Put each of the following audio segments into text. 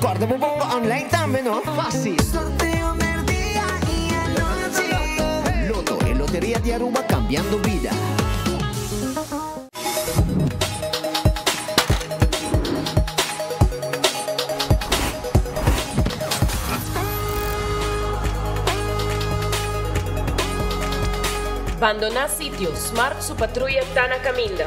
Corda bo bomba online tambe, no? Facil! Sorteo merdia y anochi. Lotto, e loteria di Aruba cambiando bida. Bandoná sitio, Smart su patruya ta na kaminda.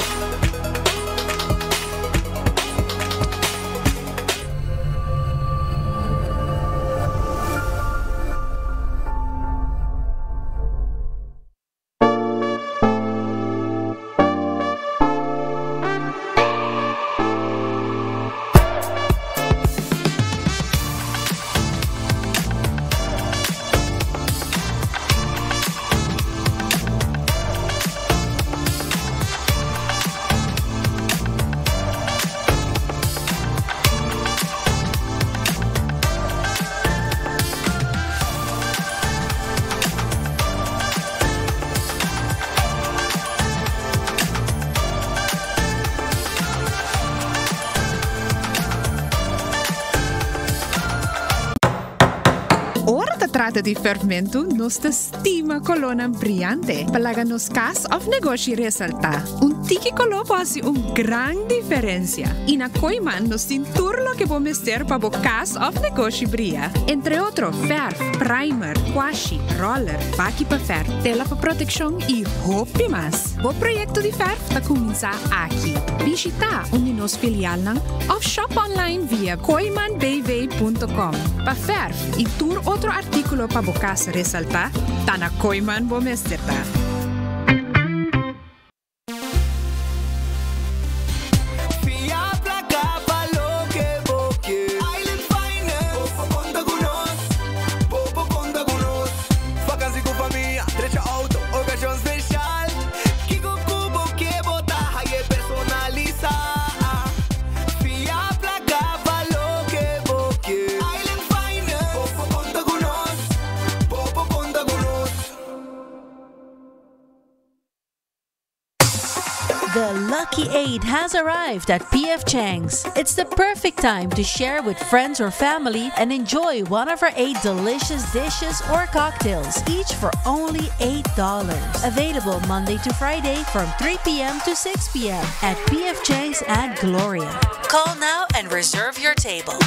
Ora ta trata di ferfmentu, nos ta stima kolónan briante pa laga nos kas òf negoshi resaltá. Un tiki koló por hasi un gran diferensia. I na Kooiman nos tin tur loke bo mester pa bo kas òf negoshi bria. Entre otro fèrf, primer, kwashi, roller, baki pa fèrf, tela pa protekshon i hopi mas. Bo proyekto di fèrf ta kuminsá aki. Bishitá un di nos filialnan òf shop online via kooimanbv.com. Pa fèrf i tur otro artíkulo pa bo kas resaltá, ta na Kooiman bo mester ta. Fia placa pa loke bo ke. Island Finance. Bo por conta cu nos. Bo por conta cu nos. Vakantie cu famia, drecha auto, ocasion special. Kico cu bo ke bo ta haye personalisa. Fia placa pa loke bo ke. Island Finance. Bo por conta cu nos. Bo por conta cu nos. The Lucky 8 has arrived at PF Chang's. It's the perfect time to share with friends or family and enjoy one of our 8 delicious dishes or cocktails, each for only $8. Available Monday to Friday from 3 p.m. to 6 p.m. at PF Chang's at Gloria. Call now and reserve your table.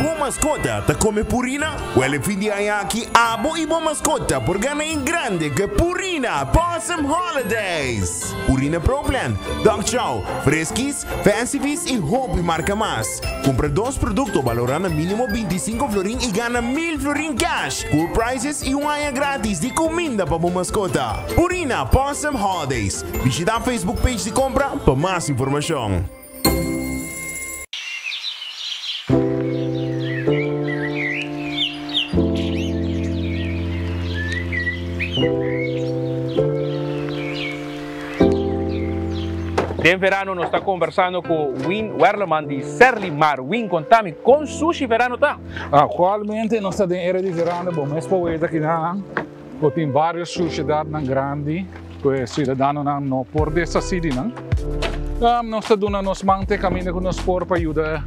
Bo mascota ta come Purina? Wel e fin di aña aki abo y bo mascota por gana en grande cu e Purina Pawsome Holidays! Purina Pro Plan, Dog Chow, Friskies, Fancy Feast y hopi marca mas. Cumpra dos producto balora na minimo 25 florin y gana 1000 florin cash, cool prizes y un aña gratis di cuminda pa bo mascota. Purina Pawsome Holidays. Bishita Facebook page di compra pa mas informacion. Den verano nos ta conversando cu Win Werleman di Serlimar. Win, contami, con sushi verano ta? Actualmente nos ta den era di verano, bo mes por weta kinan cu tin varios sushedadnan grandi cu e ciudadanonan no por deshaci di nan. Nos ta duna nos man te caminda cu nos por pa yuda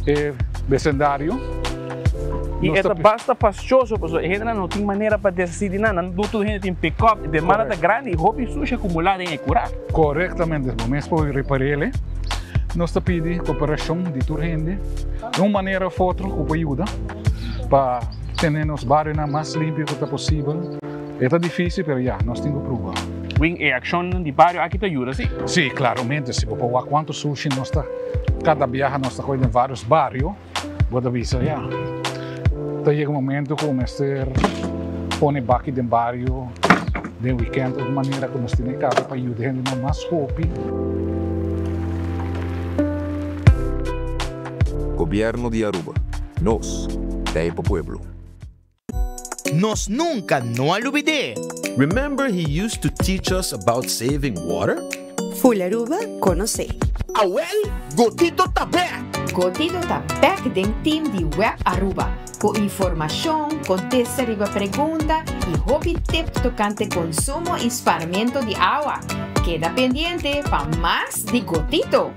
e becendario. Y e ta basta fastioso pasobra e hendenan no tin manera pa deshaci di nan. Nan no tur hende tin pick-up, e demanda ta grandi y hopi sushi acumula den e cura. Corectamente, bo mes por riparele. Nos ta pidi cooperacion di tur hende di un manera of otro cu por yuda pa tene nos barionan mas limpio cu ta posibel. E ta dificil pero ya, nos tin cu pruba. Win, e accionnan di bario aki ta yuda si? Si, claramente. Si bo por wak cuanto sushi nos ta, cada biaha nos ta coge den varios bario, bo ta bisa ya, ta yega un momento cu mester pone baki den bario den weekend of manera cu nos tene caba pa yuda hendenan mas hopi. Gobierno di Aruba. Nos ta e pa pueblo. Nos nunca no a lubid'é. Remember he used to teach us about saving water? Full Aruba conoce. Awel, Gotito ta bek! Gotito ta bek den team di Web Aruba cu informacion, contesta riba pregunta y hopi tip tocante consumo y sparmento di awa. Keda pendiente pa mas di Gotito!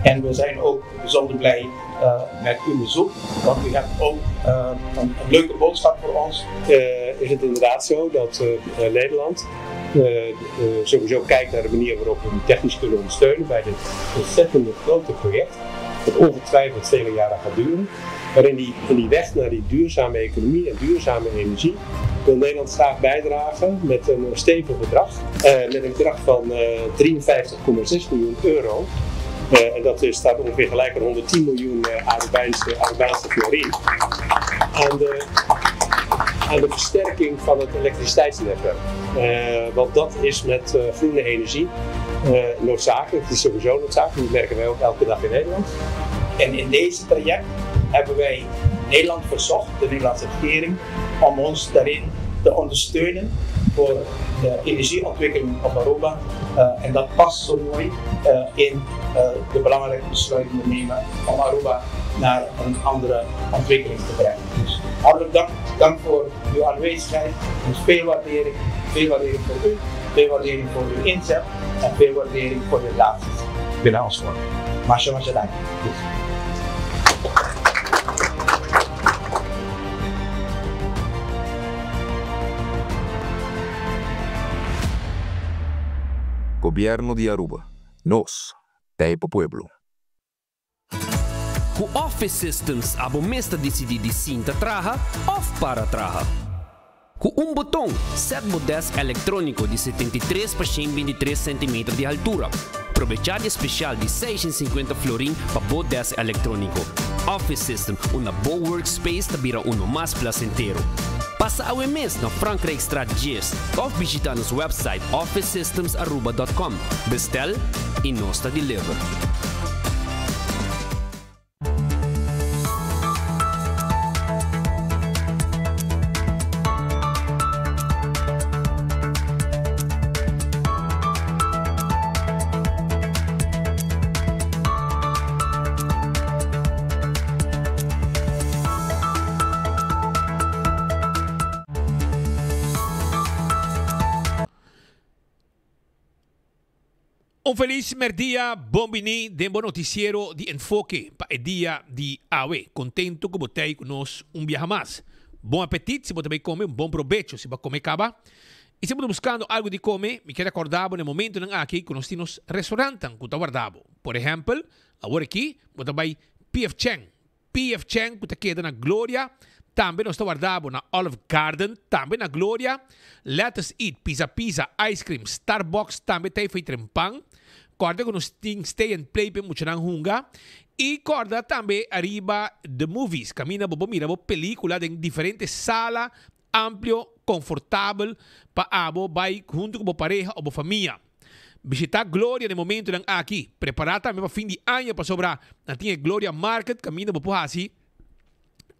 En we zijn ook bijzonder blij uh, met uw bezoek, want u hebt ook uh, een, een, leuke boodschap voor ons. Uh, is het inderdaad zo dat Nederland sowieso kijkt naar de manier waarop we u technisch kunnen ondersteunen bij dit ontzettende grote project, dat ongetwijfeld vele jaren gaat duren. Maar in die, in die weg naar die duurzame economie en duurzame energie wil Nederland graag bijdragen met een stevig bedrag. met een bedrag van 53,6 miljoen euro. Uh, en dat is, staat ongeveer gelijk aan 110 miljoen uh, Arubaanse, Arubaanse florin. Aan de, aan de versterking van het elektriciteitsnetwerk. Uh, want dat is met groene energie noodzakelijk. Het is sowieso noodzakelijk, dat merken wij ook elke dag in Nederland. En in deze traject hebben wij Nederland verzocht, de Nederlandse regering, om ons daarin te ondersteunen voor de energieontwikkeling op Aruba. Uh, en dat past zo mooi uh, in uh, de belangrijke besluiten die we nemen om Aruba naar een andere ontwikkeling te brengen. Dus hartelijk dank, dank voor uw aanwezigheid. Dus veel waardering, veel waardering voor u, veel waardering voor uw inzet en veel waardering voor uw relaties binnen ons vorm. Masha, masha, dank. Gobierno di Aruba. Nos ta pa pueblo. Cu Office Systems abo mes ta dicidi di sinta traha of para traha. Cu un boton, set bo desk electronico di 73 pa 123 centimeter di haltura. Probecha di special di 650 florin pa bo desk electronico. Office System, unda bo workspace ta bira uno mas placentero. Pasa awe mes na Frankrijkstraat 10 of bishita nos website officesystemsaruba.com. Bestel y nos ta deliver. Un felis merdia, bon bini den bo noticiero di Enfoke pa e dia di awe. Contento cu bo t'ey cu nos un biaha mas. Bon apetit si bo ta bay come, un bon probecho si bo a come caba. Y si bo ta buscando algo di come, mi kier acorda bo na e momentonan aki cu nos tin nos restaurantan cu ta warda bo. Por ehempel, awor aki bo ta bay PF Chang. PF Chang cu ta keda na Gloria. Tambe nos ta warda bo na Olive Garden, tambe na Gloria. Let Us Eat, Pizza Pizza, Ice Cream, Starbucks tambe ta efei trempan. Corda cu nos tin Stay and Play pa e muchanan hunga. Y corda tambe ariba The Movies, caminda bo por mira bo pelicula den diferente sala amplio, confortabel pa abo bay hunto cu bo pareha o bo famia. Bishita Gloria na e momentonan aki. Prepara tambe pa fin di aña pasobra nan tin e Gloria Market caminda bo por haci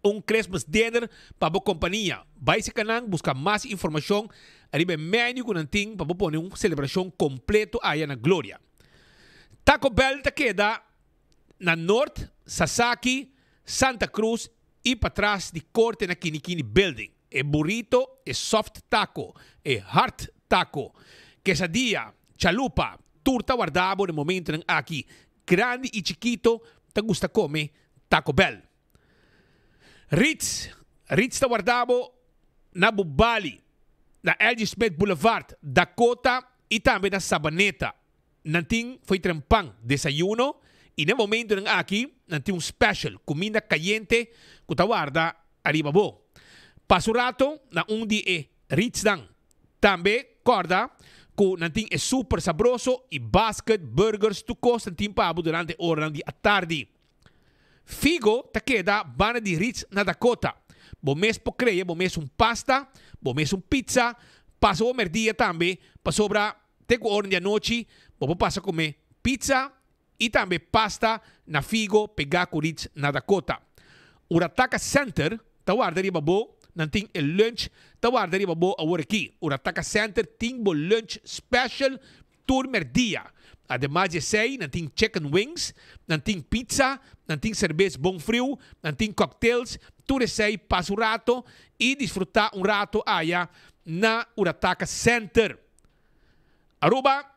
un Christmas dinner pa bo compania. Bay si canan busca mas informacion ariba e menu cu nan tin pa bo pone un celebracion completo aya na Gloria. Taco Bell ta keda na Noord, Sasaki, Santa Cruz y patras di Corte na Kinikini Building. E burrito, e soft taco, e hard taco, quesadilla, chalupa, tur ta warda bo na e momentonan aki. Grandi y chikito ta gusta come Taco Bell. Ritz, Ritz ta warda bo na Bubali, na LG Smith Boulevard, Dakota y tambe na Sabaneta. Nan tin fo'i trempan desayuno y na e momentonan aki nan tin un special, cuminda cayente cu ta warda ariba bo. Pasa un rato na un di e Ritz-nan. Tambe corda cu nan tin e super sabroso y basket, burgers, tur cos nan tin pa bo durante e oranan di atardi. Figo ta keda banda di Ritz na Dakota. Bo mes por crea bo mes un pasta, bo mes un pizza, pasa bo merdia tambe pasobra Te ku ora di anochi bo por pasa kome pizza i tambe pasta na Figo pegá ku Ritz na Dakota. Urataka Center ta warda riba bo, nan tin e lunch ta warda riba bo awor aki. Urataka Center tin bo lunch special tur merdia. Ademas di esei nan tin chicken wings, nan tin pizza, nan tin serbes bon friu, nan tin cocktails, tur esei pasa un rato i disfrutá un rato aya na Urataka Center. Aruba,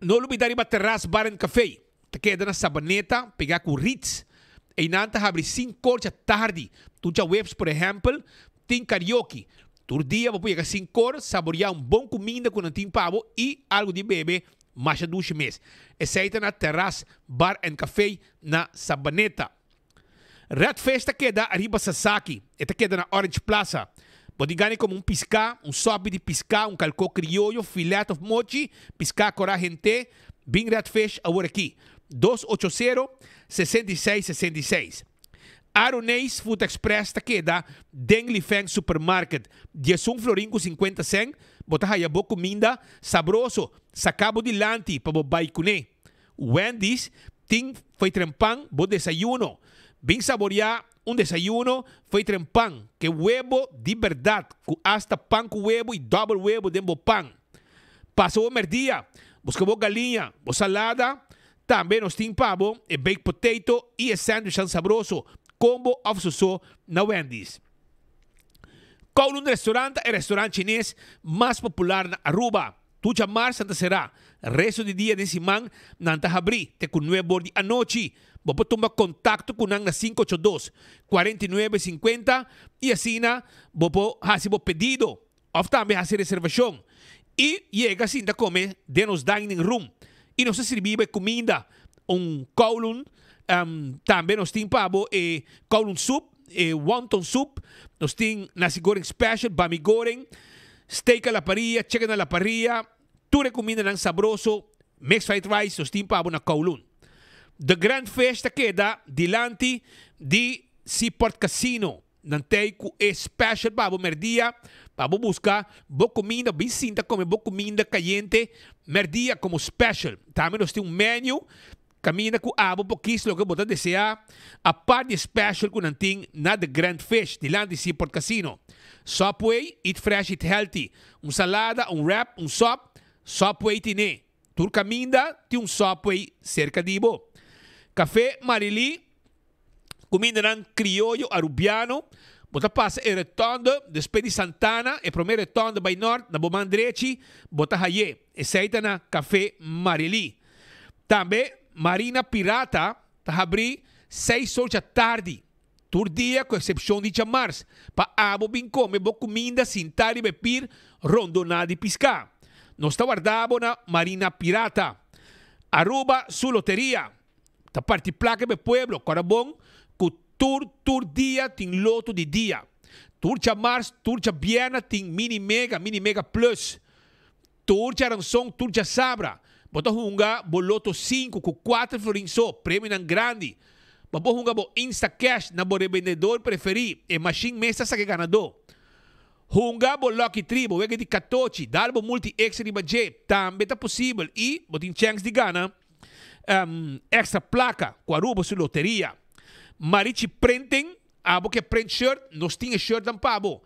No lubida riba Terras Bar and Café. Ta keda na Sabaneta, pegá ku Ritz. Einan ta habri sinkor djatardi. Tur djaweps, por ehèmpel, tin karaoke. Tur dia bo por yega sinkor, saboriá un bon kuminda ku nan tin pa bo i algu di bebe masha dushi mes. Esei ta na Terras Bar and Café na Sabaneta. Red Fish ta keda ariba Sasaki. E ta keda na Orange Plaza. Bo tin gana di kome un piská, un sòpi di piská, un kalkó krioyo, filet òf mochi, piská korá hent'é, bin Red Fish awor aki. 280 66 66. Aroneis Food Express ta keda den Lifeng Supermarket. 11 florin ku 50 sèn bo ta haya bo kuminda sabroso saká bo dilanti pa bo bai kuné. Wendy's tin foi trempan bo desayuno. Bin saboreá un desayuno foi trempan ke webo di bèrdat ku asta pan ku webo i dòbel webo den bo pan. Pasa bo mèrdia, buska bo galiña, bo salada, tambe nos tin pa bo e baked potato i e sandwichnan sabroso, kombo òf soso na Wendy's. Kowloon Restaurant ta e restaurant chines mas popular na Aruba. Tucha mars nan ta será. Resto di dia den siman nan ta habrí te ku nuebor di anochi. Bo por tuma kontakto ku nan na 582 49 50 i asina bo por hasi bo pedido òf tambe hasi reservashon i yega sinta kome den nos dining room i nos ta sirbi bo e kuminda, un kowloon, tambe nos tin pa bo e kowloon soup. E wonton soup, nos tin nasi goreng special, bami goreng, steak a la parrilla, chicken a la parrilla, tur e cumindanan sabroso, mixed fried rice nos tin pa bo na Kowloon. The Grand Fish ta keda dilanti di Seaport Casino. Nan tei cu e special pa bo merdia, pa bo busca bo cuminda, bin sinta come bo cuminda cayente merdia como special. Tambe nos tin un menu Kaminda ku abo por kis loke bo ta deseá, apart di e special ku nan tin na The Grand Fish dilanti Seaport Casino. Subway, eat fresh, eat healthy. Un salada, un wrap, un sop, Subway tine. Tur kaminda tin un Subway serka di bo. Café Marily, kumindanan krioyo arubiano. Bo ta pasa e rotonde despues di Santana, e promé rotonde bai nort, na bo man drechi bo ta hay'é. Esei ta na Café Marily. Tambe Marina Pirata ta habrí seis or djatardi, tur dia ku eksepshon di djamars, pa abo bin kome bo kuminda sintá riba e pir rondoná di piská. Nos ta warda bo na Marina Pirata. Aruba su loteria ta parti plaka riba e pueblo, kòrda bon ku tur tur dia tin loto di dia. Tur djamars, tur djabièrnè tin mini mega, mini mega plus. Tur djaranson, tur djasabra, bo ta hunga bo Loto sinku ku kuater florin so, premionan grandi. Bo por hunga bo Instacash na bo rebendedor preferí, e mashin mes ta saka e ganadó. Hunga bo Lucky Tree, bo wega di katochi, dal bo Multi X riba dje, tambe ta posibel i bo tin chèns di gana èkstra plaka ku Aruba su loteria. Marichi Printing Abo ke print shirt, nos tin e shirtnan pa bo.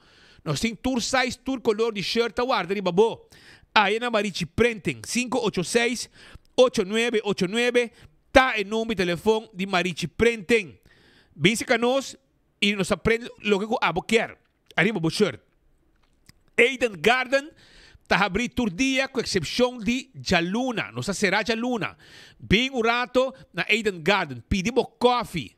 Nos tin tur size, tur color di shirt ta warda riba bo. Aya na Marichi Printing, 586 8989 ta e number di telefon di Marichi Printing. Bin serka nos y nos ta print loke ku abo kier ariba bo shirt. Eden Garden ta habrí tur dia ku eksepshon di djaluna. Nos ta será djaluna. Bin un rato na Eden Garden, pidi bo kòfi.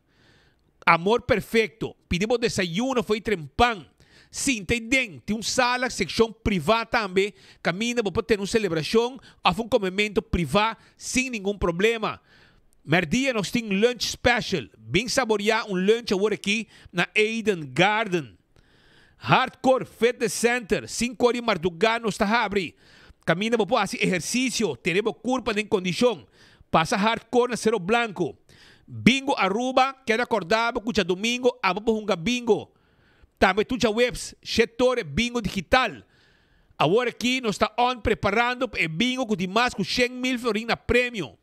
Amor perfecto. Pidi bo desayuno fo'i trempan. Sinta ei den. Tin un sala, seccion priva tambe, caminda bo por tene un celebracion of un comemento priva sin ningun problema. Merdia nos tin lunch special. Bin saborea un lunch awor aki na Eden Garden. Hardcore Fitness Center, Cinco di marduga nos ta habri. Caminda bo por haci ehercicio, tene bo curpa den condicion. Pasa Hardcore na Cero Blanco. Bingo Aruba, keda corda bo cu djadomingo abo por hunga bingo. Tambe tur djaweps, Shet Tore Bingo Digital. Awor aki nos ta on preparando pa e bingo cu tin mas cu 100,000 florin na premio.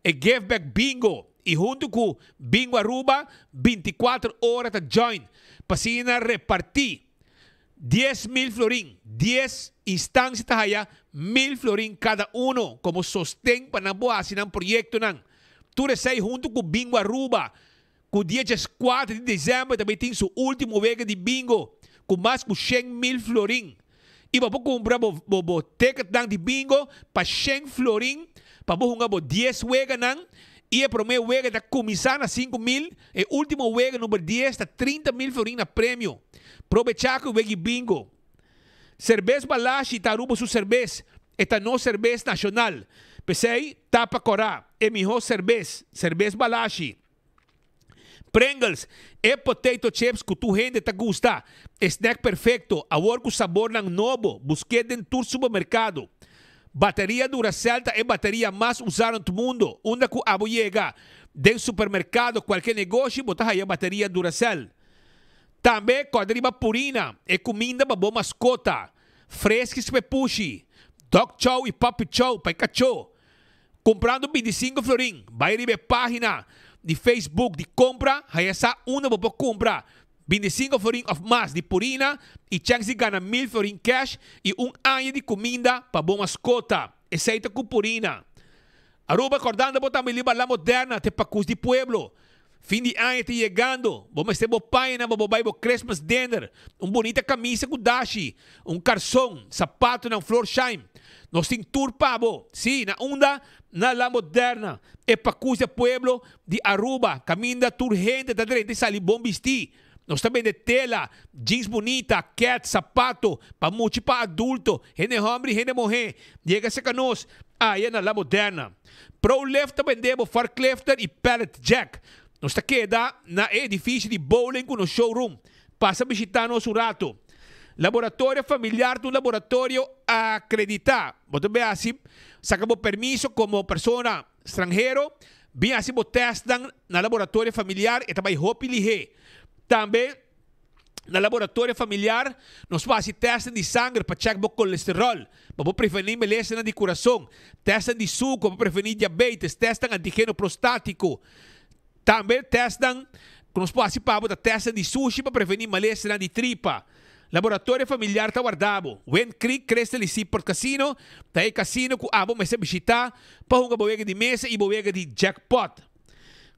E Give Back Bingo y hunto cu Bingo Aruba 24 ora ta join pa asina reparti 10,000 florin. Dies instancia ta haya 1,000 florin cada uno como sosten pa nan por haci nan proyectonan. Tur esey hunto cu Bingo Aruba Ku dia 14 di desèmber ta bai tin su último wega di bingo ku mas ku 100,000 florin. I bo por kumpra bo bo bo ticketnan di bingo pa 100 florin pa bo hunga bo dies weganan. I e promé wega ta kuminsá na 5000, e último wega number 10 ta 30,000 florin na premio. Probechá ku e wega di bingo. Serbes Balashi ta Aruba su serbes, e ta nos serbes nashonal. P'esei, tapa kòrá, e mihó serbes, Serbes Balashi. Pringles, e potato chips ku tur hende ta gusta, e snack perfekto, awor ku sabornan nobo, busk'é den tur supermerkado. Bateria Duracell ta e bateria mas usá rond mundo, unda ku abo yega, den supermerkado, kualke negoshi bo ta haya bateria Duracell. Tambe kòrda riba Purina, e kuminda pa bo maskota, Friskies pa e pushi, Dog Chow i Puppy Chow pa e kachó. Kumprando 25 florin, bai riba e página di Facebook di kompra, haya sa unda bo por kumpra 25 florin òf mas di Purina i chèns di gana 1000 florin kèsh i un aña di kuminda pa bo maskota. Esei ta ku Purina. Aruba kòrdando bo tambe riba La Moderna te pakus di pueblo. Fin di aña ta yegando, bo mester bo pañanan pa bo bai bo Christmas dinner, un bunita camisa cu dashi, un carson, sapatonan Florsheim. Nos tin tur pa bo. Sí, na unda? Na La Moderna, e pacus di pueblo di Aruba, caminda tur hende ta drenta y sali bon bisti. Nos ta bende tela, jeans bunita, kets, sapato, pa mucha y pa adulto, hende homber y hende muher. Yega cerca nos aya na La Moderna. Prolift ta bende bo forklifter y pallet jack. Nos ta keda na e edificio di bowling cu nos showroom. Pasa bishita nos un rato. Laboratorio Familiar ta un laboratorio acredita. Bo ta bay haci saca bo permiso como persona stranhero. Bin haci bo testnan na Laboratorio Familiar, e ta bay hopi lihe. Tambe na Laboratorio Familiar nos por haci testnan di sanger pa check bo colesterol, pa bo preveni melesanan di curason, testnan di suco pa preveni diabetes, testnan antigeno prostatico. Tambe testnan cu nos por haci pa bo ta testnan di sushi pa preveni malesanan di tripa. Laboratorio Familiar ta warda bo. Wind Creek Crystal y Seaport Casino ta e casino cu abo mester bishita pa hunga bo wega di mesa y bo wega di jackpot.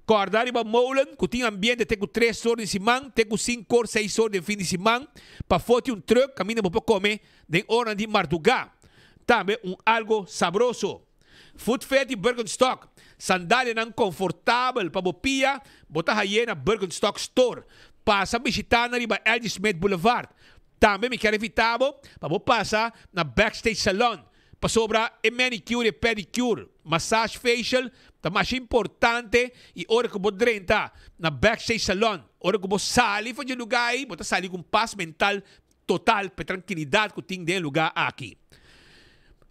Corda riba molen cu tin ambiente te cu tres or di siman te cu cinco or seis or den fin di siman. Pafó tin un truck caminda bo por come den oranan di marduga. Tambe un algo sabroso. Foot Feti Birkenstock, Sandalianan konfortabel pa bo pia, bo ta haye na Birkenstock Store. Pasa bishita nan riba LG Smith Boulevard. Tambe mi kier invita bo pa bo pasa na Backstage Salon, pasobra e manicure y pedicure, massage facial ta masha importante y ora cu bo drenta na Backstage Salon, ora cu bo sali for dje lugar ey, bo ta sali cu un pas mental total pa e trankilidat ku tin den e lugá aki.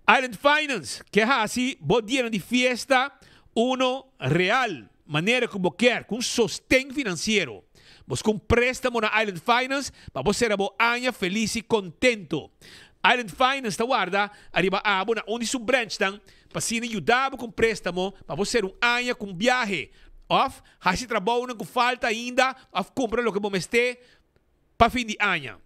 Island Finance ke hasi bo dianan di fiesta uno real manera ku bo kier ku un sosten finansiero. Buska un préstamo na Island Finance pa bo sera bo aña felis i kontento. Island Finance ta warda ariba abo na un di su branchnan pa asina yuda bo ku un préstamo pa bo sera un aña ku un biahe òf hasi trabounan ku falta ainda òf kumpra loke bo mester pa fin di aña.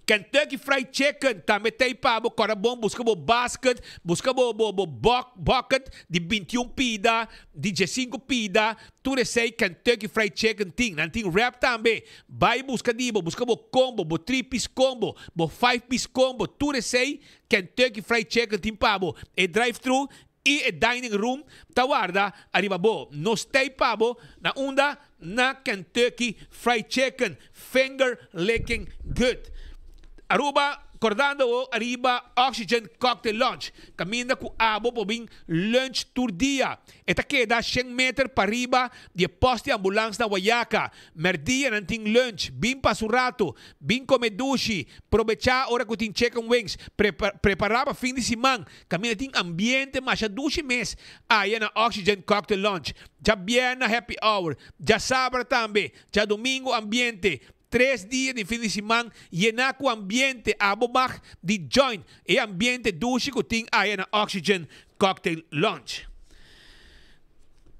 Kentucky Fried Chicken tambe ta ei pa bo kòrda bon buska bo basket, buska bo bo bo bucket di 21 pida, di 15 pida, tur esei Kentucky Fried Chicken tin. Nan tin wrap tambe. Bai buska di bo, buska bo combo, bo three piece combo, bo five piece combo, tur esei Kentucky Fried Chicken tin pa bo. E drive thru I e dining room ta warda ariba bo. Nos tei pa bo na unda? Na Kentucky Fried Chicken. Finger licking good. Aruba kordando bo ariba Oxygen Cocktail Lounge. Kaminda ku abo por bin lunch tur dia. E ta keda shen meter pariba di e post di ambulans na Wayaca. Merdia nan tin lunch. Bin pasa un rato. Bin come dushi. Probecha ora ku tin chicken wings. Prepara pa fin di siman. Kaminda tin ambiente masha dushi mes aya na Oxygen Cocktail Lounge. Djabièrnè happy hour, djasabra tambe, djadumingu ambiente. Tres dia di fin di siman yená ku ambiente, abo mag di join e ambiente dushi ku tin aya na Oxygen Cocktail Lounge.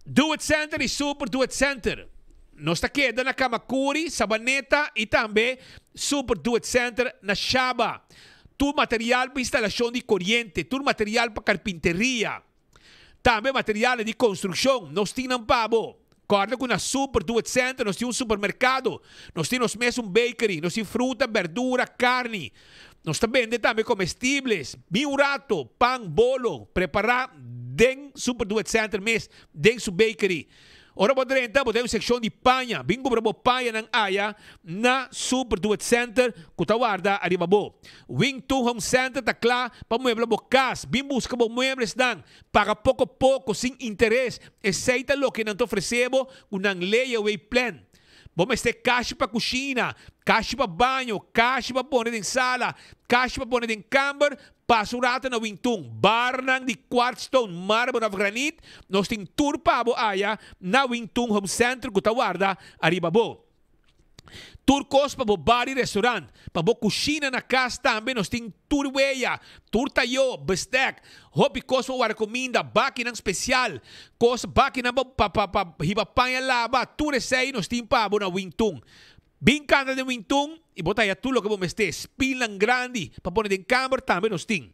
Do It Center i Super Do It Center. Nos ta keda na Kamakuri, Sabaneta i tambe Super Do It Center na Shaba. Tur material pa instalashon di koriente, tur material pa karpinteria, tambe materialnan di konstrukshon, nos tin nan pa bo. Kòrda ku na Super Do It Center nos tin un supermerkado, nos tin nos mes un bakery, nos tin fruta, berdura, karni. Nos ta bende tambe komestibles, bin un rato, pan, bolo, prepará. den Super Do It Center mes, den su bakery. Ora bo drenta, bo ta un sekshon di paña. Bin kumpra bo pañanan aya na Super Do It Center ku ta warda ariba bo. Wing Tun Home Center ta kla pa muebla bo kas. Bin buska bo mueblesnan. Paga poko poko, sin interes. Esei ta loke nan ta ofresé bo ku nan layaway plan. Bo mester kashi pa kushina, kashi pa baño, kashi pa pone den sala, kashi pa pone den kamber. Pasa un rato na Wintun. Barnan di quartzstone, marmer of granit, nos tin tur pa bo aya na Wintun Home Center ku ta warda ariba bo. Tur kos pa bo bar i restaurant, pa bo kushina na kas tambe nos tin tur weya, tur tayo, bestek, hopi kos pa warda kuminda, bakinan spesial, kos bakinan pa pa pa pa hiba paña laba, tur esei nos tin pa bo na Wintun. Bin kanta den Wintun i bo ta haya tur loke bo mester. Spilnan grandi pa pone den kamber tambe nos tin.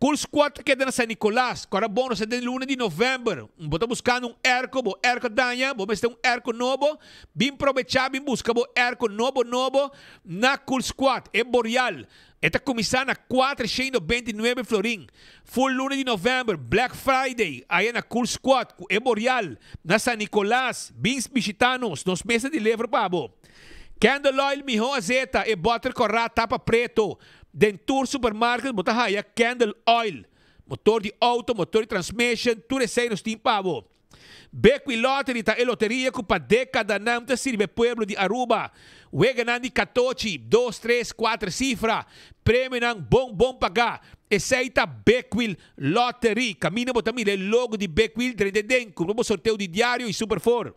Cool Squad ta keda na San Nicolas. Ku ora bon nos ta den luna di november. Bo ta buskando un airco, bo airco a daña, bo mester un airco nobo, bin probecha bin buska bo airco nobo nobo na Cool Squad. E Boreal e ta kuminsá na 429 florin. Full luna di november, Black Friday, aya na Cool Squad ku e Boreal na San Nicolas. Bin bishita nos, nos mes ta deliver pa bo. Candle oil miho azeta, e boter korá tapa preto. Den tur supermarket bo ta haya candle oil. Motor di auto, motor di transmission, tur esei nos tin pa bo. Bequi Lottery ta e loteria cu pa decadanan ta sirbi e pueblo di Aruba. Weganan di catochi, dos, tres, cuater cifra, premionan bon bon paga. Esey ta Bequil Lottery. Caminda bo ta mira e logo di Bequil drenta den, cumpra bo sorteo di diario y Super Four.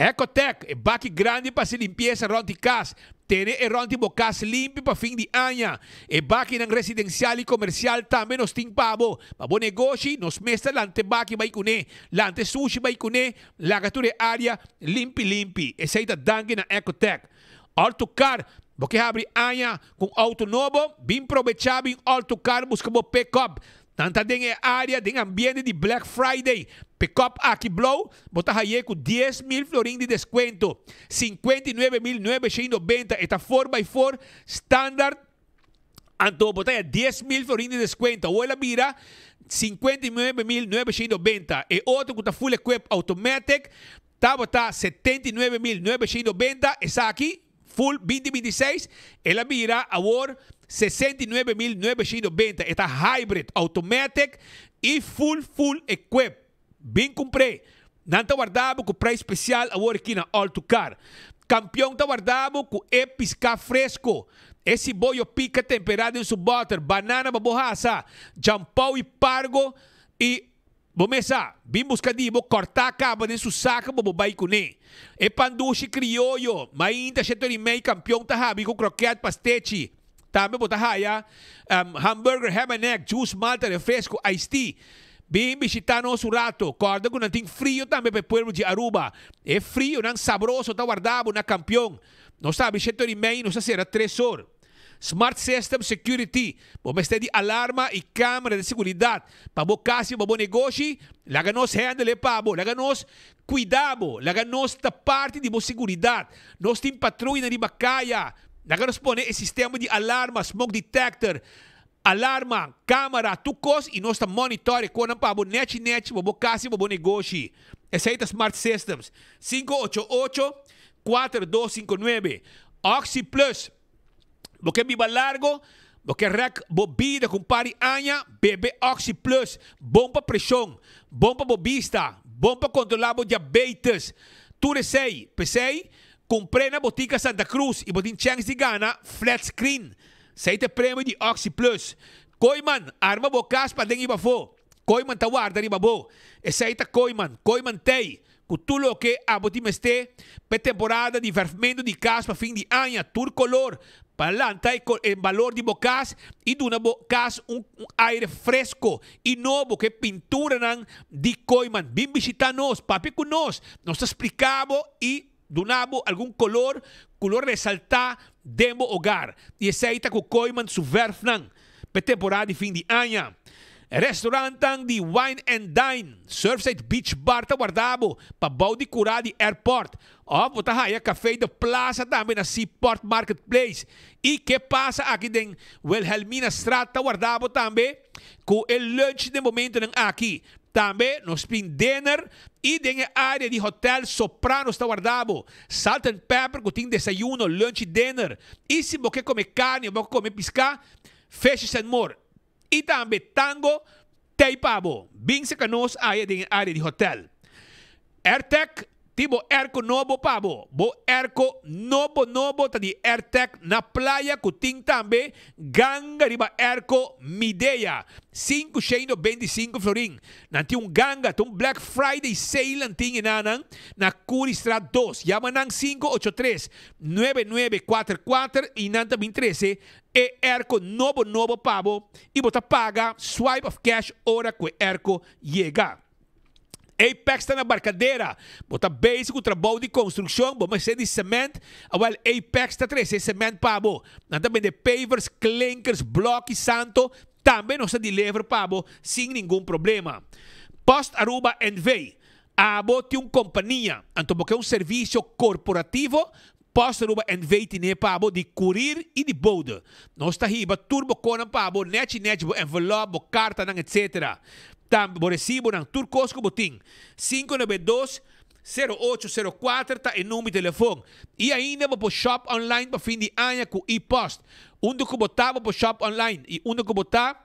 Ecotec, e baki grandi pa hasi limpiesa rond di kas. Tene e rond di bo kas limpi pa fin di aña. E bakinan residensial i komersial tambe nos tin pa bo. Pa bo negoshi, nos mes ta lanta e baki bai kuné, lanta e sushi bai kuné, laga tur e área limpi limpi. Esei ta danki na Ecotec. Autocar, Bo ke habri aña ku un outo nobo? Bin probechá bin Autocar buska bo pick-up. Nan ta den e área den ambiente di Black Friday. Pickup aki blou, bo ta haye ku 10,000 florin di deskuento. 59,990 e ta four by four standard, anto bo ta haya 10,000 florin di deskuento. Awor el a bira 59,990. E otro ku ta full equip automatic tabata 79,990, esaki Full 2026, el a bira awor 69,990. E ta hybrid, automatic y full full equip. Bin cumpr'é. Nan ta warda bo cu prijs special awor aki na All To Car. Campeon ta warda bo cu e pisca fresco, e siboyo pica tempera den su boter, banana pa bo hasa, jampou y pargo y Bo mes sa, bin buska di bo kòrtá kaba den su saka bo bo bai kuné. E pan dushi krioyo, mainta sheto di mei kampion ta habi ku krokèt pastechi. Tambe bo ta haya hamburger, ham and egg, juice, malta, refresco, iced tea. Bin bishitá nos un rato. Kòrda ku nan tin frio tambe pa e pueblo di Aruba. E frionan sabroso ta warda bo na kampion. Nos ta habri sheto di mei i nos ta sera tres or. Smart System Security, Bo mester di alarma i camera di seguridad pa bo cas i pa bo negoshi? Laga nos handle e pa bo. Laga nos cuida bo. Laga nos ta parti di bo seguridad. Nos tin patruyanan riba caya. Laga nos pone e sistema di alarma, smoke detector, alarma, camera, tur cos i nos ta monitor e conan pa bo nechi nechi pa bo cas i pa bo negoshi. Esey ta Smart Systems. 588 4259. Oxi Plus. Bo ke biba largo? Bo ke rek bo bida ku un par di aña? Bebe Oxi Plus. Bon pa preshon, bon pa bo bista, bon pa kontrolá bo diabetes. Tur esei. P'esei, kumpr'é na Botica Santa Cruz i bo tin chèns di gana flat screen. Esei ta e premio di Oxi Plus. Kooiman, arma bo kas paden i pafó. Kooiman ta warda riba bo. Esei ta Kooiman. Kooiman t'ei. Ku tur loke abo tin mester pa e temporada di verfmentu di kas pa fin di aña, tur kolor pa lanta e balor di bo kas i duna bo kas un aire fresko i nobo ku e pinturanan di Kooiman. Bin bishita nos, papia ku nos, nos ta splika bo i duna bo algun kolor ku lo resalta den bo hogar. I esei ta ku Kooiman su verfnan pa e temporada di fin di aña. Restaurantan di Wine and Dine, Surfside Beach Bar ta warda bo pa bou di kurá di airport. Òf bo ta haya Café de Plaza tambe na Seaport Marketplace. I Ke Pasa Aki den Wilhelminastraat ta warda bo tambe. ku e lunch den momentonan aki. Tambe nos tin dinner y den e area di Hotel Sopranos ta warda bo. Salt and Pepper ku tin desayuno, lunch y dinner. Y si bo ke kome carni o bo ke kome pisca, Fishes and More. Y tambe Tango t'ey pa bo. Bin seca nos aya den e area di hotel. Airtec tin bo airco nobo pa bo. Bo airco nobo nobo ta di Airtec na playa cu tin tambe ganga riba airco Midea, 525 florin. Nan tin un ganga, ta un Black Friday sale nan tin enanan na Curiestraat 2. Yama nan 583 9944 y nan ta bin trece e airco nobo nobo pa bo y bo ta paga swipe of cash ora cu e airco yega. Apex ta na Barcadera. Bo ta bezig cu trabou di construccion, bo mester di cement? Awel, Apex ta trece e cement pa bo. Nan ta bende pavers, klinkers, bloki, santo. Tambe nos ta deliver pa bo sin ningun problema. Post Aruba NV. Abo tin un compania, anto bo ke un servicio corporativo? Post Aruba NV tine pa bo di courier y di bode. Nos ta hiba tur bo conan pa bo, nechi nechi bo envelop, bo cartanan etc. Tambe bo recibonan, tur cos cu bo tin. 592 0804 ta e number di telefon. Y ainda bo por shop online pa fin di aña cu e-post. Unda cu bo ta bo por shop online y unda cu bo ta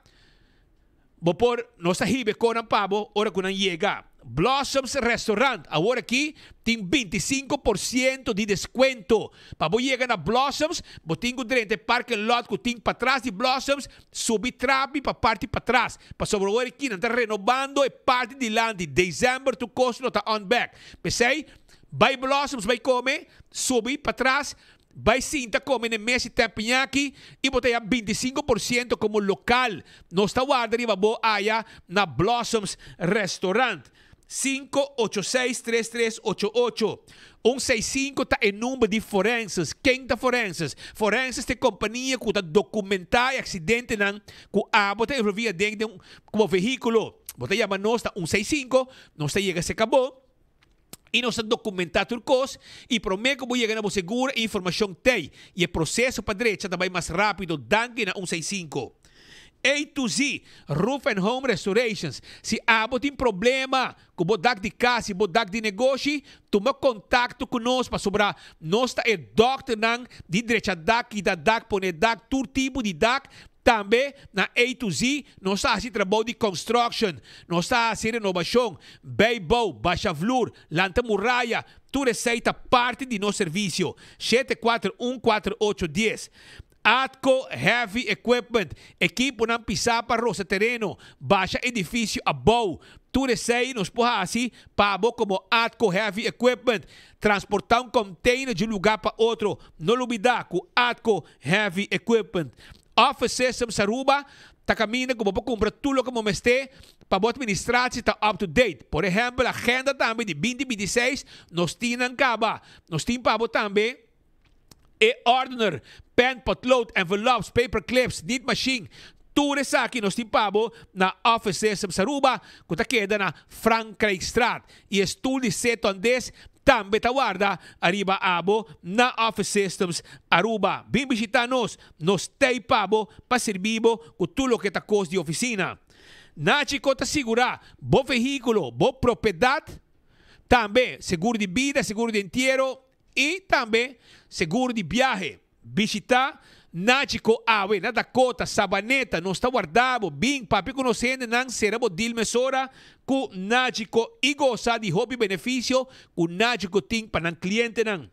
Bo por, nos ta hiba e konan pa bo ora ku nan yega. Blossoms Restaurant awor aki tin 25% di deskuento. Pa bo yega na Blossoms, bo tin ku drenta e parking lot ku tin patras di Blossoms, subi trapi pa parti patras. Pasobra awor aki nan ta renobando e parti dilanti. December tur kos lo ta on bek. P'esei, bai Blossoms bai kome, subi patras, Bai sinta come n'e mes di Teppanyaki y bo ta ya 25% como local. Nos ta warda riba bo aya na Blossoms Restaurant. 5863388. 165 ta e number di Forenses. Ken ta Forenses? Forenses ta e compania cu ta documenta e accidentenan cu abo ta envolvi aden den cu bo vehiculo. Bo ta yama nos na 165, nos ta yega seca bo. i nos ta dokumentá tur kos i promé ku bo yega na bo seguro e informashon t'ei i e proseso pa drecha ta bai mas rápido danki na 165. A to Z Roof and Home Restorations Si abo tin problema ku bo dak di kas i bo dak di negoshi tuma kontakto ku nos pasobra nos ta e dòkternan di drecha dak, kita dak, pone dak, tur tipo di dak. Tambe na A to Z nos ta hasi trabou di construction, nos ta hasi renobacion, bijbouw, basha vloer, lanta muraya, tur esey ta parti di nos servicio. 7414810. Atco Heavy Equipment, ekiponan pisa pa rosa tereno, basha edificio abou, tur esey nos por hasi pa bo como Atco Heavy Equipment. Transporta un container di un lugar pa otro, no lubida cu Atco Heavy Equipment. Office Systems Aruba ta caminda cu bo por cumpra tur loke bo mester pa bo administratie ta up to date. Por ehempel agenda tambe di 2026 nos tin nan caba. Nos tin pa bo tambe e ordener, pen, potlood, envelopes, paper clips, niet machine. Tur esaki nos tin pa bo na Office Systems Aruba cu ta keda na Frankrijkstraat. Y e stoel di seton des Tambe ta warda ariba abo na Office Systems Aruba. Bin bishita nos, nos t'ei pa bo pa sirbi bo ku tur loke ta kos di ofisina. Nachico ta sigurá bo vehíkulo, bo propiedat, tambe seguro di bida, seguro di entiero i tambe seguro di biahe. Bishita Nachico awe na Dakota, Sabaneta, nos ta warda bo, bin papia ku nos hendenan, sera bo deal mesora ku Nachico i gosa di hopi benefisio ku Nachico tin pa nan klientenan.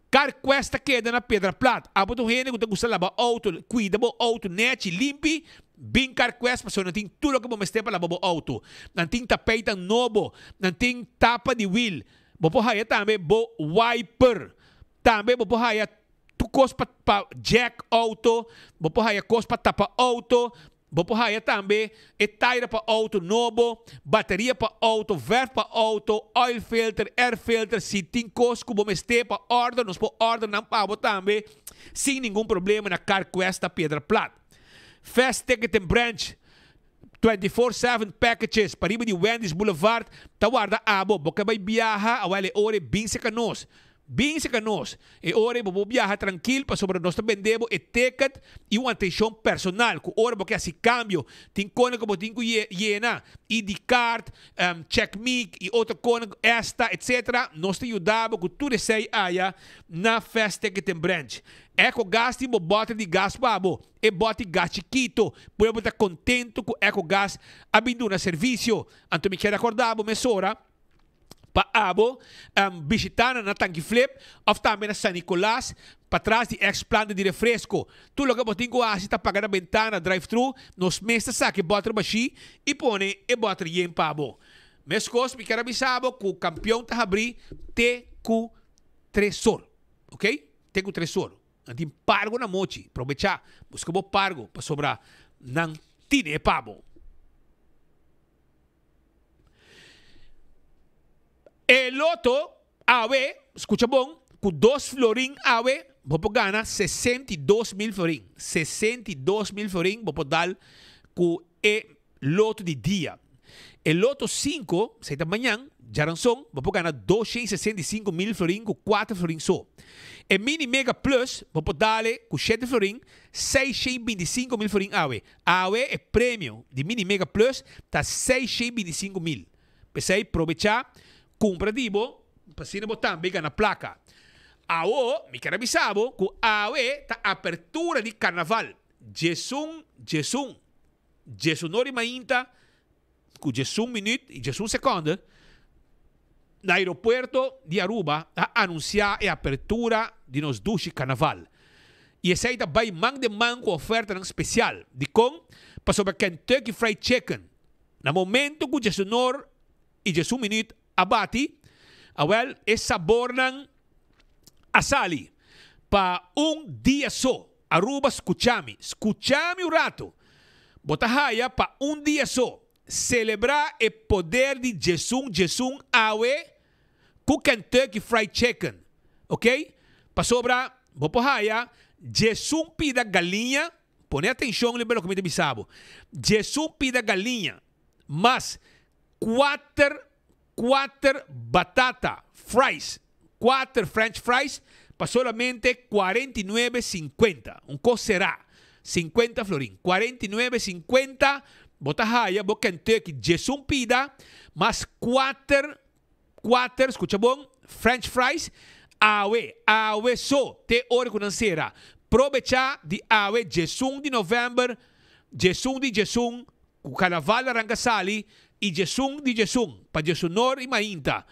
CarQuest ta keda na Piedra Plat. Abo ta un hende ku ta gusta laba outo, kuida bo outo nechi, limpi, bin CarQuest pasobra nan tin tur loke bo mester pa laba bo outo. Nan tin tapeitan nobo, nan tin tapa di wiel, bo por haya tambe bo wiper. Tambe bo por haya tur kos pa pa jack auto, bo por haya kos pa tapa auto, bo por haya tambe e taira pa auto nobo, bateria pa auto, verf pa auto, oil filter, air filter, si tin kos ku bo mester pa order, nos por order nan pa bo tambe sin ningun problema na Carquest na Piedra Plat. Fast Ticketing Branch, 24/7 packages pariba di Wendy's Boulevard ta warda abo, bo ke bai biaha, awel e ora e bin seka nos. Bin serka nos. E ora ei bo por biaha trankil pasobra nos ta bende bo e ticket i un atenshon personal ku ora bo ke hasi kambio tin kona ku bo tin ku yena, ID card, check mic i otro kona, esta etc. Nos ta yuda bo ku tur esei aya na Fast Ticketing Branch. Ecogas tin bo bòter di gas pa bo. E bòt di gas chikito. Pueblo ta kontento ku Ecogas a bin duna servisio. Anto mi kier akorda bo mesora. Pa abo bishita nan na Tanki Flip of tambe na San Nicolas patras di ex planta di refresco. Tur loke bo tin cu haci ta paga na bentana drive thru, nos mes ta saca e boter bashi y pone e boter yen pa bo. Mescos mi kier a bisa bo cu Campeon ta habri te cu tresor. Ok, te cu tresor. Nan tin pargo na mochi, probecha, busca bo pargo pasobra nan tine pa bo. E loto awe, scucha bon, cu dos florin awe bo por gana 62 mil florin. 62 mil florin bo por dal cu e loto di dia. E loto 5, esey ta mañan, djaranson, bo por gana 265 mil florin cu 4 florin so. E mini mega plus bo por dale cu 7 florin, 625 mil florin awe. Awe e premio di Mini Mega Plus ta 625 mil. P'esei probecha, cumpra di bo, pa asina bo tambe gana placa. Awo, mi kier a bisa bo cu awe ta apertura di carnaval. 11, 11, 11 or di mainta cu 11 minuut y 11 seconde, na aeropuerto di Aruba a anuncia e apertura di nos dushi carnaval. Y esey ta bay man den man cu ofertanan special. Dicon? Pasobra Kentucky Fried Chicken, na momento cu 11 or y 11 minuut a bati, awel e sabornan a sali pa un dia so. Aruba, scuchami, scuchami un rato. Bo ta haya pa un dia so. Celebra e poder di 11 11 awe cu Kentucky Fried Chicken. Ok? Pasobra, bo por haya 11 pida galiña, pone atencion riba loke mi ta bisa bo. 11 pida galiña, mas 4, 4 batata fries, 4 french fries, pa solamente 49,50. Un cos sera, 50 florin. 49,50, bo ta haya bo Kentucky 11 pida, mas 4, 4, scucha bon, french fries, awe, awe so, te ora cu nan sera. Probecha di awe 11 di november, 11 di 11, cu carnaval a ranca sali, y 11 di 11, pa 11 or di mainta.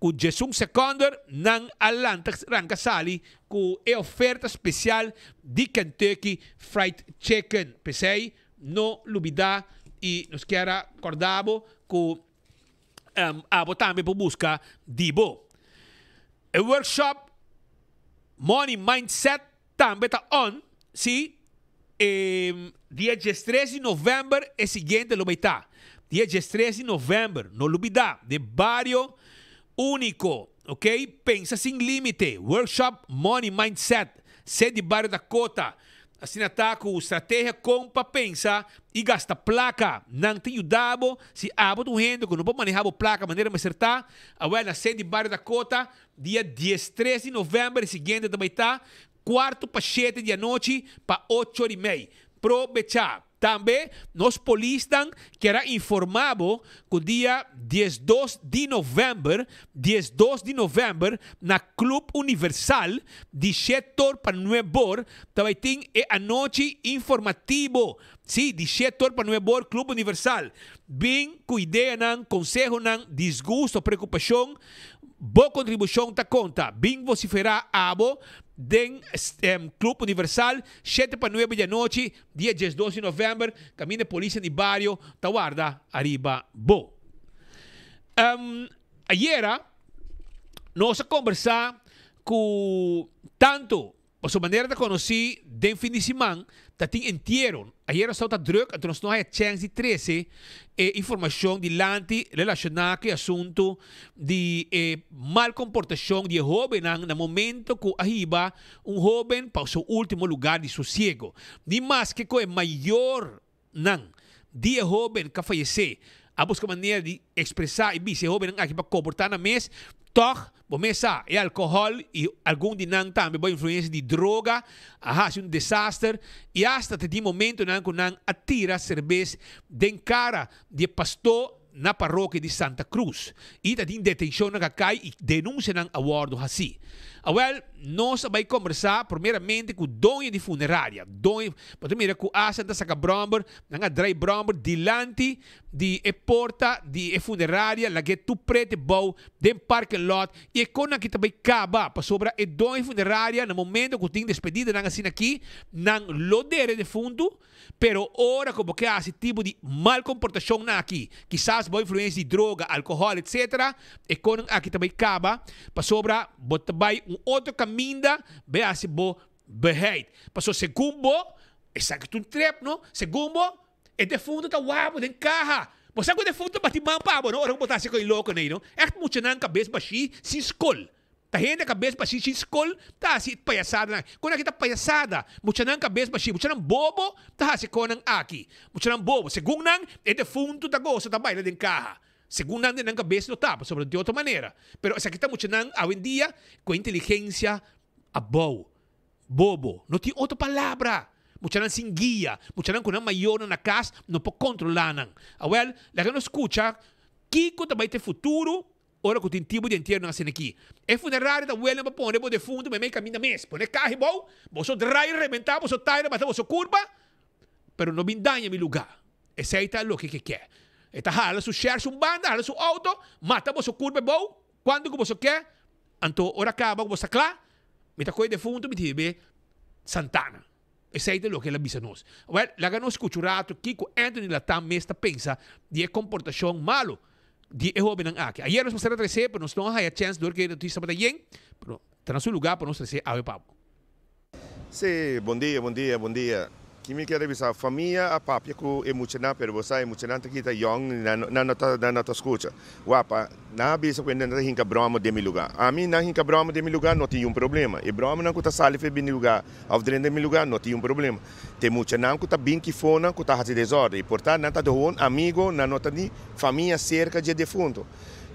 Cu 11 seconde nan a lanta ranca sali cu e oferta special di Kentucky Fried Chicken. P'esey, no lubida y nos kier corda bo cu abo tambe por busca di bo. E workshop Money Mindset tambe ta on, si, dia 13 di november e siguiente lo bay ta. Dia 13 di november, no lubida, den Bario Unico, ok? Pensa sin limite, workshop Money Mindset, sede di Bario Dakota. Asina ta cu strategia con pa pensa y gasta placa. Nan ta yuda bo si abo ta un hende cu no por maneha bo placa manera mester ta. Awel na sede di Bario Dakota, dia 13 di november e siguiente ta bay ta 6:45 di anochi pa 8:30. Probecha. Tambe nos polisnan kier informa bo cu dia 12 di november, 12 di november, na Club Universal, di 7 or pa 9 or, tambe tin e anochi informativo. Si, di 7 or pa 9 or, Club Universal. Bin cu ideanan, consehonan, disgusto, preocupacion, bo contribucion ta conta. Bin vocifera abo den Club Universal, 7 pa 9 di anochi, dia 12 di november, caminda polis di bario, ta warda ariba bo. Ayera, nos a combersa cu tanto, pa manera ta conoci, den fin di siman, ta tin entiero. Ayera so ta druk, anto nos no a haya chance di trece e informacion dilanti relaciona cu e asunto di e mal comportacion di hobennan na momento cu a hiba un hoben pa su ultimo lugar di sosiego. Ni maske cu e mayornan di e hoben cu a fayece. A buska manera di ekspresá i bisa e hóbennan aki pa komportá nan mes. Tòg, bo mes sa, e alkohòl i algun di nan tambe bo influensia di droga a hasi un desaster i asta ta tin momentonan ku nan a tira serbes den kara di e pastó na parokia di Santa Cruz i ta tin detenshonnan ku a kai i denunsianan a wòrdu hasí. Awèl, nos a bai kombersá primeramente ku doño di funeraria. Doño, bo ta mira ku asta nan ta saka bròmber, nan a drai bròmber dilanti di e porta di e funeraria, lag'é tur prete bou den parking lot i e konan aki ta bai kaba pasobra e doño di funeraria na momento ku tin despedidanan asina aki, nan lo dere defuntu. Pero ora ku bo ke hasi tipo di mal komportashonnan aki, kisas bo influensia di droga, alkohòl etc. E konan aki ta bai kaba pasobra bo ta bai un otro kaminda bai hasi bo beheid. Pasobra segun bo, esaki ta un trep no, segun bo e defuntu ta wak bo den kaha. Bo sa ku e defuntu ta bati man pa bo no ora ku bo ta hasi kos loko nei no. Ègt muchanan kabes bashí sin skol. Ta hende kabes bashí sin skol ta hasi payasadanan. Kon aki ta payasada? Muchanan kabes bashí, muchanan bobo ta hasi konnan aki. Muchanan bobo, segun nan e defuntu ta gosa ta baila den kaha. Segun nan den nan kabes lo ta, pasobra di otro manera. Pero esaki ta muchanan awendia ku e inteligensia abou. Bobo, no tin otro palabra. Muchanan sin guia, muchanan ku nan mayornan na kas no por kontrolá nan. Awèl, laga nos skucha kiko ta bai ta e futuro Ora ku tin tipo di entierno asina aki, e funerario ta welen pa pone bo defuntu meimei kaminda mes. Pone kaha bou, boso drai rebentá boso taira bata boso kurpa, pero no bin daña mi lugá. Esei ta loke ke ke. E ta hala su shèrs un banda, hala su outo, mata boso kurpa bou, kuantu ku boso ke, anto ora kaba ku bo sta kla, mi ta kohe defuntu mi ta hib'é Santana. Esei ta loke el a bisa nos. Wèl, laga nos skucha un ratu kiko Anthony Latam mes ta pensa di e komportashon malu di e hóbennan aki. Ayer nos mester a tres'é, pero nos no a haya chèns dor ku e notisia tabata yen, pero ta na su lugá pa nos tres'é awe pa bo. Sí, bon dia, bon dia, bon dia. Ki mi kier a bisa, famia a papia ku e muchanan, pero bo sa e muchanan ta kita yòn, nan nan no ta nan no ta skucha. Wapa, nan a bisa ku nan ta hinka bròma den mi lugá. Ami nan hinka bròma den mi lugá no tin yun problema. E bròmanan ku ta sali for di mi lugá òf drenta den mi lugá no tin yun problema. Te muchanan ku ta bin kifonan ku ta hasi desòrden. I por ta nan ta gewoon amigo, nan no ta ni famia serka dje defunto.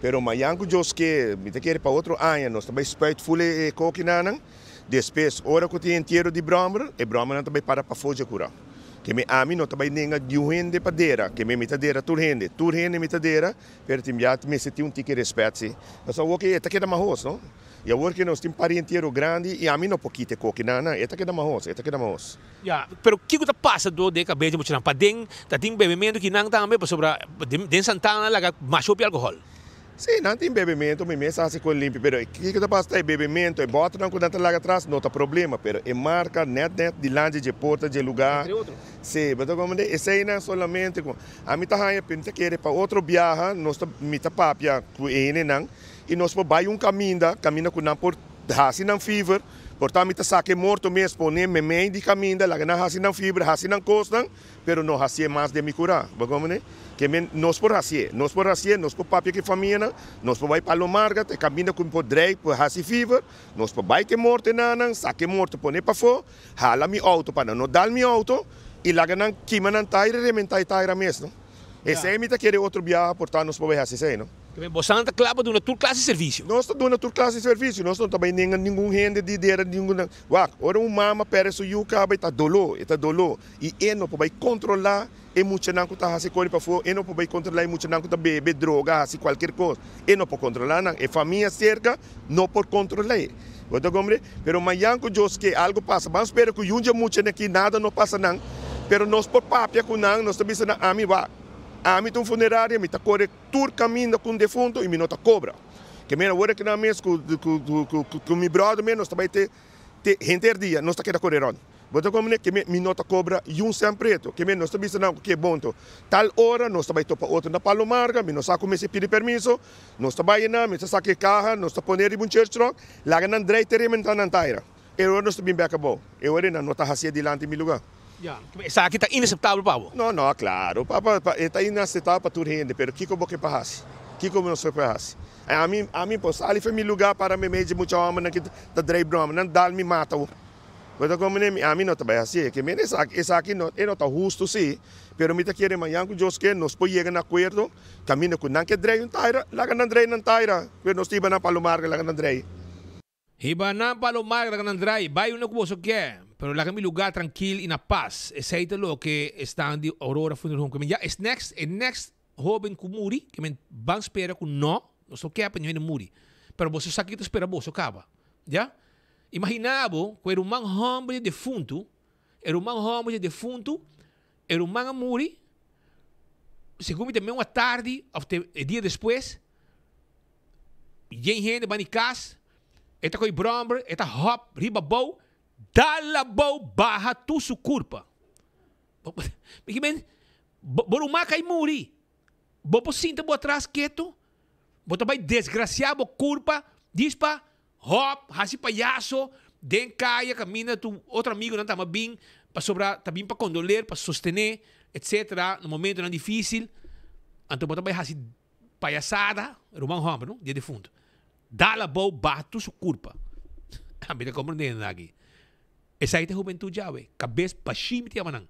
Pero mayan ku Dios ke, mi ta kere pa otro aña nos ta bai spuit ful e kokinan. Despues, ora ku tin entiero di bròmer, e bròmernan ta bai para pafó dje kura. Ke mi ami no ta bai nenga niun hende pa dera, ke mi mi ta dera tur hende. Tur hende mi ta dera, pero tin bia mester tin un tiki rèspèt si. Pasobra awor ke e ta keda mahos, no? I awor ke nos tin par entiero grandi i ami no por kita e kokinan, nan, e ta keda mahos, e ta keda mahos. Ya, pero kiko ta pasa dor den e kabes di muchanan? Paden ta tin bebementu kinan tambe, pasobra den Santana laga masha hopi alkohòl. Sí, nan tin bebementu, mi mes a hasi kon limpi, pero kiko ta pasa ta e bebementu, e bòternan ku nan ta laga atras no ta problema, pero e marka nèt nèt dilanti dje porta dje lugá, sí, bo ta komprendé? Eseinan solamente ku ami ta haña, mi ta kere pa otro biaha nos ta, mi ta papia ku e hendenan i nos por bai un kaminda, kaminda ku nan por hasi nan fever, por ta mi ta saka e morto mes pone memei di kaminda, laga nan hasi nan fever, hasi nan kosnan. Pero no hacié mas den mi curá. Bo comprende? Ke men nos por hacié. Nos por hacié, nos por papia ku e famianan, nos por bai Palo Marga, ta e caminda ku mi por drei, por haci fever, nos por bai ku e mortenanan, saca e morto pone pafó, hala mi auto pa nan no dal mi auto, i laga nan kima nan taira i rementa e taira mes, no? Esei mi ta kere otro biaha por ta nos por bai haci esei, no? Ke men bosan ta kla pa duna tur klase servicio? Nos ta duna tur klase servicio, nos no ta bai nenga ningun hende di dera ningun. Wak, ora un mama perde su yu kaba e ta doló, e ta doló. I e no por bai kontrolá e muchanan ku ta hasi kos pafó, e no por bai kontrolá e muchanan ku ta bebe droga, hasi kualkier kos. E no por kontrolá nan. E famia serka no por kontrol'é. Bo ta komprendé? Pero mañan ku Dios ke algu pasa, ban spera ku yun dje muchanan aki nada no pasa nan, pero nos por papia ku nan, nos ta bisa nan, ami wak, ami ta un funeraria, mi ta kore tur kaminda ku un defuntu i mi no ta kobra. Ke mira awor aki nan mes ku ku mi brother mes nos ta bai te te henter dia nos ta keda kore rond. Bo ta komprende? Ke mi no ta kobra yun sèn preto. Ke nos ta bisa nan ku ke bon to. Tal ora nos ta bai topa otro na Palo Marga, mi no sa ku mester pidi permiso, nos ta bai einan, mi ta saka e kaha, nos ta pone riba un church truck, laga nan drei te rementa nan taira. E ora nos ta bin bek abou. E ora ei nan no ta hasié dilanti mi lugá. Ya, esaki ta inaseptabel pa bo? No, no, klaro. Pa, pa, pa, e ta inaseptabel pa tur hende, pero kiko bo ke pa hasi? Kiko nos ke pa hasi? Ami, ami por sali for mi lugá para meimei dje mucha hòmbernan ki ta drei broma. Nan dal mi mata bo. Bo ta komprendé mi? Ami no ta bai hasié. Ke men esaki, esaki no, e no ta hustu sí, pero mi ta kere mañan ku Dios ke nos por yega na akuerdo, kaminda ku nan ke drei un taira, laga nan drei nan taira, ku nos ta hiba nan Palomarga, laga nan drei. Hiba nan Palomarga, laga nan drei, bai unda ku boso ke, pero laga mi lugá trankil i na pas. Esei ta loke esnan di Aurora Funeral Home ke men. Ya, es next, e next hoben ku muri, ke men ban spera ku no, nos no ke pa niun hende muri, pero boso sa kiko ta spera boso kaba, ya. Imaginá bo ku e ruman hòmber di defuntu, e ruman hòmber di defuntu, e ruman a muri, segun mi ta meun atardi òf te e dia despues, yen hende ban di kas, e ta kohe bròmber, e ta hòp riba bou, dal abou baha tur su kurpa. Mi ki men, bo ruman kai muri, bo por sinta bo atras ketu? Bo ta bai desgrasiá bo kurpa dis pa hòp, hasi payaso den kaya kaminda tu otro amigunan ta bin pasobra ta bin pa kondoler, pa sostené, etsetera na momentonan difísil. Anto bo ta bai hasi payasada, ruman hòmber no, di e defuntu. Dal abou, baha tur su kurpa. Mi ta komprendé nan aki. Esaki ta e hubentut djawe. Kabes bashí mi ta yama nan.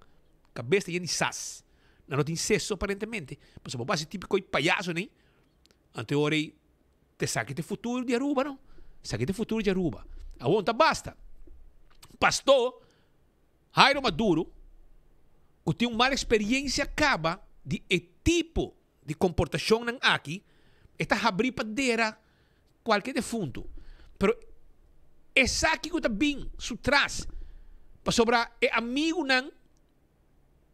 Kabes ta yen di sas. Nan no tin seso aparentemente. Pasobra bo por hasi típiko i payaso nei. Anto e ora ei esaki ta e futuro di Aruba no. Esaki ta e futuro di Aruba. Awor ta basta. Pastor Jairo Maduro ku tin un mal eksperiencia kaba di e tipo di komportashonnan aki, e ta habrí pa dera kualke defuntu. Pero esaki ku ta bin su tras pasobra e amigunan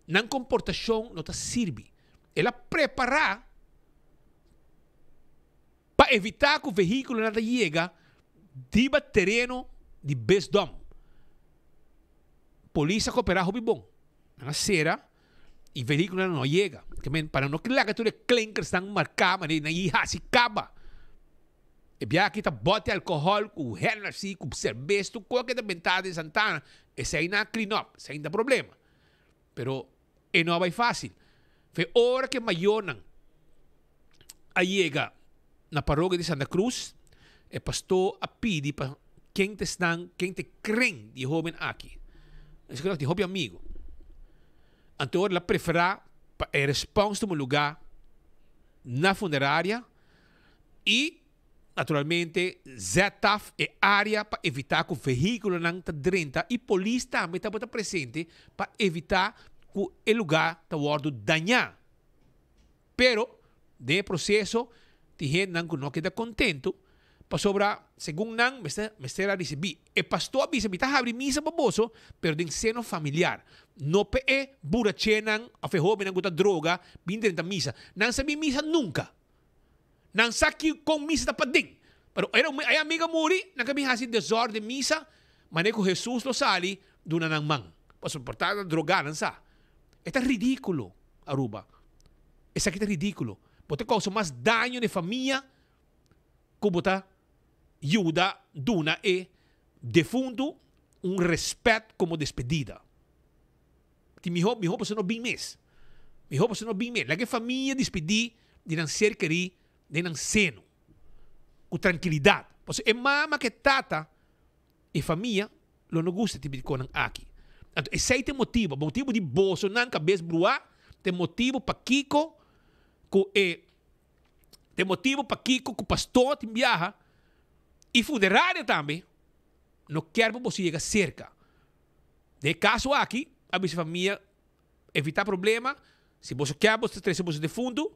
nan komportashon no ta sirbi. El a prepará pa evitá ku vehíkulonan ta yega riba tereno di bisdom. Polis a koperá hopi bon. Nan a sera i vehíkulonan no a yega. Ke men pa nan no laga tur e klinkersnan marká manera nan i hasi kaba. E biaha aki ta bote alcohol cu Hennessy cu cerbes tur cosa ke ta benta den Santana esey nan a clean up esey no ta problema pero e no a bay facil fe ora ke mayornan a yega na parokia di Santa Cruz e pastor a pidi pa ken ta esnan ken ta e kren di e hoben aki esaki lo tin hopi amigo anto ora el a prefera pa e respons tuma lugar na funeraria. I naturalmente ZTAF e área pa evitá ku vehíkulonan ta drenta i polis tambe tabata presente pa evitá ku e lugá ta wòrdu dañá. Pero den e proseso tin hendenan ku no keda kontentu pasobra segun nan mester mester a risibí. E pastor a bisa mi ta habri misa pa boso pero den seno familiar. No pa e burachenan òf e hóbennan ku ta droga bin drenta misa. Nan sa bin misa nunka. Nan sa ki kon misa ta paden. Pero ora e amiga muri, nan ka bin hasi desorden misa, manera ku Hesus lo sali duna nan man. Pasobra por ta drogá nan sa. E ta ridíkulo, Aruba. Esaki ta ridíkulo. Bo ta kousa mas daño na e famia ku bo ta yuda duna e defuntu un rèspèt komo despedida. Tin mihó, mihó boso no bin mes. Mihó boso no bin mes. Laga e famia dispidí di nan ser kerí den nan seno, ku trankilidat. Pasobra e mama ku e tata, e famia lo no gusta e tipo di konan aki. Anto esei ta e motibu, motibu di bosonan kabes bruá, ta e motibu pakiko ku e, ta e motibu pakiko ku pastor tin biaha i funeraria tambe no kier pa boso yega serka. Den e kaso aki, a bisa famia evitá problema, si boso kier boso ta trese boso defuntu,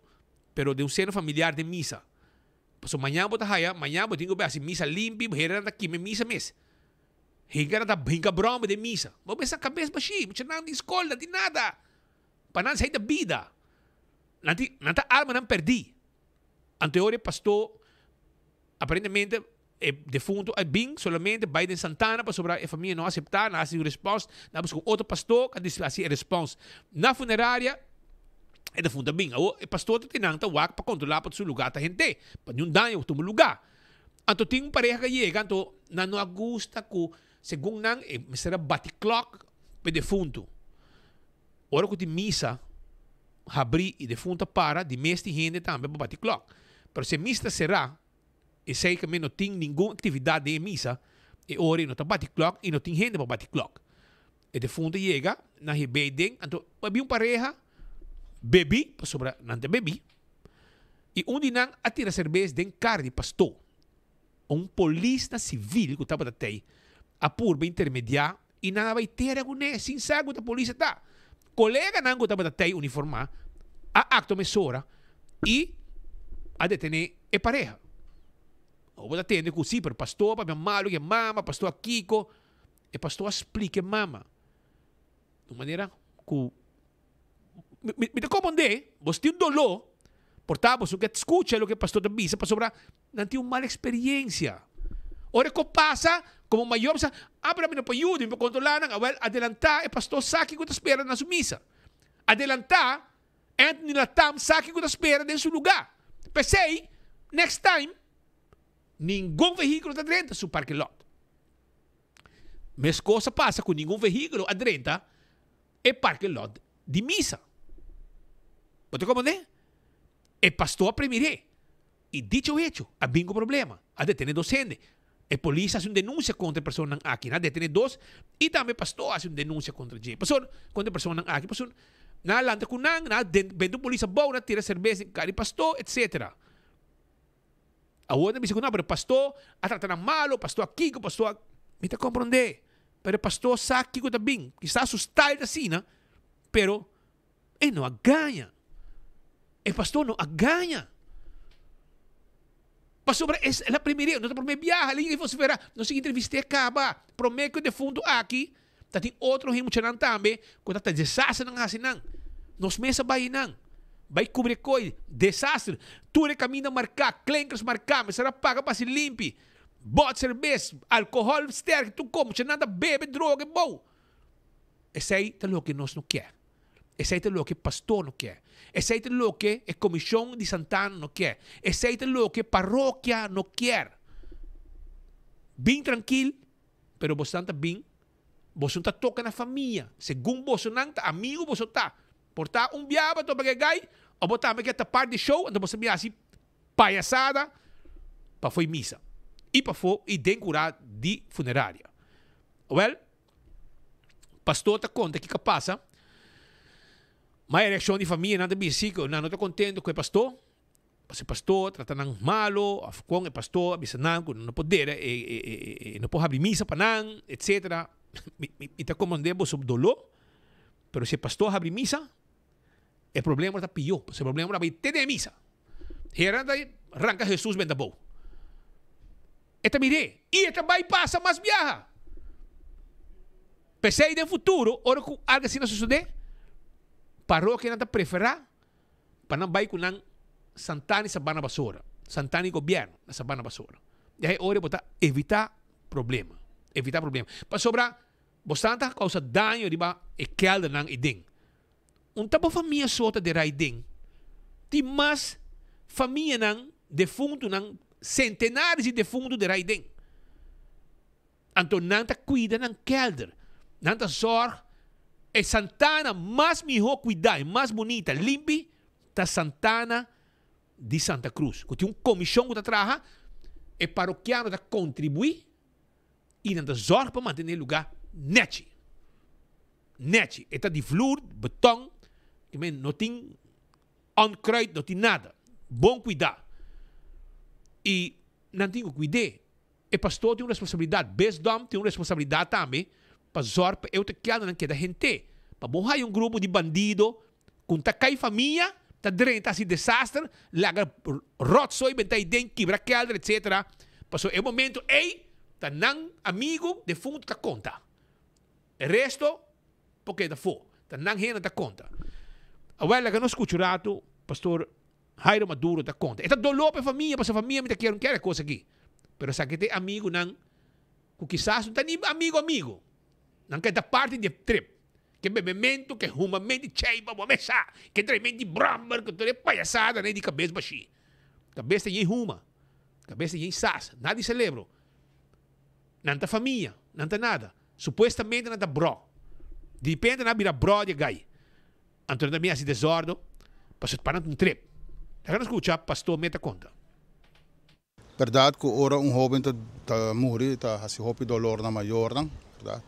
pero den un seno familiar den misa. Pasobra mañan bo ta haya, mañan bo tin ku bai hasi misa limpi, hende nan ta kima e misa mes. Hende nan ta hinka bròmbe den misa. Bo mester kabes bashí, muchanan tin skol, nan tin nada. Pa nan esei ta bida. Nan tin, nan ta almanan pèrdí. Anto e ora e pastor aparentemente E defunto a bin solamente bai den Santana pasobra e famia no a aseptá, nan a hasi un respons, nan a buska un otro pastor ku a hasi e respons. Na funeraria e defunto a bin. Awor e pastor ta tin nan ta wak pa kontrolá pa su lugá ta hent'é, pa niun daño tuma lugá. Anto tin un pareha ku a yega, anto nan no a gusta ku segun nan e mester a bati klòk pa e defunto. Ora ku tin misa habrí i defunto a para, di mes tin hende tambe pa bati klòk. Pero si e misa ta será, Esei ke men no tin ningun aktividat den e misa, E ora ei no ta bati klòk i no tin hende pa bati klòk. E defuntu yega na hib'é den, anto a bin un pareha bebí, pasobra nan ta bebí, i un di nan a tira serbes den kar di pastó. Un polis na sivil ku tabata tei a purba intermediá i nan a bai tera kuné sin sa ku ta polis a ta. Koleganan ku tabata tei uniformá a aktua mesora i a detené e pareha. Bo ta tende ku si, pero pastor a papia malu ku e mama, pastor a kiko. E pastor a splika e mama di un manera ku mi, mi ta komprondé, bo tin un doló, por ta bo ke skucha loke e pastor ta bisa pasobra nan tin un mal eksperensia. Ora ku pasa, komo mayor bo sa, ah, pero mi no por yuda, mi por kontrolá nan. Awèl, adelantá e pastor sa kiko ta spera na su misa. Adelantá Anthony Latam sa kiko ta spera den su lugá. P'esei, next time, ningun vehíkulo ta drenta su parking lot. Meskos a pasa ku ningun vehíkulo a drenta e parking lot di misa. Bo ta komprendé? E pastor a premir'é. I dicho hecho, a bin ku problema. A detené dos hende. E polis a hasi un denunsia kontra e personanan aki. Nan a detené dos i tambe e pastor a hasi un denunsia kontra dje. Pasobra kontra e personanan aki, pasobra nan a lanta ku nan, nan a benta un polis abou, nan a tira serbes den kara di pastor, etsetera. Awor nan bisa ku no, pero e pastor a trata nan malo, pastor a kiko, pastor a. Mi ta komprondé, pero e pastor sa kiko ta bin. Kisas su style ta asina, pero e no a gaña. E pastor no a gaña. Pasobra es la primera, no ta prome biaha, el a vocifera, nos a entrevist'é caba, prome cu e defunto aki, ta tin otro hende muchanan tambe cu ta ta desastre nan haci nan. Nos mes a bay nan, bay cubri e coy, desastre, tur e caminda marca, klinkers marca, mester a paga pa haci limpi, bot cerbes, alcohol sterk, tur cos, muchanan ta bebe droga e bou. Esey ta loke nos no kier. Esei ta loke pastor no kier. Esei ta loke e komishon di Santana no kier. Esei ta loke parokia no kier. Bin trankil, pero bosonan ta bin, boso no ta toka na famia. Segun bosonan ta amigu boso ta. Por ta un biaba topa ke gai, o bo tambe ke ta part di show, anto boso bin hasi payasada pafó e misa i pafó i den kurá di funeraria. Wèl. Pastor ta konta kiko a pasa. Ma e reakshon di famianan ta bisa si ku nan no ta kontento ku e pastor, pasobra e pastor trata nan malo òf kon e pastor a bisa nan ku nan no por dera e no por habri misa pa nan etsetera. Mi ta komprondé boso doló, pero si e pastor habri misa e problema ta pió, pasobra e problema ta bai te den e misa. Hera ta ranka Hesus benta abou. E ta mir'é i e ta bai pasa mas biaha. P'esei den futuro, ora ku algu asina sosodé, parokianan ta preferá pa nan bai ku nan santana i sabana basora, santana i gobièrnu na sabana basora. I ahí ora bo ta evitá problema, evitá problema. Pasobra bo stan ta kousa daño riba e kèldernan ei den. Un ta bo famia so ta derai den. Tin mas famianan defuntunan, sentenares di defuntu derai den. Anto nan ta cuida nan kelder. Nan ta zorg e santana mas miho cuida y mas bunita, limpi, ta santana di Santa Cruz. Cu tin un comision cu ta traha, e parokiano ta contribui y nan ta zorg pa mantene e lugar nechi. Nechi. E ta di vloer, beton, i men no tin onkruid, no tin nada. Bon kuidá. I nan tin ku kuid'é. E pastor tin un responsabilidat, bisdom tin un responsabilidat tambe pa zòrg pa e otro kiadonan keda hent'é. Pa bo haya un grupo di bandido ku ta kai famia, ta drenta hasi desaster, laga ròtsooi benta aden, kibra kèlder etsetera. Pasobra e momento ei ta nan amigu defuntu ta konta. E resto por keda afó. Ta nan hende ta konta. Awel laga nos skucha un ratu Pastor Jairo Maduro ta konta. E ta doló pa e famia pasobra famia mi ta kier un kere kos aki. Pero esaki ta e amigunan ku kisas no ta ni amigu amigu. Nan ke ta parti di e trip. Ke bebementu, ke humamentu di cheiba, bo mes sa. Ke traimentu di bròmber, ku tur e payasadanan di kabes bashí. Kabes ta yen huma. Kabes ta yen sas. Nada di selebro. Nan ta famia, nan ta nada. Supuestamente nan ta bro. Diripente nan a bira bro di e gai. Anto nan ta bin hasi desordo pasobra pa nan ta un trip. Laga nos skucha Pastor Meta konta. Berdad cu ora un hoben ta ta muri ta haci hopi dolor na mayornan, berdad.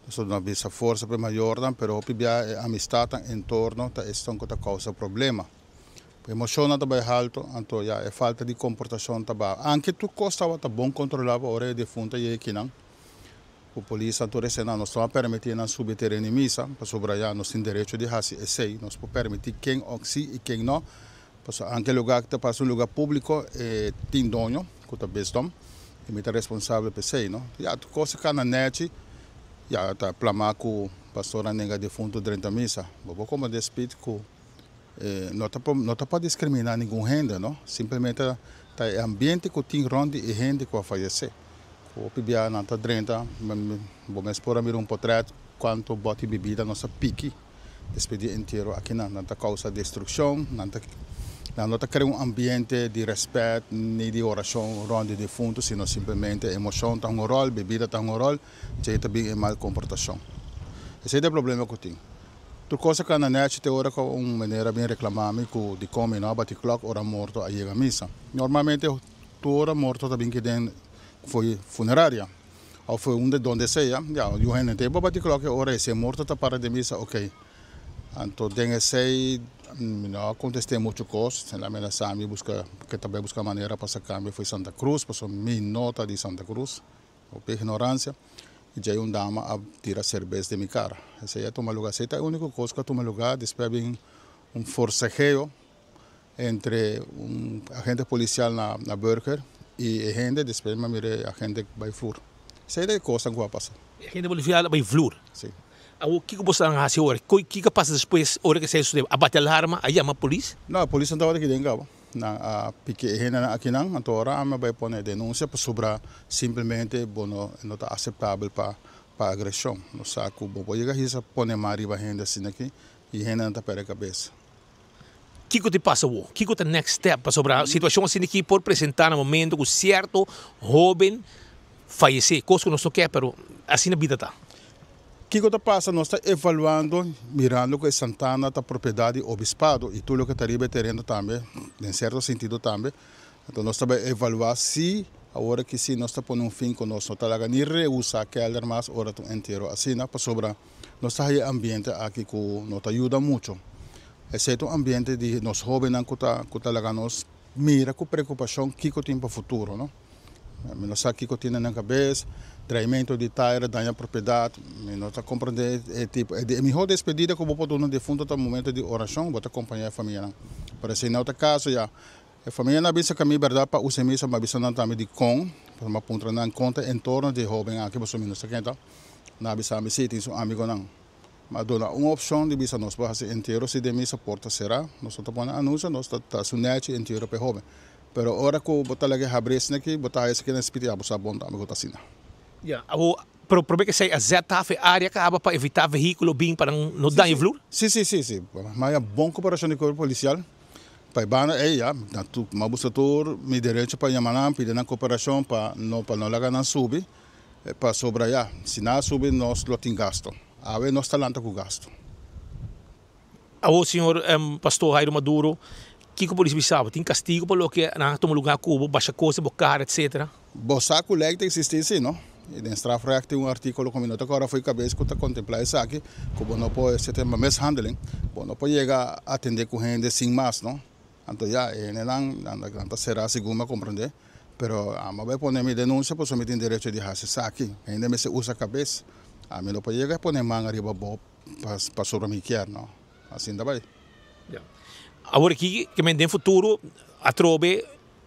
Pasobra no a bisa forsa pa e mayornan, pero hopi bia e amistadnan entorno ta esnan cu ta causa problema. Emocionnan ta bay halto, anto ya e falta di comportacion ta baha. Anke tur cos tabata bon controla pa ora e defunto a yega kinan, cu polis anto recién nos no a permiti nan subi tereno di misa, pasobra ya nos tin derecho di haci esey, nos por permiti ken si y ken no. Pasobra anke lugar ta parse un lugar publico e tin doño cu ta bisdom y mi ta responsabel pa esey no. Ya tur cos a cana nechi ya ta plama cu pastor a nenga difunto drenta misa. Bo por comprende speed cu no ta no ta pa discrimina ningun hende no simplemente ta e ambiente cu tin rond di e hende cu a fayece. Cu hopi bia nan ta drenta bo mes por a mira un potret cuanto boti bibida nos a piki. Despedí entiero akinan. Nan ta kousa destrukshon, nan ta nan no ta krea un ambiente di rèspèt ni di orashon rònt di defuntu, sino simplemente emoshon ta hunga un ròl, bebida ta hunga un ròl, djei ta bin e mal komportashon. Esei ta e problema ku tin. Tur kos a kana nèchi te ora ku un meneer a bin reklamá mi ku dikon mi no a bati klòk ora morto a yega misa. Normalmente tur ora morto ta bin kiden fo'i funeraria. Of unda donde sea, ya, yu hende te baba di klok e ora esei morto ta para den misa, ok. Anto den esei mi no a kontest'é muchu kos, el a menasá mi buska, ke ta bai buska manera pa saka mi fo'i Santa Cruz, pasobra mi no ta di Santa Cruz, hopi ignoransia. I djei un dama a tira serbes den mi kara. Esei a tuma lugá, esei ta e úniko kos ku a tuma lugá, despues a bin un forsegeo entre un agente policial na na Burger y e hende despues mi a mira e agente bay vloer. Esey ta e cosnan cu a pasa. E agente policial a bay vloer? Si. Awor kico bo stan haci awor? Kico a pasa despues ora cu esey sucede? A bati alarma? A yama polis? No, polis no tabata aki den caba. Nan a piki e hendenan akinan, anto ora ami a bay pone e denuncia pasobra simplemente bo no no ta aceptabel pa pa agresion. No sa cu bo por yega hisa pone man riba hende asina aki y hendenan ta perde cabes. Kiko ta pasa awor? Kiko ta next step? Pasobra situacion asina aki por presenta na momento cu cierto hoben fayece, cos cu nos no kier pero asina bida ta. Kiko ta pasa? Nos ta evaluando mirando cu e Santana ta propiedad di Obispado y tur loke ta riba e tereno tambe, den cierto sentido tambe. Enton nos ta bay evalua si awor aki si nos ta pone un fin cu nos no ta laga ni reusa kelder mas ora ta un entero asina pasobra Nos ta haya e ambiente aki ku no ta yuda mucho. Esei ta un ambiente di nos hóbennan ku ta ku ta laga nos mira ku preokupashon kiko tin pa futuro, no. Mi no sa kiko tin na nan kabes, dreimento di taira, daña propiedat, mi no ta komprendé e tipo. E mihó despedida ku bo por duna un defunto ta momento di orashon, bo ta kompañá e famianan. Pero esei no ta kaso ya. E famianan a bisa ku mi bèrdat pa usa e misa, mi a bisa nan tambe dikon, pasobra mi a puntra nan kon ta e entorno di e hóben aki, pasobra mi no sa ken ta. Nan a bisa mi si, tin su amigonan. Mi a duna un opshon di bisa nos por hasi entiero si den misa porta será, nos no ta pone anunsio, nos ta ta su nechi entiero pa e hoben. Pero ora ku bo ta laga e habri esaki aki, bo ta haya esaki na spiritu, ya bo sa bon tambe ku ta asina. Ya, awor, pero prome ke esei a zet af e área kaba pa evitá vehíkulo bin pa nan no daña e vloer? Si, si, si, si. Mi a haya bon koperashon di kuerpo polisial. Pa e banda ei ya, na tur, mi a buska tur mi derecho pa yama nan, pidi nan koperashon pa no pa no laga nan subi. Pasobra ya, si nan a subi nos lo tin gasto. Awe nos ta lanta ku gasto. Awor señor Pastor Jairo Maduro, kiko por bisa bo? Tin kastigo pa loke nan a tuma lugar ku bo, basha kos den bo kara etcetera? Bo sa ku lei ta eksistí si, no? I den strafrecht tin un artíkulo ku mi no ta kòrda fo'i kabes ku ta kontemplá esaki, ku bo no por, esei ta yama mishandeling, bo no por yega atendé ku hende sin mas, no? Anto ya, e hendenan nan ta será segun mi a komprendé. Pero ami a bai pone mi denuncia pasobra mi tin derecho di haci esaki. Hende mester usa cabes. Ami no por yega pone man ariba bo pasobra mi kier, no. Asin ta bai. Ya. Awor aki ke men den futuro atrobe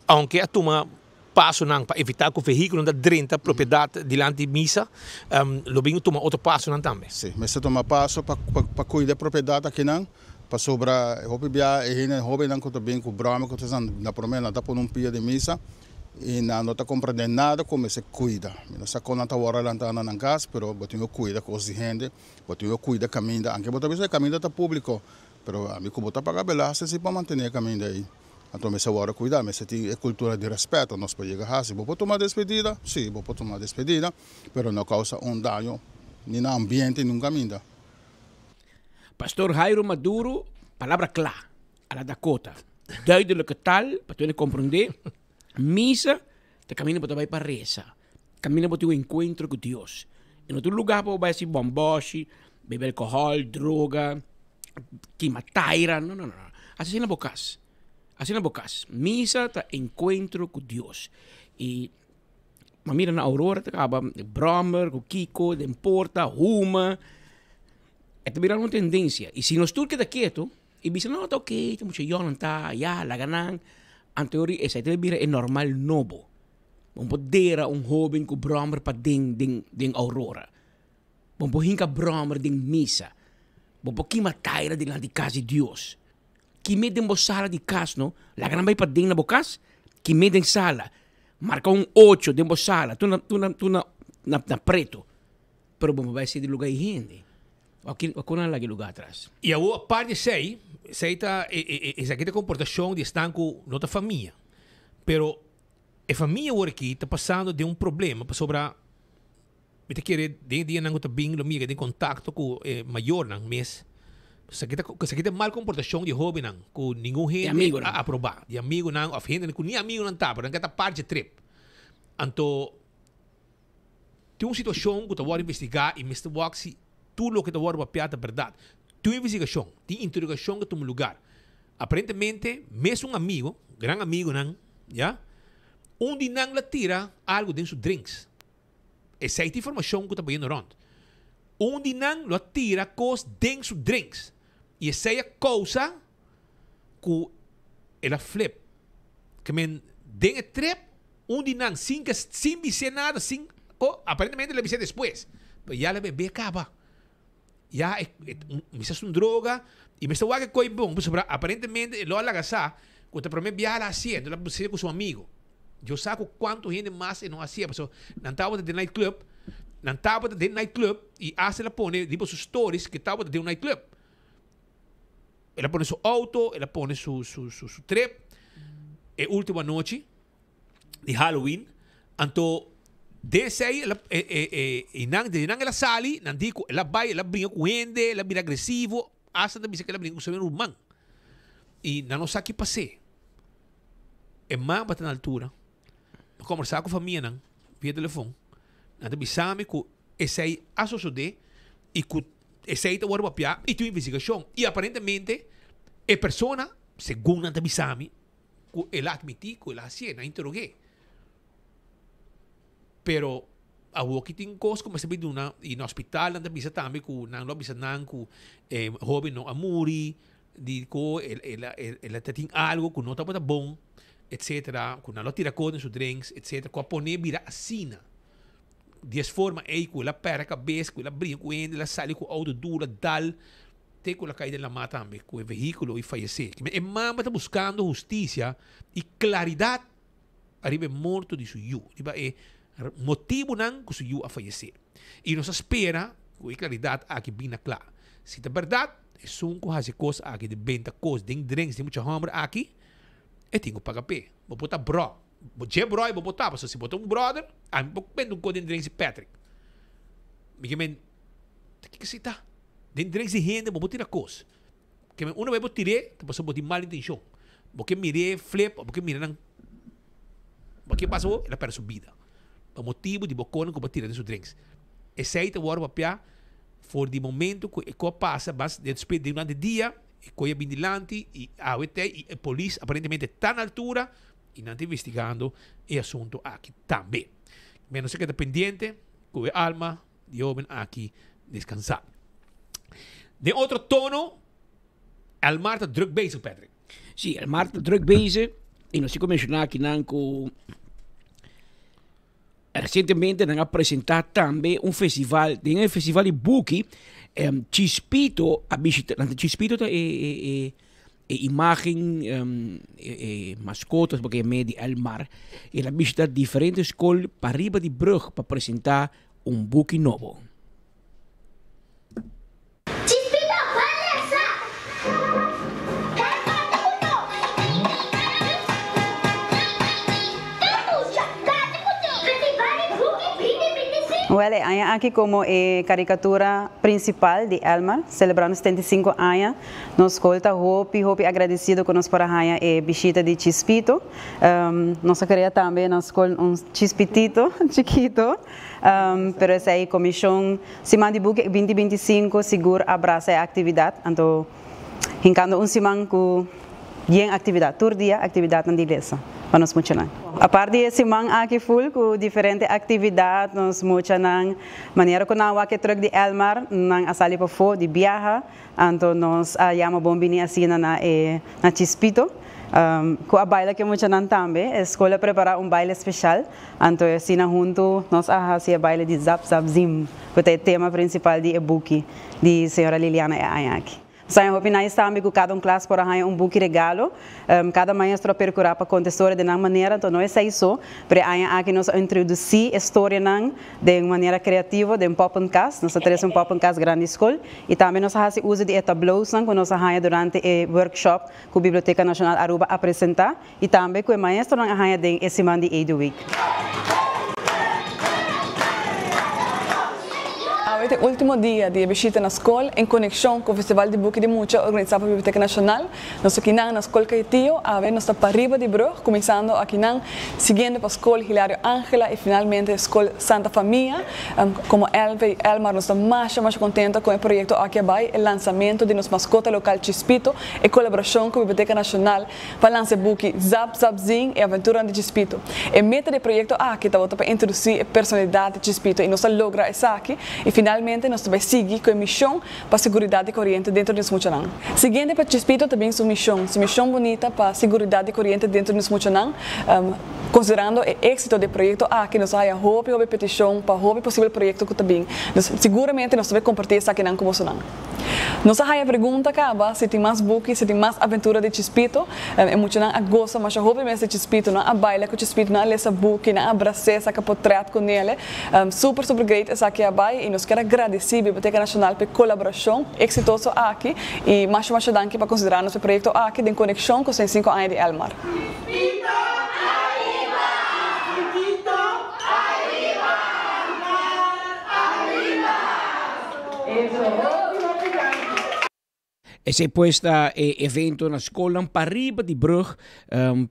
aunke a tuma pasonan pa evita ku vehiculonan ta drenta propiedad dilanti misa, lo bin tuma otro pasonan tambe. Si, mester tuma paso pa cuida e propiedad akinan. Pasobra e hopi bia e hende hobennan ku ta bin ku broma ku ta esnan na prome nan ta pone un pia di misa i nan no ta komprende nada ku mester kuida. Mi no sa kon nan ta wòrdu lantá na nan kas pero bo tin ku kuida kos di hende, bo tin ku kuida kaminda anke bo ta bisa e kaminda ta públiko pero ami ku bo ta paga belasting si pa mantené e kaminda ei. Anto mester wòrdu kuidá, mester tin e kultura di rèspèto nos por yega hasi. Bo por tuma despedida? Sí, bo por tuma despedida pero no kousa un daño ni na ambiente ni un kaminda. Pastor Jairo Maduro, palabra kla, a la Dakota. Duidelijke taal, pa tur hende komprondé. Misa. Ta kaminda bo ta bai pa resa. Kaminda bo tin un enkuentro ku Dios. E no ta un lugá pa bo bai hasi bòmbòshi, bebe alkohòl, droga, kima taira. No, no, no. Hasi asina na bo kas. Hasi na bo kas. Misa ta enkuentro ku Dios. I bo mira na Aurora ta kaba bròmer ku kiko den porta, huma. E ta bira un tendensia. I si nos tur keda ketu i bisa no ta oke, ta mucha yònan ta, ya laga nan. Anto yori esei ta bira e normal nobo. Bo por dera un hoben ku bròmer paden den den Aurora. Bo por hinka bròmer den misa. Bo por kima taira dilanti kas di Dios. Kim'é den bo sala di kas no, laga nan bai paden na bo kas, kim'é den sala. Marka un ocho den bo sala, tur na tur na tur na na preto. Pero bo no bai sedi luga di hende. Wak wak nan laga e luga atras. I awor apart di esei, esei ta e e esaki ta komportashon di esnan ku no ta famia. Pero e famia awor aki ta pasando den un problema pasobra mi ta kere den e dianan ku ta bin lo mi yega den kontakto ku e mayornan mes. Esaki ta esaki ta mal komportashon di e hobennan ku ningun hende a aproba. Di amigunan òf hendenan ku ni amigunan ta pero nan ke ta parti dje trip. Anto Tin un situashon ku ta wòrdu investigá i mester wak si tur loke ta wòrdu papiá ta bèrdat. Tin un investigashon, tin interogashon ku tuma lugar. Aparentemente, mesun amigu, gran amigunan, ya, un di nan la tira algu den su drinks. Esei ta informashon ku ta bayendo rònt. Un di nan lo a tira kos den su drinks i esei a kousa ku el a flip. Ke men den e trip un di nan sin ke sin bis'é nada sin ko aparentemente el a bis'é despues pero ya el a bebé kaba ya e mester es un droga y mester wak e koy bon pasobra aparentemente e lo a laga sa ku ta prome biaha el a hasié enton el a bis'é ku su amigo Dios sa ku kuantu hende mas e no hasié pasobra nan tabata den night club nan tabata den night club y hasta el a pone riba su stories ke tabata den un night club. El a pone su auto, el a pone su, su, su, su trip. E último anochi di Halloween. Anto, den esei, el a, e, e, e, e nan, desde nan el a sali, nan di ku el a bai, el a bringa ku hende, el a bira agresivo. Hasta nan ta bisa ku el a bringa ku su ruman. I nan no sa ki pas'é. E mama ta na altura. Mi a kombersá ku famianan via telefon. Nan ta bisa mi ku esei a sosodé i ku Esei ta wòrdu papiá i tin un investigashon. I aparentemente e persona, segun nan ta bisa mi, ku el a atmití ku el a hasié, nan a interog'é. Pero awoki tin kos ku mester bin duna i na hospital nan ta bisa tambe ku nan lo a bisa nan ku e hóben no a muri, di ku el el a el a ta tin algu ku no tabata bon, etsetera, ku nan lo a tira kos den su drinks, etsetera, ku a pon'é bira asina. Di es forma ei ku el a pèrdè kabes, ku el a bringa ku hende, el a sali ku outo duru, a dal te ku el a kai den lamá tambe ku e vehíkulo i fayesé. E mama ta buskando hustisia i klaridat ariba e morto di su yu, riba e motibunan ku su yu a fayesé. I nos a spera ku e klaridat aki bin na kla. Si ta bèrdat, esun ku hasi e kos aki di benta kos den drinks di mucha hòmber aki, e tin ku paga p'e. Bo por ta brò. Bo dje broy bo por ta, pasobra si bo ta un brother, ami por bende un kos den drinks di Patrick. Mi ke men, ta kiko esei ta? Den drinks di hende bo por tira kos. Ke men una bes bo tir'é, ta pasobra bo tin mal intenshon. Bo ke mir'é flip òf bo ke mira nan, bo ke pasa bo, el a pèrdè su bida. Pa motibu di bo konan ku bo a tira den su drinks. Esei ta wòrdu papia for di momento ku e kos a pasa, bas despues durante dia e kos a bin dilanti i awe te i e polis aparentemente ta na altura. Y nan ta investigando e asunto aki tambe. Men nos a keda pendiente cu e alma di e hoben aki descansa. Den otro tono, Elmar ta druk bezig, Patrick. Sí, Elmar ta druk bezig y nos tin cu menciona akinan cu recientemente nan a presenta tambe un festival, den e festival di buki, Chispito a bishita, Chispito ta e E imagen, e mascotas bo ke yam'é di El Mar, el a bishita diferente skol pariba di brug pa presentá un buki nobo. Chispito, ban lesa! Ban kanta ku nos! Tur mucha, kanta ku nos! Festival di Buki 2025! Wel, e aña aki como e caricatura principal di Elmar, celebrando 75 aña, nos scol ta hopi, hopi agradecido cu nos por a haya e bishita di Chispito. Nos a crea tambe na scol un Chispitito chikito, pero esey comision Siman di Buki 2025 sigur a brasa e actividad, anto hincando un siman cu yen actividad, tur dia actividadnan di lesa pa nos muchanan. Apart di e siman aki full cu diferente actividad, nos muchanan, manera cu nan a wak e truck di Elmar, nan a sali pafo di biaha, anto nos a yama bon bini asina na e na Chispito, cu a baila cu e muchanan tambe. E scol a prepara un baile special, anto asina hunto nos a haci e baile di Zap Zap Zim, cu ta e tema principal di e buki di señora Liliana e aña aki. Nos haña hopi nice tambe cu cada un klas por a haña un buki regalo. Cada maestro a percura pa conta e storia den nan manera, anto no esey so, pero e aña aki nos a introduci e storianan den un manera creativo den poppenkast. Nos a trece un poppenkast grandi scol y tambe nos a haci uzo di e tableausnan cu nos a haña durante e workshop cu Biblioteca Nacional Aruba a presenta y tambe cu e maestronan a haña den e siman di Eduweek. Awe ta e ultimo dia di e bishita na skol en konekshon ku Festival di Buki di Mucha organisá pa Biblioteka Nashonal. Nos akinan na Skol Cayetillo, awe nos ta pariba di brug, kuminsando akinan, siguiendo pa Skol Hilario Angela i finalmente Skol Santa Famia. Komo LV i Elmar nos ta masha masha kontento ku e proyekto aki a bai, e lansamentu di nos maskota lokal Chispito, e kolaborashon ku Biblioteka Nashonal pa lansa e buki Zap Zap Zing, E Aventuranan di Chispito. E meta di e proyekto aki tabata pa introdusí e personalidat di Chispito i nos a logra esaki i finalmente nos ta bai sigui ku e mishon pa seguridat di koriente dentro di nos muchanan. Siguiente pa Chispito ta bin su mishon, su mishon bunita pa seguridat di koriente dentro di nos muchanan. Konsiderando e éksito di e proyekto aki nos a haya hopi hopi petishon pa hopi posibel proyekto ku ta bin. Dus siguramente nos ta bai kompartí esakinan ku bosonan. Nos a haya pregunta kaba si tin mas buki, si tin mas aventura di Chispito. E muchanan a gosa masha hopi mes di Chispito. Nan a baila ku Chispito, nan a lesa buki, nan a bras'é, saka potrèt ku nele. Super super great esaki a bai i nos kier a gradisí Biblioteka Nashonal pa e kolaborashon eksitoso aki i masha masha danki pa konsiderá nos pa e proyekto aki den konekshon ku 65 aña di Elmar. Esei pues ta e evento na skolnan pariba di brug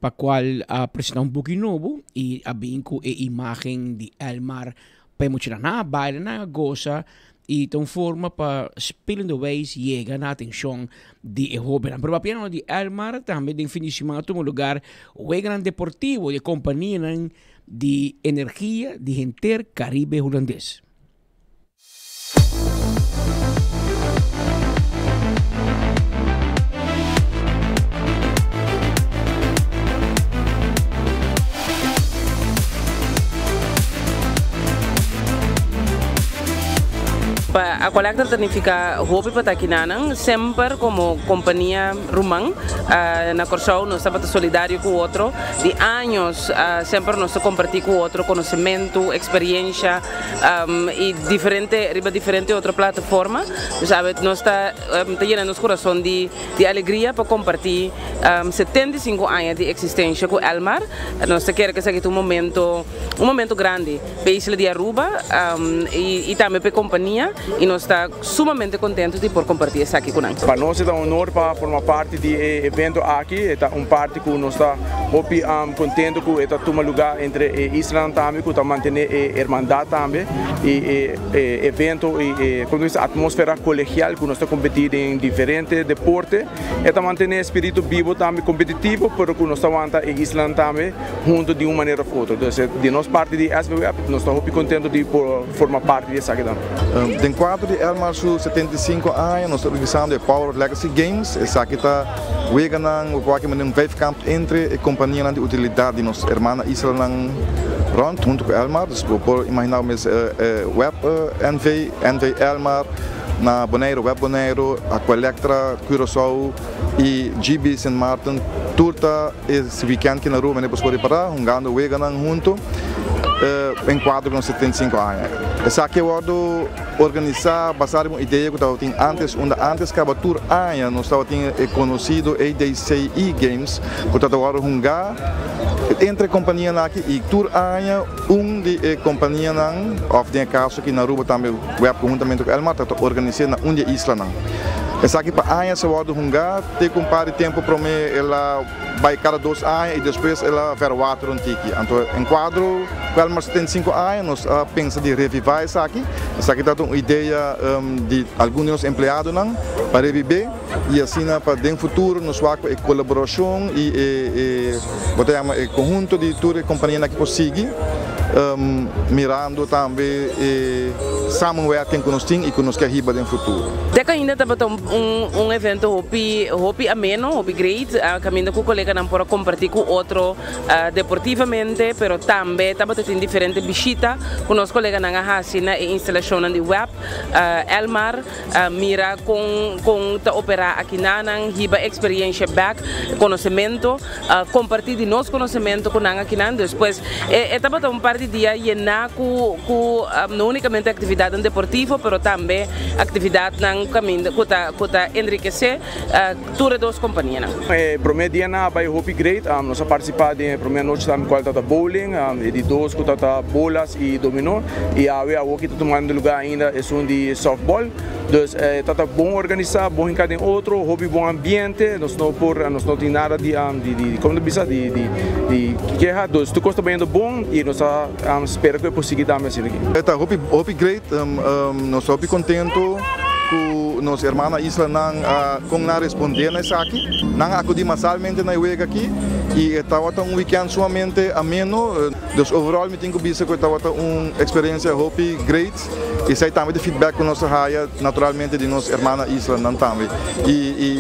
pa cual a presenta un buki nobo y a bin cu e imagen di Elmar pa e muchanan. Nan a baila, nan a goza y ta un forma pa spelende wijs yega na atencion di e hobennan. Pero papiando di Elmar tambe den fin di siman a tuma lugar weganan deportivo di e companianan di energia di henter Caribe Hulandes. Pa Aqualectra ta nifica hopi pa ta kinanan, semper como compania ruman na Corsou nos tabata solidario cu otro, di años semper nos ta comparti cu otro conocemento, experiencia. Y diferente riba diferente otro plataforma. Dus awe nos ta ta yena nos corazon di di alegria pa comparti 75 aña di existencia cu Elmar. Nos ta kere cu esaki ta un momento un momento grandi pa e isla di Aruba y y tambe pa e compania y nos ta sumamente contento di por comparti esaki cu nan. Pa nos e ta un honor pa forma parti di e evento aki. E ta un parti cu nos ta hopi contento cu e ta tuma lugar entre e islanan tambe cu ta mantene e hermandad tambe y e evento y e como dice atmosfera colegial cu nos ta competi den diferente deporte. E ta mantene e spirito bibo tambe competitivo pero cu nos ta wanta e islanan tambe hunto di un manera of otro. Entonces di nos parti di SVWF nos ta hopi contento di por forma parti di esaki tambe. Den cuadro di Elmar su 75 aña nos ta organisando e Power of Legacy Games. Esaki ta weganan bo por wak manda un vijfkamp entre e companianan di utilidad di nos hermana islanan rond hunto cu Elmar. Dus bo por imagina bo mes web NV, NV Elmar, na Bonaire web Bonaire, Aqualectra, Curaçao y GB Sint Maarten tur ta e weekend ki na Aruba mende por score para hungando weganan hunto en cuadro cu nos 75 aña. Esaki a wordo organisa basa riba un idea cu tabatin antes unda antes caba tur aña nos tabatin e conocido ADCE Games cu tabata wordo hunga. Entre kompanianan aki i tur aña un di e kompanianan òf den e kaso aki na Aruba tambe web konhuntamente ku Elmar ta organis'é na un di e islanan. Esaki pa aña sa wòrdu hungá te ku un par di tempu promé el a bai kada dos aña i despues el a verwater un tiki. Anto en kuadro ku Elmar 75 aña nos a pensa di revivá esaki. Esaki tabata un idea di algun di nos empleadonan pa revib'é. I asina pa den futuro nos wak ku e kolaborashon i e e bo ta yama e konhunto di tur e kompanianan aki por sigui mirando tambe e samenwerking ku nos tin i ku nos ke hiba den futuro. Te ainda tabata un un evento hopi hopi ameno, hopi great, kaminda ku koleganan por a kompartí ku otro deportivamente, pero tambe tabata tin diferente bishita ku nos koleganan a hasi na e instalashonnan di web, Elmar. Mira kon kon ta operá akinanan, hiba eksperiencia bèk, konosementu, kompartí di nos konosementu ku nan akinan. Despues e tabata un par di dia yená ku ku no únikamente aktividatnan deportivo pero tambe aktividatnan kaminda ku ta ku ta enrikesé tur e dos kompanianan. E promé dianan a bai hopi great. Nos a partisipá den e promé anochi tambe kual tabata bowling, e di dos ku tabata bolas i dominó i awe awor ki ta tumando lugá ainda esun di softball. Dus e tabata bon organisá, bon hinká den otro, hopi bon ambiente. Nos no por, nos no tin nada di di komo ta bisa di di keha. Dus tur kos ta bayendo bon i nos ta spera ku e por sigui tambe asina aki. E ta hopi hopi great, nos ta hopi kontento ku nos hermana islanan a kon nan respondé na esaki. Nan a akudí masalmente na e wega aki i e tabata un weekend sumamente ameno. Dus overall mi tin ku bisa ku e tabata un eksperensia hopi great i esei tambe ta feedback ku nos a haya naturalmente di nos hermana islanan tambe. I i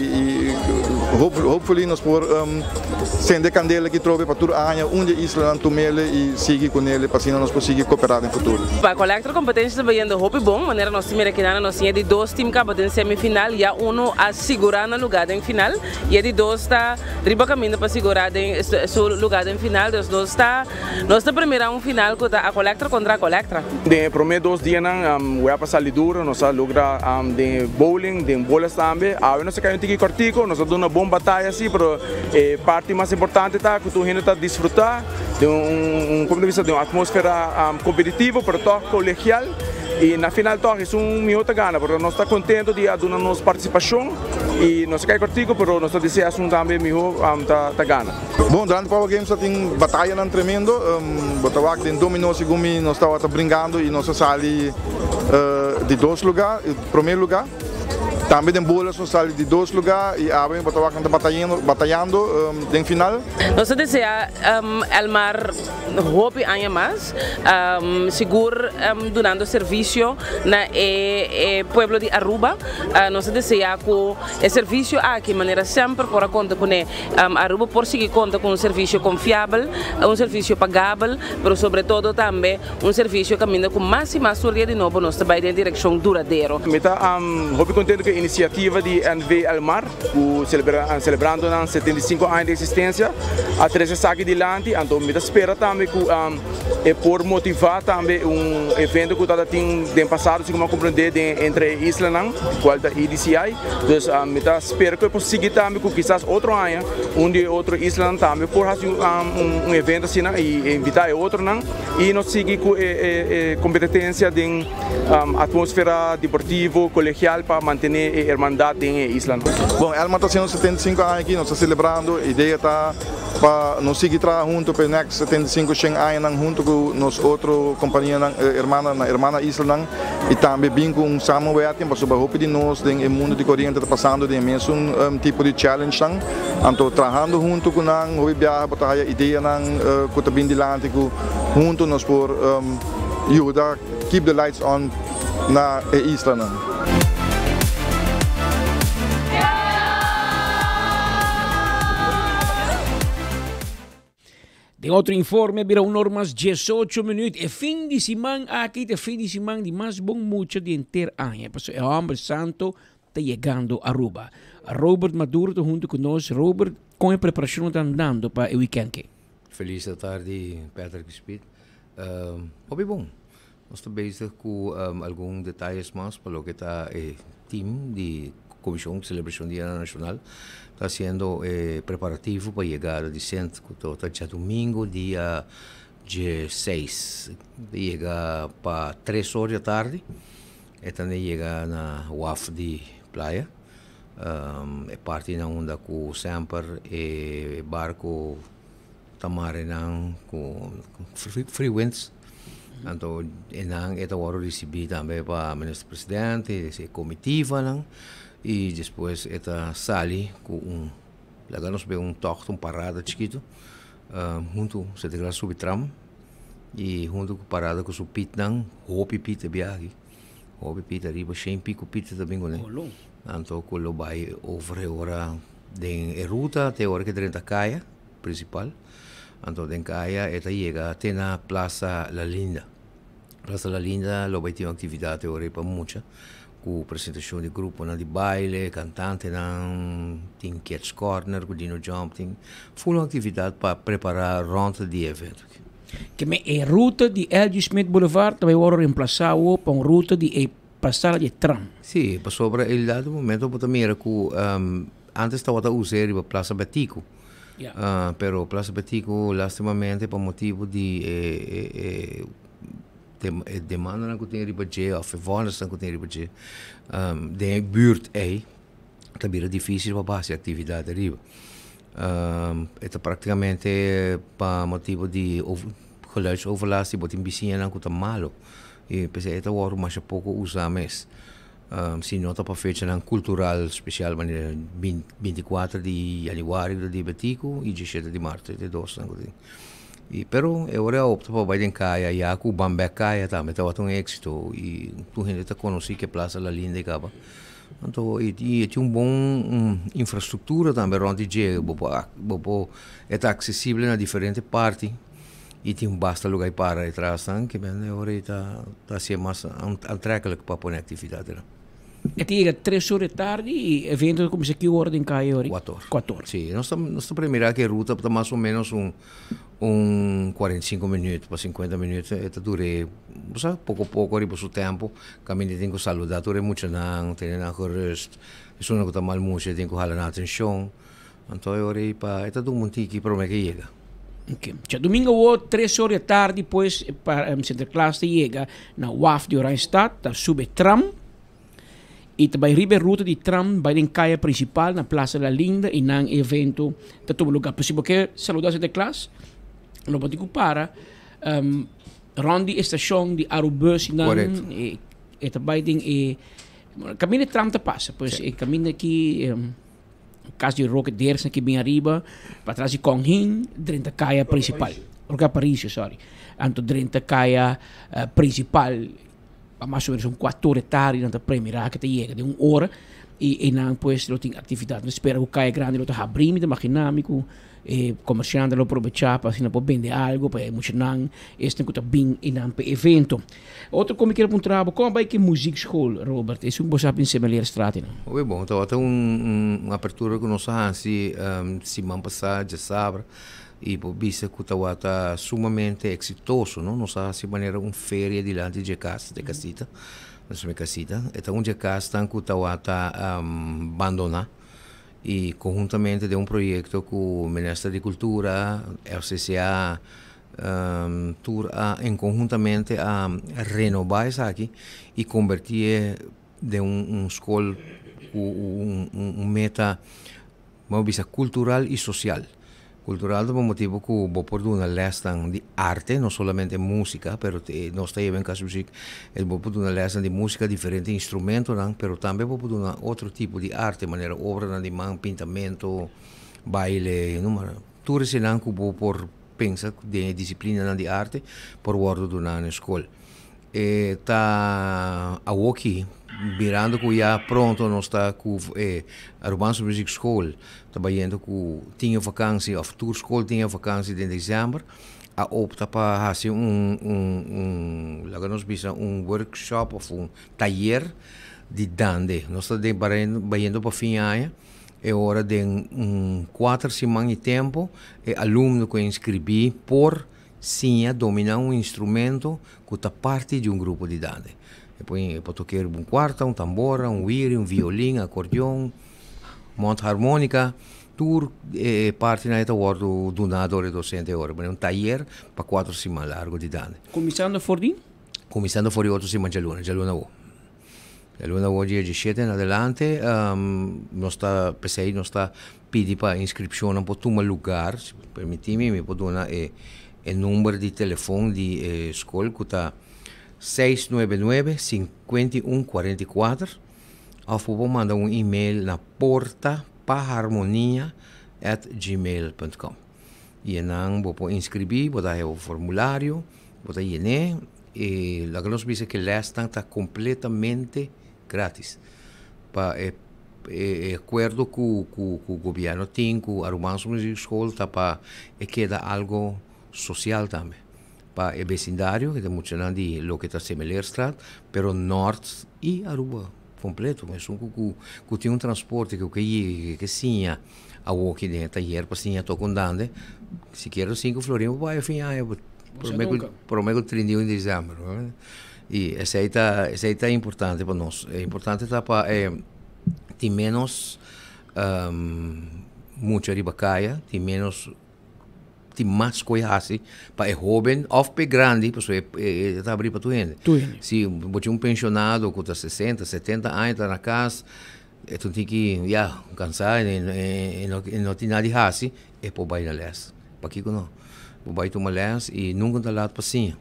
hopefully nos por sende kandela aki trobe pa tur aña un di e islanan tumele i sigui kunele pa asina nos por sigui koperá den futuro. Pa Collector competencia ta bayendo hopi bon, manera nos ta mira kinan nos tin e di dos team caba den semifinal, ya uno a sigura nan lugar den final y e di dos ta riba caminda pa sigura den su lugar den final, dus nos ta nos ta premira un final cu ta Aqualectra contra Aqualectra. Den e prome dos dianan wea pa sali duro, nos a logra den bowling, den bolas tambe, awe nos a cay un tiki cortico, nos a duna bon bataya si, pero e parti mas importante ta cu tur hende ta disfruta. Den un punto di vista di un atmósfera kompetitivo pero tòg kolegial i na final tòg esun mihó ta gana pero nos ta kontento di a duna nos partisipashon i nos a kai kòrtiku pero nos ta desea esun tambe mihó ta gana. Bon, durante Power Games ta tin batayanan tremendo. Bo ta wak den dominó segun mi nos tabata bringando i nos a sali di dos lugá, promé lugá. Tambe den bolas nos sali di dos lugá i awe bo ta wak nan ta batayando den final. Nos ta desea Elmar hopi aña mas, sigur dunando servicio na e pueblo di Aruba. Nos ta desea cu e servicio aki manera semper por a conta cune, Aruba por sigui conta cu un servicio confiabel, un servicio pagabel, pero sobre todo tambe Un servisio kaminda ku mas i mas tur dia di nobo nos ta bai den direkshon duradero. Mi ta hopi kontento ku e inisiativa di NV Elmar ku selebrando nan 75 aña di eksistensia a trese esaki dilanti. Anto mi ta spera tambe ku e por motivá tambe un evento ku tabata tin den pasado si ku mi a komprendé den entre e islanan kual ta EDCI. Dus mi ta spera ku e por sigui tambe ku kisas otro aña un di e otro islanan tambe por hasi un evento asina i invitá e otronan. I nos sigui ku e kompetetensia den atmósfera deportivo, kolegial pa mantené e hermandat den e islanan. Bon, Elmar ta hasiendo 75 aña aki, nos ta selebrando. Idea ta pa nos sigui traha hunto pa e next 75, shen añanan hunto ku nos otro kompanianan, hermana, na hermana islanan i tambe bin ku un samenwerking pasobra hopi di nos den e mundo di koriente ta pasando den e mesun tipo di challengenan. Anto trahando hunto ku nan hopi biaha bo ta haya ideanan ku ta bin dilanti ku hunto nos por yuda keep the lights on na e islanan. Den otro informe bira un or mas 18 minuut. E fin di siman aki ta e fin di siman di mas bon mucha di henter aña. Pasobra e homber santo ta yegando Aruba. Robert Maduro ta hunto cu nos. Robert, con e preparacion ta andando pa e weekend ke? Feliz atardi Patrick Speed. Hopi bon. Nos ta bezig cu algun detayes mas pa loke ta e team di. Komishon Selebrashon Dia Nashonal ta hasiendo e preparativo pa yegada di Sint ku ta djadumingu dia 16. Ta yega pa 3 or di atardi. E tambe yega na waf di Playa. E parti na unda ku semper e barko ta mara nan ku Freewinds. Anto nan e ta wòrdu risibí tambe pa minister presidente e komitivanan i despues e ta sali ku un laga nos bira un tògt, un parada chikitu huntu Sinterklaas subi tram i huntu ku parada ku su pitnan, hopi pit e biaha aki, hopi pit ariba shen piku pit ta bin kuné. Anto ku lo bai over e ora den e ruta te ora ke drenta kaya prinsipal. Anto den kaya e ta yega te na Plaza La Linda. Plaza La Linda lo bai tin un aktividat e ora ei pa mucha ku presentashon di gruponan di baile, kantantenan, tin Kids Corner ku Dino Jump, tin ful un aktividat pa prepará rònt di e evento aki. Keme e ruta di LG. Smith Boulevard ta bai wòrdu remplasá awor pa un ruta di e pasada di e tram. Sí, pasobra e dado momento bo ta mira ku antes tabata usa e riba Plaza Betico. Pero Plaza Betico lastimamente pa motibu di e e demandanan ku tin riba dje òf e vònisnan ku tin riba dje den e bùrt ei ta bira difísil pa hasi aktividat ariba. E ta praktikamente pa motibu di geluidsoverlast i bo tin bisiñanan ku ta malu i p'esei e ta wòrdu masha poko usá mes. Si no ta pa fechanan kultural spesial manera 24 di yanüari ku ta di Betico i 17 di mart e dosnan ku tin. I pero e ora a opta pa bai den kaya ya ku ban bek kaya tambe tabata un éksito i tur hende ta konosí ke Plaza La Linda i kaba. Anto i e tin un bon infrastruktura tambe rònt di dje bo por bo por e ta aksesibel na diferente parti i tin basta luga i para atras nan ke men e ora ei ta ta hasié mas aantrekkelijk pa pone aktividat einan. E ta yega 3 or di tardi i evento ta kuminsá ki ora den kaya ori? Kuator. 4. Sí, nos ta nos ta premirá ku e ruta ta mas o ménos un un 45 minüt pa 50 minüt e ta dur'é bo sa poko poko riba su tempu kaminda tin ku saludá tur e muchanan tene nan gerust esunnan ku ta mal musha tin ku hala nan atenshon anto e ora ei pa e ta duna un tiki promé ke yega. Ok. Djadumingu awor 3 or di tardi pues pa Sinterklaas ta yega na waf di Oranjestad ta sube tram y ta bay riba e ruta di tram bay den caya principal na Plaza La Linda y nan e evento ta tuma lugar. Pues si bo ke saluda Sinterklaas lo bo tin cu para rond di e stacion di Arubus y nan e ta bay den e caminda e tram ta pasa pues e caminda aki. Cas di Roque Dersen ki bin ariba, patras di Kong Hin, drenta kaya principal. Roque Aparicio, sorry. Anto drenta kaya principal, pa mas o menos un cuatro ora tardi nan ta premira ke ta yega den un ora y eynan pues lo tin actividad. Mi spera cu kaya grandi lo ta habri, mi ta imagina mi cu e comerciante lo probecha pa asina por bende algo pa e muchanan esnan cu ta bin eynan pa e evento. Otro con mi kier puntra bo, con a bay ki muziekschool, Robert? Esun bo sa bin Semeleerstraat eynan. Hopi bon, tabata un apertura cu nos a haci siman pasa djasabra y por bisa cu tabata sumamente exitoso, no? Nos a haci manera un feria dilanti dje cas, dje casita, nos mi casita. E ta un dje casnan cu tabata bandona y conhuntamente den un proyecto cu Minister di Cultura, FCCA, Tur a en conhuntamente a renoba esaki y converti'e den un scol cu un meta bo a bisa cultural y social. Cultural ta pa motibo cu bo por duna lesnan di arte, no solamente musica, pero nos ta yeba en Cas Muziek, bo por duna lesnan di musica, diferente instrumentonan, pero tambe bo por duna otro tipo di arte manera obranan di man, pintamento, baile, numa. Tur esenan ku bo por pensa den e disiplinanan di arte por wòrdu duná na e skol. E ta awoki mirando ku ya pronto nos ta ku e Arubaanse Muziekschool ta bayendo ku tin e vakansi òf tur skol tin e vakansi den desèmber a opta pa hasi un un laga nos bisa un workshop òf un tayer di dande. Nos ta den bayendo pa fin aña. E ora den un kuater siman i tempu e alumno ku a inskribí por siña dominá un instrumento ku ta parti di un grupo di dande. E por e por toca un cuarta, un tambora, un wiri, un violin, acordeon, mondharmonica. Tur e partinan ta wordo duna door e docente ora. Un tayer pa 4 siman largo di dande. Cuminsando for di? Cuminsando for di otro siman djaluna, djaluna awo. Djaluna awo dia 17 en adelante, nos ta, p'esei nos ta pidi pa inscripcionnan por tuma lugar. Si permiti mi, mi por duna e e number di telefon di e school cu ta 699 51 44 of bo por manda un email na porta paharmonia at gmail punt com. Y enan bo por inscribi, bo ta haya bo formulario, bo ta yené y laga nos bisa ke lesnan ta completamente gratis. Pa e e acuerdo cu cu cu gobierno tin cu Arubaanse Muziekschool ta pa e keda algo social tambe. Pa e becindario, ke ta muchanan di loke ta Semeleerstraat, pero Noord y Aruba completo. Esun cu cu cu tin un transporte cu ke yega, ke ke siña awoki den e tayer pa siña toca un dande, sikiera sinku florin bo bay fin aña prome cu prome cu 31 di december. Y esey ta esey ta importante pa nos. E importante ta pa e tin menos mucha riba caya, tin menos tin mas ku e hasi pa e hoben òf pa e grandi, pasobra e ta abrí pa tur hende. Tur hende. Si bo tin un penshonado ku ta sesenta, setenta aña ta na kas, e ta tin ki ya kansá e no tin nada di hasi, e por bai na lès. Pakiko no? Bo bai tuma lès i nunka no ta lat pa siña.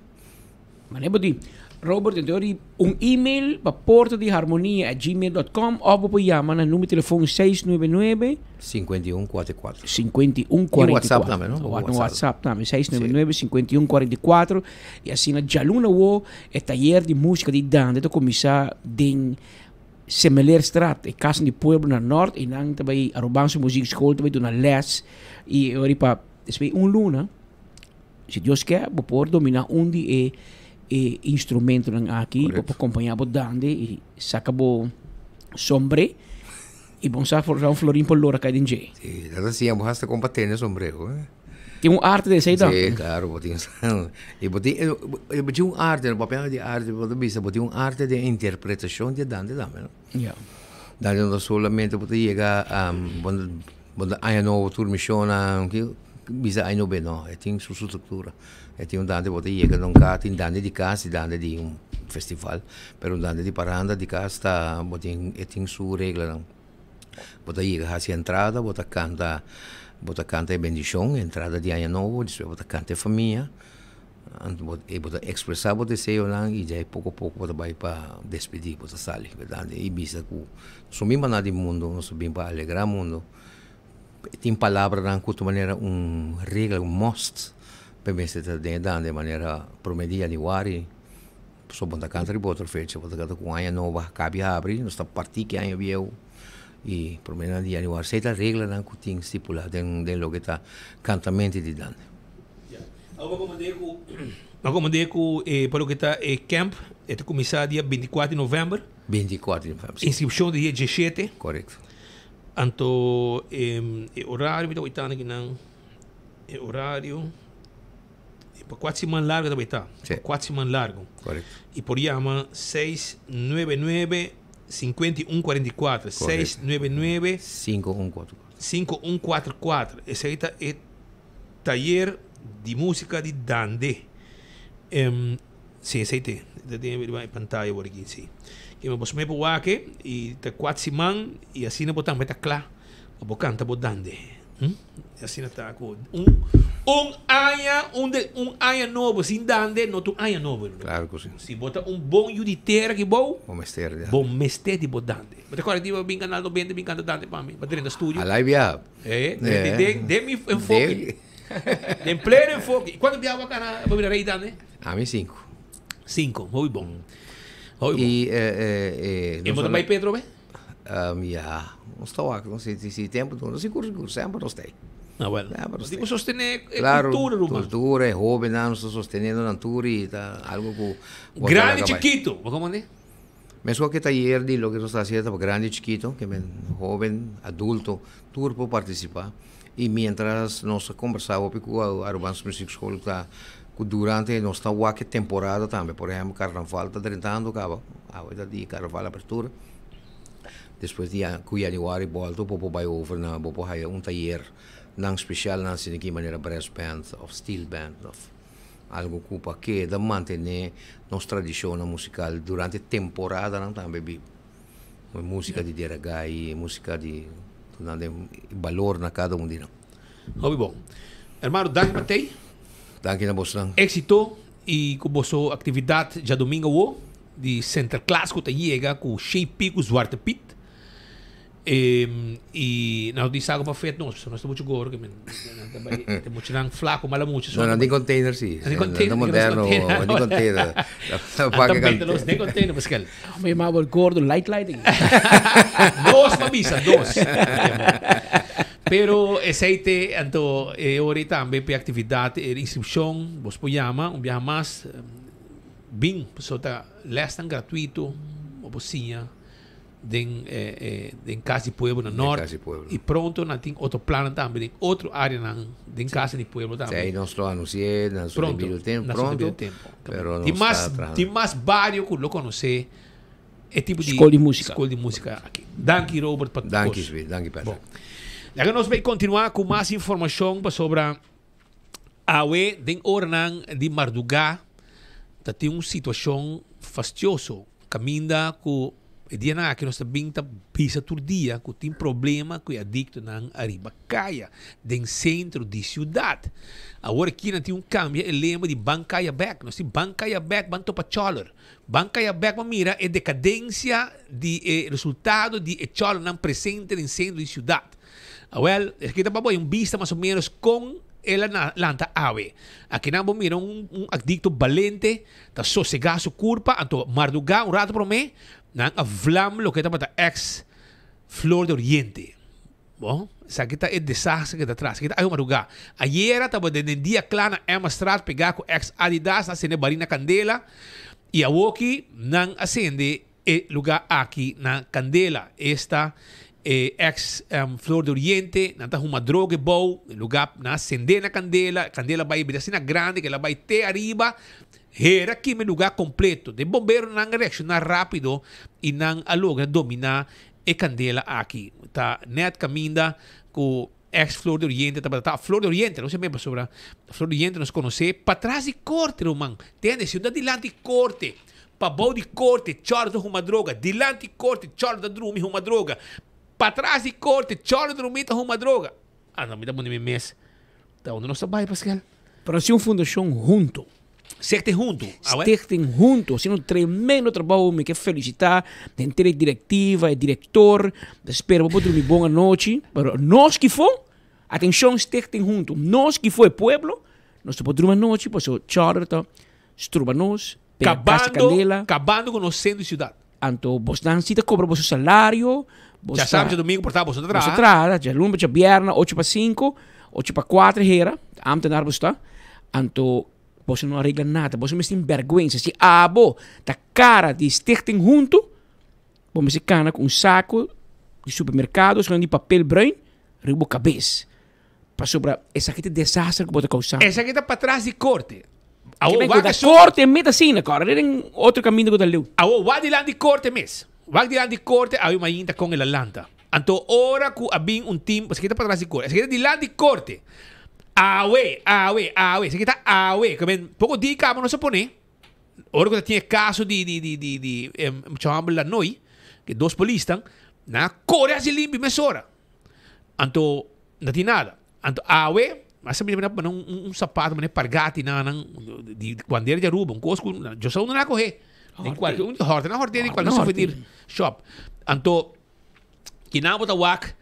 Mane bo di, Robert, enton di un email pa porta di harmonia at gmail dot com of bo por yama na numero di telefon 699 51 44. 51 Y WhatsApp 44. tambe, no? Wa- WhatsApp tambe, 699 51 44. Y asina djaluna wo e tayer di musica di Dande ta cuminsa den Semeleerstraat, e Casa di Pueblo na Noord. Y nan ta bay Arubaanse Muziekschool ta bay duna les. Y ori pa despues un luna, Si Dios ke, bo por domina un di e e instrumentonan aki, bo por acompaña bo dande y saca bo sombre y bon sa for un florin por lora cay den dje. Sí, dat a siña bo hasta con pa tene sombrero, eh. Tin un arte den esey tambe. Sí, claro, bo tin y bo tin bo tin un arte, no papiando di arte, bo ta bisa bo tin un arte den interpretacion di e dande tambe, no? Ja. Dande no ta solamente bo ta yega bo ta aña nobo tur misionnan, Bisa ay no be no, e tin su struktura. E tin un dande bo ta yega na un kas, tin dande di kas i dande di un festival, pero un dande di paranda di kas ta bo tin e tin su reglanan. Bo ta yega hasi entrada, bo ta kanta bo ta kanta e bendishon, entrada di aña nobo, despues bo ta kanta e famia, anto bo e bo ta ekspresá bo deseonan i djei poko poko bo ta bai pa despedí, bo ta sali berdad i bisa ku nos no bin pa nada di mundu, nos a bin pa alegrá mundu. Tin palabranan ku ta manera un regla, un must, pa e mester ta den e dande manera prome di januari, pasobra bo no ta kanta riba otro fecha, bo ta kanta ku aña nobo a kabi habri, nos ta partí ki aña bieu i prome di januari. Esei ta reglanan ku tin stipulá den den loke ta kantamento di dande. Bo a komand'é ku e pa loke ta e camp e ta kuminsá dia 24 di novèmber. 24 di novèmber, si. Inskripshon di dia 17. Korekto. Anto e orario mi ta wetando akinan, e orario e pa kuater siman largo ta weta, pa kuater siman largo. Correcto. I por yama 699 5144, 699 5144. 5144. Esei ta e tayer di músika di Dande. Sí, esei te. Ta den riba e pantaya awor aki, sí. Kema bo smé por wak e i ta kuat siman i asina bo tambe ta kla pa bo kanta bo dande. Hm? Asina ta ku un un aña un de un aña nobo sin dande no ta un aña nobo. Klaro ku sí. Si bo ta un bon yu di tera aki bou, Bo mester di dande. Bo mester di bo dande. Bo ta kòrda di bo bin kanal 90 bin kanta dande pa mi, pa drenta studio. Alai bia. Eh, den den mi enfoke. Den pleno enfoke. Kuantu bia bo a kana bo bira rei dande? Ami sinku. Sinku, hopi bon. Hopi bon. I e E bo ta bai Petro be? Ya, nos ta wak, nos si si tempu duna, sigur sigur, semper nos ta ei. Ah wel. Semper nos ta Nos tin ei. ku sostené e Claro, kultura ruman. kultura, e hobennan nos ta sosteniendo nan tur i ta algo ku bo ta Grandi laga bai. chikitu, bo komo di? Meskos ku e tayer di loke nos ta hasiendo ta pa grandi i chikitu, ke men hoben, adulto, tur por partisipá. I mientras nos a kombersá hopi ku Arubaanse Muziekschool ta ku durante nos ta wak e temporada tambe. Por ehèmpel karnaval ta drentando kaba, awe ta di karnaval apertura. Despues di ku yanüari bòlta bo por bai over na bo por haya un tayer nan spesial nan asina ki manera brass band òf steel band òf algu ku pa keda mantené nos tradishonnan musikal durante temporadanan tambe bibu. Músika di Deragai, músika di nan den balor na kada un di nan. Hopi bon. Hermano, danki pa tei. Danki na bosnan. Éxito y cu boso actividad djadomingo awo di Sinterklaas cu ta yega cu Shey Pico Zwarte Piet. Y nan di saco pa fet nos, nos ta mucho goro que men nan ta bay ta mucho nan flaco mala mucho. No, nan di container si. Nan di container, Nan moderno, nan di container. Nan ta los den container Pascal. Mi yama bo gordo light light. Dos pa bisa, dos. Pero esey te anto e ora tambe pe actividad e inscripcion bos por yama un biaha mas bin pasobra ta lesnan gratuito bo por siña. den den Cas di Pueblo na Noord y pronto nan tin otro plannan tambe den otro areanan den Casa di Pueblo tambe. Sí, nos lo anuncié na su debido tempo, pronto, pero nos tin mas, ta trahando. Tin mas bario cu lo conoce e tipo di School di musica. School di musica aki. Danki Robert pa Danki Sweet, danki Patrick. Bon. Laga nos bay continua cu mas informacion pasobra awe den oranan di marduga ta tin un situacion fastioso Caminda cu e dianan aki nos ta bin ta bisa tur dia cu tin problema cu e adictonan ariba caya den centro di ciudad. Awor aki nan tin un cambia e lema di ban caya bek. Nos tin ban caya bek, ban topa choler. Ban caya bek pa mira e decadencia di e resultado di e cholernan presente den centro di ciudad. Awel, esaki ta pa bo un bista mas o menos con el a lanta awe. Akinan bo mira un adicto balente ta sosegá su kurpa, anto mardugá un rato promé nan a vlam loke tabata ex Flor de Oriente. Bon, esaki ta e desastre ke ta tras. Esaki ta ayo mardugá. Ayera tabata den dia kla na Emmastraat pegá ku ex Adidas, nan a sende barí na kandela i awoki nan a sende e lugá aki na kandela. Esta e ex Flor de Oriente, nan ta huma droga e bou, e lugá nan a sendé na kandela, kandela bai bira asina grandi ke el a bai te ariba, hera kima e lugá kompleto. De bomberonan a reakshoná rápido i nan a logra dominá e kandela aki. Ta nèt kaminda ku ex Flor de Oriente tabata ta Flor de Oriente, no se pasobra Flor de Oriente nos konosé patras di korte ruman, tende si no ta dilanti korte. Pabou di korte, chòrdu ta huma droga. Dilanti korte, chòrdu ta drumi huma droga. Patras di korte, chòrdu drumi ta huma droga. Ah no, mi ta pone mi mes. Ta unda nos ta bai, Pascal? Pero si un fundashon hunto. Stichting Hunto. Stichting Hunto, haciendo un tremendo trabou. Mi ke felicita henter e directiva, e director. Spera bo por drumi bon anochi. Pero nos ki fo, atencion Stichting Hunto, nos ki fo e pueblo, nos no por drumi anochi pasobra chòrdu ta Stroba nos, pega gas y Kabando, candela. kabando ku nos sentro di siudat. Anto bosnan si ta kobra boso salario. Bos Dja ta, sabado, djadomingo por ta boso ta boso traha. traha, djaluna pa djabierna, ocho pa sinku, ocho pa kuater hera, ambtenaar boso ta. Anto boso no a regla nada, boso mester tin bergwensa. Si abo ta kara di stichting huntu, bo mester kana ku un sako di supermerkado, esnan di papel bruin, riba bo kabes. Pasobra esaki ta desaster ku bo ta kousando. Esaki ta patras di korte. Ke Awor men wak ku ta esun. korte mes ta asina, kòrda den otro kaminda ku ta leu. Awor wak dilanti di korte mes. Wak dilanti di korte awe mainta kon el a lanta. Anto ora ku a bin un tim, esaki ta patras di korte, esaki ta dilanti di korte. Awe, awe, awe, esaki ta awe. Ke men poko dia kaba nos a pone. Ora ku ta tin e kaso di di di di di mucha hòmber Lanoi, ke dos polisnan, nan a kore hasi limpi mesora. Anto no tin nada. Anto awe, mas a mira mira un, un, un sapato mane pargati na nan di bandera di Aruba, un kos ku yo sa unda nan a kohe. Den kualke un horte nan horte di kualke souvenir shop. Anto kinan bo ta wak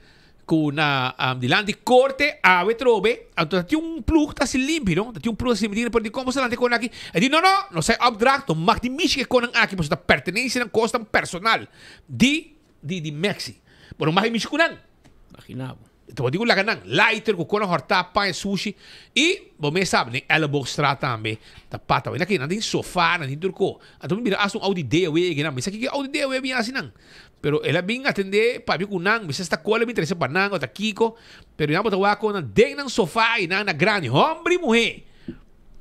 ku na um, dilanti korte awe trobe, anto ta tin un ploeg ta hasi limpi, no? Ta tin un ploeg ta hasi limpi, pero di kon bo sa lanta e konan aki? E di no no, nos a opdracht, no mag di mishi e konan aki pasobra ta pertenencia nan kosnan personal di di di Maxi. Bo no mag di mishi ku nan. Imagina bo. Ta bo di ku laga nan lighter ku kona hortá paña sushi i bo mes sab den Elleboogstraat tambe ta pata wena ke nan tin sofa nan tin tur ko anto mi mira asta un Audi DW ege nan mi sa kiko Audi DW bin hasi nan pero el a bin atende papia ku nan mi sa sta kola bin trese pa nan o ta kiko pero nan bo ta wak kon nan den nan sofa i nan na grandi homber i muhe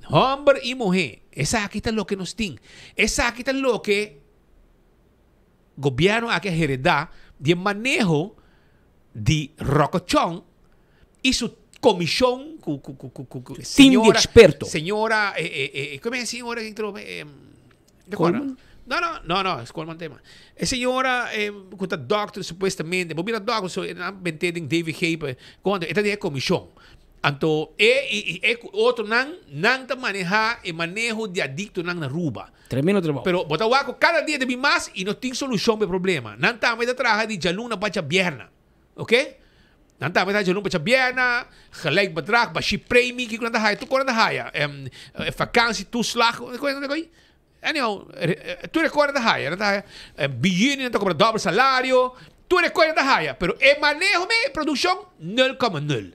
homber i muhe esaki ta loke nos tin esaki ta loke Gobierno aki a hereda di e maneho di Rocco Chong y su comision cu cu cu cu cu cu Team di experto. Señora eh eh eh como e señora que entró eh Coleman? No no no no es Coleman tema. E señora eh cu ta doctor supuestamente, bo mira doctor so nan bente den DVG pa cuando e ta den e comision. Anto e y e cu otronan nan ta maneha e maneho di adictonan na Aruba. Tremendo trabou. Pero bo ta wak ku kada dia ta bin mas i no tin solushon pa e problema. Nan tambe ta traha di djaluna pa djabièrna. Oke? Nan tambe ta traha djaluna pa djabièrna, gelijk bedrag, bashi premi, kiko nan ta haya, tur kos nan ta haya. Vakantie toeslag, ku nan ta koy? Anyhow, tur e kos nan ta haya. Nan ta haya bijuni nan ta kobra dòbel salario, tur e kos nan ta haya. Pero e maneho me, e produkshon, nul koma nul.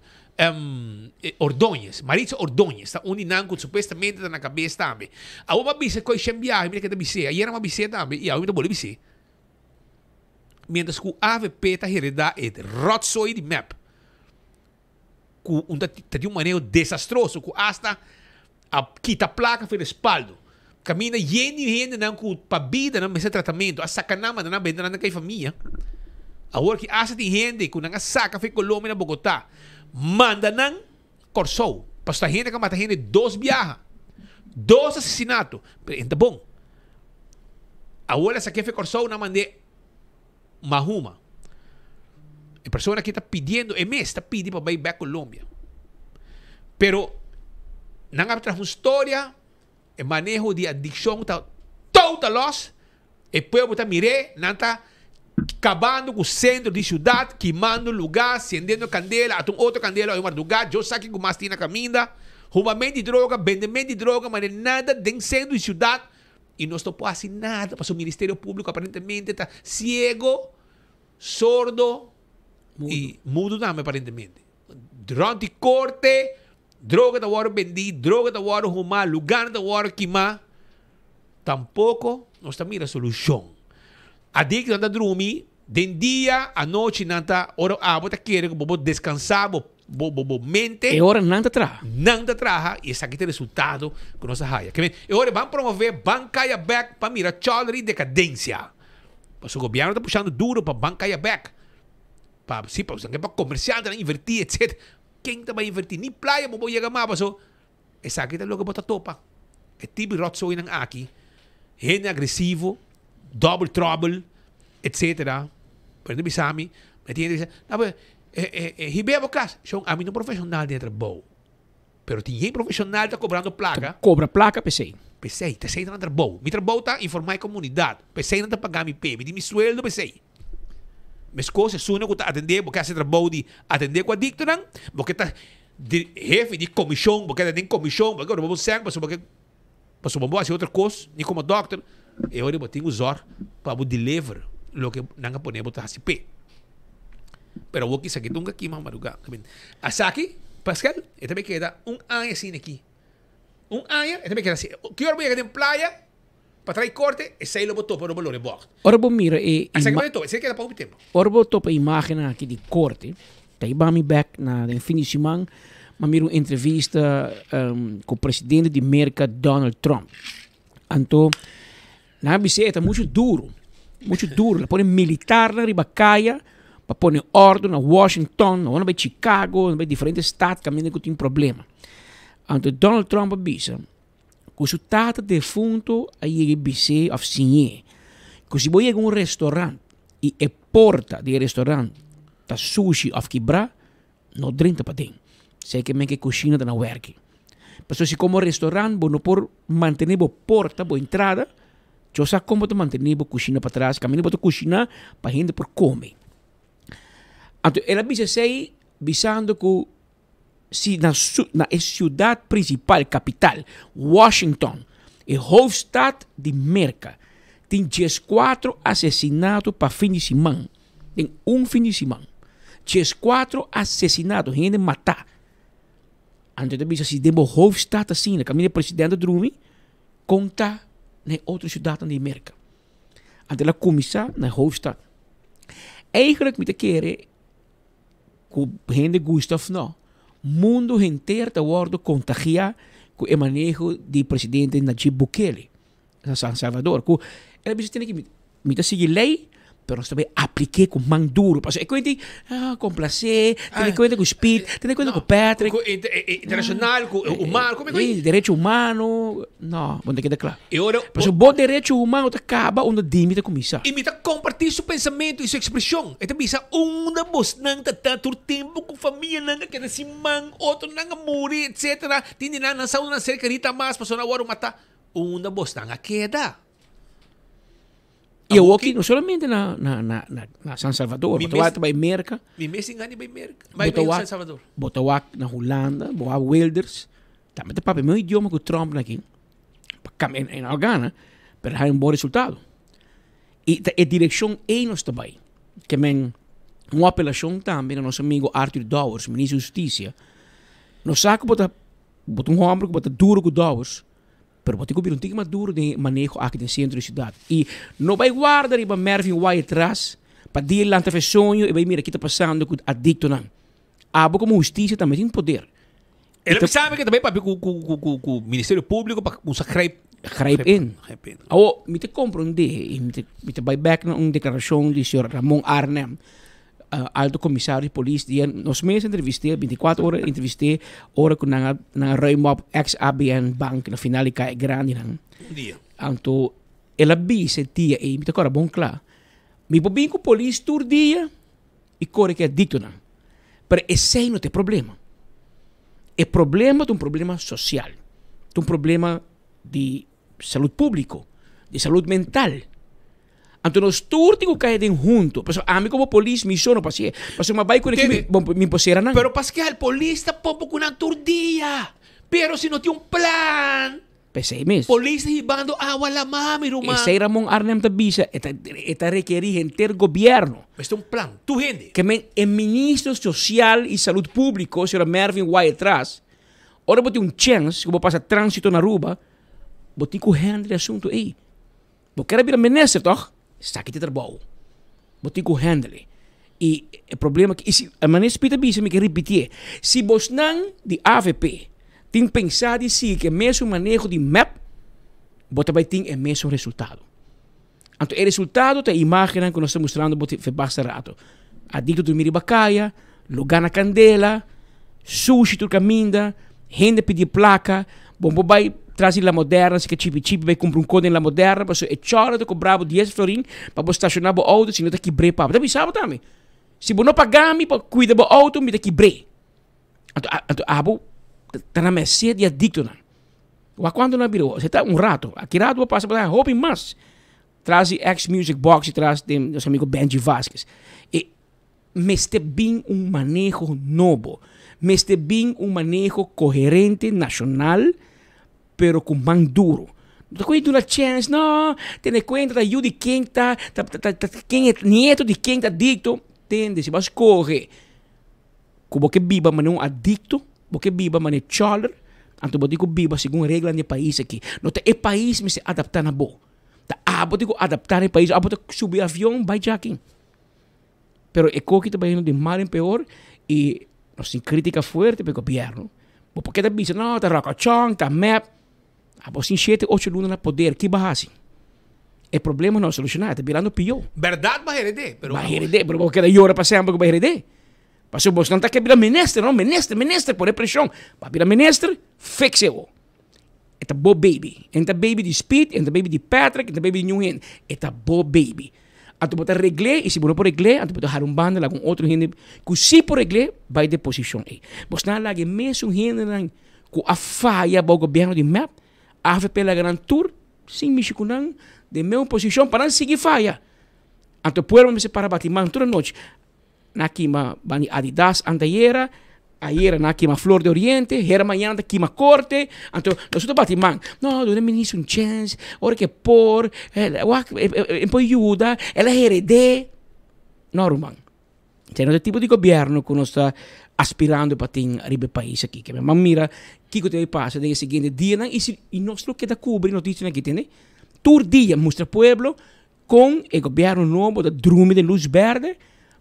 Ordóñez, Maritza Ordóñez ta un di nan ku supuestamente ta na kabes tambe. Awor mi a bisa ku shen biaha mi ta keda bis'é, ayera mi a bis'é tambe i awe mi ta bolbe bis'é. Mientras ku avp ta heredá e rotzooi di mep ku un ta tin un maneho desastroso ku asta a kita plaka for e respaldo. Kaminda yen di hendenan ku pa bida nan mester tratamentu a saka nan manda nan bende nan na kai famia. Awor ki asta tin hende ku nan a saka for Colombia na Bogota manda nan Kòrsou pasobra hende ka mata hende dos biaha, dos asesinato, pero e ta bon. Awor a sake for Kòrsou nan mand'é Mahuma. E persona aki ta pidiendo, e mes ta pidi pa bai bek Colombia. Pero nan a traha un storia. E maneho di adikshon ta total los, e pueblo ta mir'é, nan ta kabando ku sentro di siudat, kimando lugá, sendendo kandela, ata un otro kandela oye mardugá, Dios sa kiko mas tin na kaminda, humament di droga, bendement di droga, mane nada den sentro di siudat, i nos no por hasi nada pasobra Ministerio Públiko aparentemente ta siego, sordo i mudo tambe aparentemente. Rònt di korte, droga ta wòrdu bendí, droga ta wòrdu humá, lugánan ta wòrdu kimá. Tampoko nos ta mira solushon. Adiktonan ta drumi den dia, anochi nan ta, ora abo ta kere ku bo por deskansá bo bo bo mente. E ora nan ta traha. Nan ta traha i esaki ta e resultado ku nos a haya. Ke men, e ora ban promové, ban kaya bèk pa mira chòler i dekadensia. Pasobra gobièrnu ta pushando duro pa ban kaya bèk. Pa si pa usa pa comerciantenan inverti etc. Ken ta bai inverti? Ni playa bo por yega mas paso esaki ta loke bo ta topa. E tipo di rotzooinan aki, hende agresivo, double trouble etc. Pero no bisa mi, mi tin hende bisa, no pero hib'é bo kas. Shon ami no profesional den e trabou. Pero tin hende profesional ta cobrando placa. Ta cobra placa p'esei. P'esei, ta esei ta nan trabou. Mi trabou ta informa e comunidad. P'esei nan ta paga mi p'e. Mi di mi sueldo p'esei. Meskos esunnan ku ta atendé, bo ke hasi trabou di atendé ku adiktonan, bo ke ta di hefe di komishon, bo ke ta den komishon, bo ke roba bo sèn pasobra bo ke pasobra bo hasi otro kos, ni komo dòkter, e ora bo tin ku zòrg pa bo deliver loke nan a pone bo ta hasi p'e. Pero awor kisaki nunka kima madrugá. Esaki, Pascal, e ta bai keda un aña asina aki. Un aña e ta bai keda asina. Ki ora bo yega den playa? Pa trae korte, esei lo bo topa ora bo lora e bògt. Ora bo mira e Esaki bo ta topa, esei keda pa hopi tempu. Ora bo topa e imágennan aki di korte, ta hiba mi bèk na den fin di siman, mi a mira un entrevista ku presidente di Merka Donald Trump. Anto nan a bis'é e ta muchu duru, muchu duru, el a pone militarnan riba kaya pa pone òrdu na Washington, nan a bai Chicago, nan a bai diferente stat kaminda ku tin problema. Anto Donald Trump a bisa ku su tata defunto a yega i bis'é òf siñ'é ku si bo yega un restorant i e porta di e restorant ta sushi òf kibrá, no drenta paden. Esei ke men ku e kushina ta na wèrki. Pasobra si komo restorant bo no por mantené bo porta, bo entrada, djo sa kon bo ta mantené bo kushina patras, kaminda bo ta kushiná pa hende por kome. Anto el a bisa esei bisando ku Si na su na e siudat prinsipal, kapital, Washington, e hoofdstad di Merka, tin dieskuatro asesinato pa fin di siman, den un fin di siman. 14 asesinato, hende matá. Anto ta bisa si den bo hoofdstad asina, kaminda e presidente drumi, kon ta na e otro siudatnan di Merka. Anto el a kuminsá na e hoofdstad. Eigenlijk mi ta kere ku hende gusta òf no, mundu henter ta wòrdu kontagiá ku e maneho di presidente Nayib Bukele na San Salvador. Ku el a bisa tene ki Mi ta sigui ley, pero nos ta bay aplik'é ku man duro. Pasobra e kuenta di komplasé, tene kuenta ku Speed, tene kuenta ku Patrick. Ku internashonal, ku humano, ku mi Derecho humano, no, bo no ta keda kla. E ora Pasobra bo derecho humano ta kaba unda di mi ta kuminsá. I mi ta kompartí su pensamentu i su ekspreshon. E ta bisa, Unda bosnan ta ta tur tempu ku famianan a keda sin man, otronan a muri, etsetera. Tin di nan, nan sa unda nan ser kerí ta mas, pasobra nan a wòrdu matá. Unda bosnan a keda? Y awoki no solamente na, na, na, na, na San Salvador, Mi bo ta wak mes- bai Merca, Mi mes tin gana di bai Merca, bai bo ta bai wak, San Salvador. bo ta wak na Hulanda, bo wak Wilders, tambe ta papia mismo idioma cu Trump na aki, pa cambia, en, en al gana, pero hay un bon resultado. Y ta e direccion ey nos ta bai. Ke men, un apelacion tambe na nos amigo Arthur Dowers, ministro di Husticia, nos sa cu bo ta, bo ta un homber cu bo ta duro cu Dowers, Pero bo tin ku bira un tiki mas duro den e maneho aki den sentro di siudat. I no bai warda riba Mervin Wyatt tras pa dia lanta fe soño i bai mira ki ta pasando ku adiktonan. Abo komo hustisia tambe tin poder. El a bisa mi ke ta bai papia ku ku ku Ministerio Públiko pa kusa grijp Grijp in. Grijp in. Awo mi ta komprondé i mi ta bai bèk na un deklarashon di señor Ramon Arnhem. Alto Comisario di Polis di nos mes entrevisté, 24 ora entrevisté, ora ku nan a nan a ruim op ex ABN Bank na final di kaya grandi nan. Un dia. Anto el a bisa e dia ei, mi ta kòrda bon kla, mi por bin ku polis tur dia i kore ku e adiktonan, pero esei no ta e problema. E problema ta un problema sosial, ta un problema di salud públiko, di salud mental. Anto nos tur tin ku kai den hunto. Pasobra ami komo polis mi so no por hasié. Pasobra mi a bai ku mi, bo mi por sera nan. Pero Pascal, polis ta popo ku nan tur dia. Pero si no tin un plan. P'esei mes. Polis ta hibando awa lamá, mi ruman. Esei Ramon Arnhem ta bisa, e ta e ta rekerí henter gobièrnu. Mester un plan, tur hende. Ke men e ministro sosial i salud públiko, señora Mervin Wyatt-Ras, ora bo tin un chèns ku bo pasa tránsito na Aruba, bo tin ku handle e asuntu ei. Bo kere bira minister toch? Esaki ta e trabou. Bo tin ku handle. I e problema ki, i si, e manera Speed a bisa mi ke ripitié, si bosnan di avp tin pensa di sigui ku e mesun maneho di mep, bo ta bai tin e mesun resultado. Anto e resultado ta e imagennan ku nos ta mustrando bo fe basta rato. Adikto durmi riba kaya, lugá na kandela, sushi tur kaminda, hende pidi plaka, bo por bai tras di La Moderna si ke chipi chipi bai kumpra un kos den La Moderna pasobra e chòrò ta kobra bo dies florin pa bo stashoná bo outo si no ta kibr'é pa bo. Ta bisa bo tambe, si bo no paga mi pa kuida bo outo mi ta kibr'é. Anto anto abo ta na merced di adiktonan. Wak kuantu nan a bira, se ta un rato, aki rato bo pasa bo ta haña hopi mas. Tras di ex Music Box y tras di nos amigo Benji Vasquez. E mester bin un maneho nobo. Mester bin un maneho coherente nacional pero cu man duro. No ta cu duna chance, no, tene cuenta ta yu di ken ta, ta, ta, ta, ken e nieto di ken ta adicto. Tende, si bo a scoge cu bo ke biba manera un adicto, bo ke biba manera choler, anto bo tin cu biba segun reglanan di e pais aki. No ta e pais mester adapta na bo. Ta abo tin ku adaptá na e pais, abo ta subi avion bai djakin. Pero e koki ta bayendo di mal en peor i nos tin kritika fuerte pa e gobièrnu. Bo por keda bisa no ta ròkòchòn, ta mep. Abo sin shete ocho luna na poder, ki bo a hasi? E problema no a solushoná, e ta birando pió. Bèrdat bo a hered'é, pero Bo a hered'é, pero bo keda yora pa semper ku bo a hered'é. Pasobra bosnan ta ke bira minister, no, minister, minister, pone preshon. Bo a bira minister, fix e bo. E ta bo baby. E no ta baby di Speed, e no ta baby di Patrick, e no ta baby di niun hende. E ta bo baby. Anto bo ta regl'é i si bo no por regl'é, anto bo ta hala un banda laga un otro hende ku sí por regl'é bai den posishon ei. Bo sna laga e mesun hendenan ku a faya bou gobièrnu di mep, avp laga nan tur sin mishi ku nan den mesun posishon pa nan sigui faya. Anto pueblo mester para bati man tur anochi. Na kima bani Adidas antayera, ayera na kima Flor de Oriente, hera mañana ta kima Corte, anto nos ta bati man. No, duna e minister un chance, ora ke por, wak, e por yuda, el a hered'é. No ruman, Esei no ta e tipo di gobièrnu ku nos ta aspirando pa tin riba e pais aki. Ke men mira kiko ta bay pasa den e siguiente dianan i si i nos lo keda kubri notisianan aki tende. Tur dia mustra pueblo kon e gobièrnu nobo ta drumi den lus bèrdè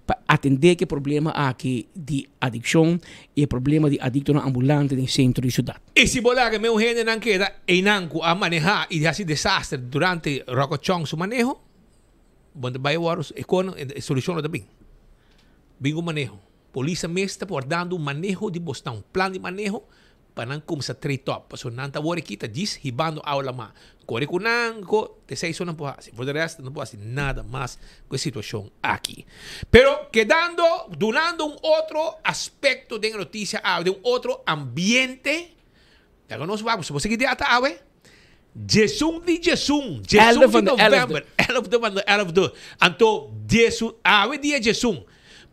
pa atendé ku e problema aki di adikshon i e problema di adiktonan ambulante den sentro di siudat. I si bo laga meu hendenan keda einan ku a manehá i hasi desaster durante Rocco Chong su maneho, bo no ta bai awor e kon e solushon lo ta bin. Bin ku maneho. Polis a mes ta por dando un maneho di bosnan, un plan di maneho pa nan kumsa trei top. Pasobra nan ta awor aki ta djis hibando awa lamá. Kore ku nan ko te esei so nan por hasi. For de rest no por hasi nada mas ku e situashon aki. Pero kedando, dunando un otro aspekto den e notisia awe, den un otro ambiente, laga nos wak, bo sigui di ata awe? Djesun di djesun, djesun di november, elfde van de elfde. Anto djesun, awe dia djesun,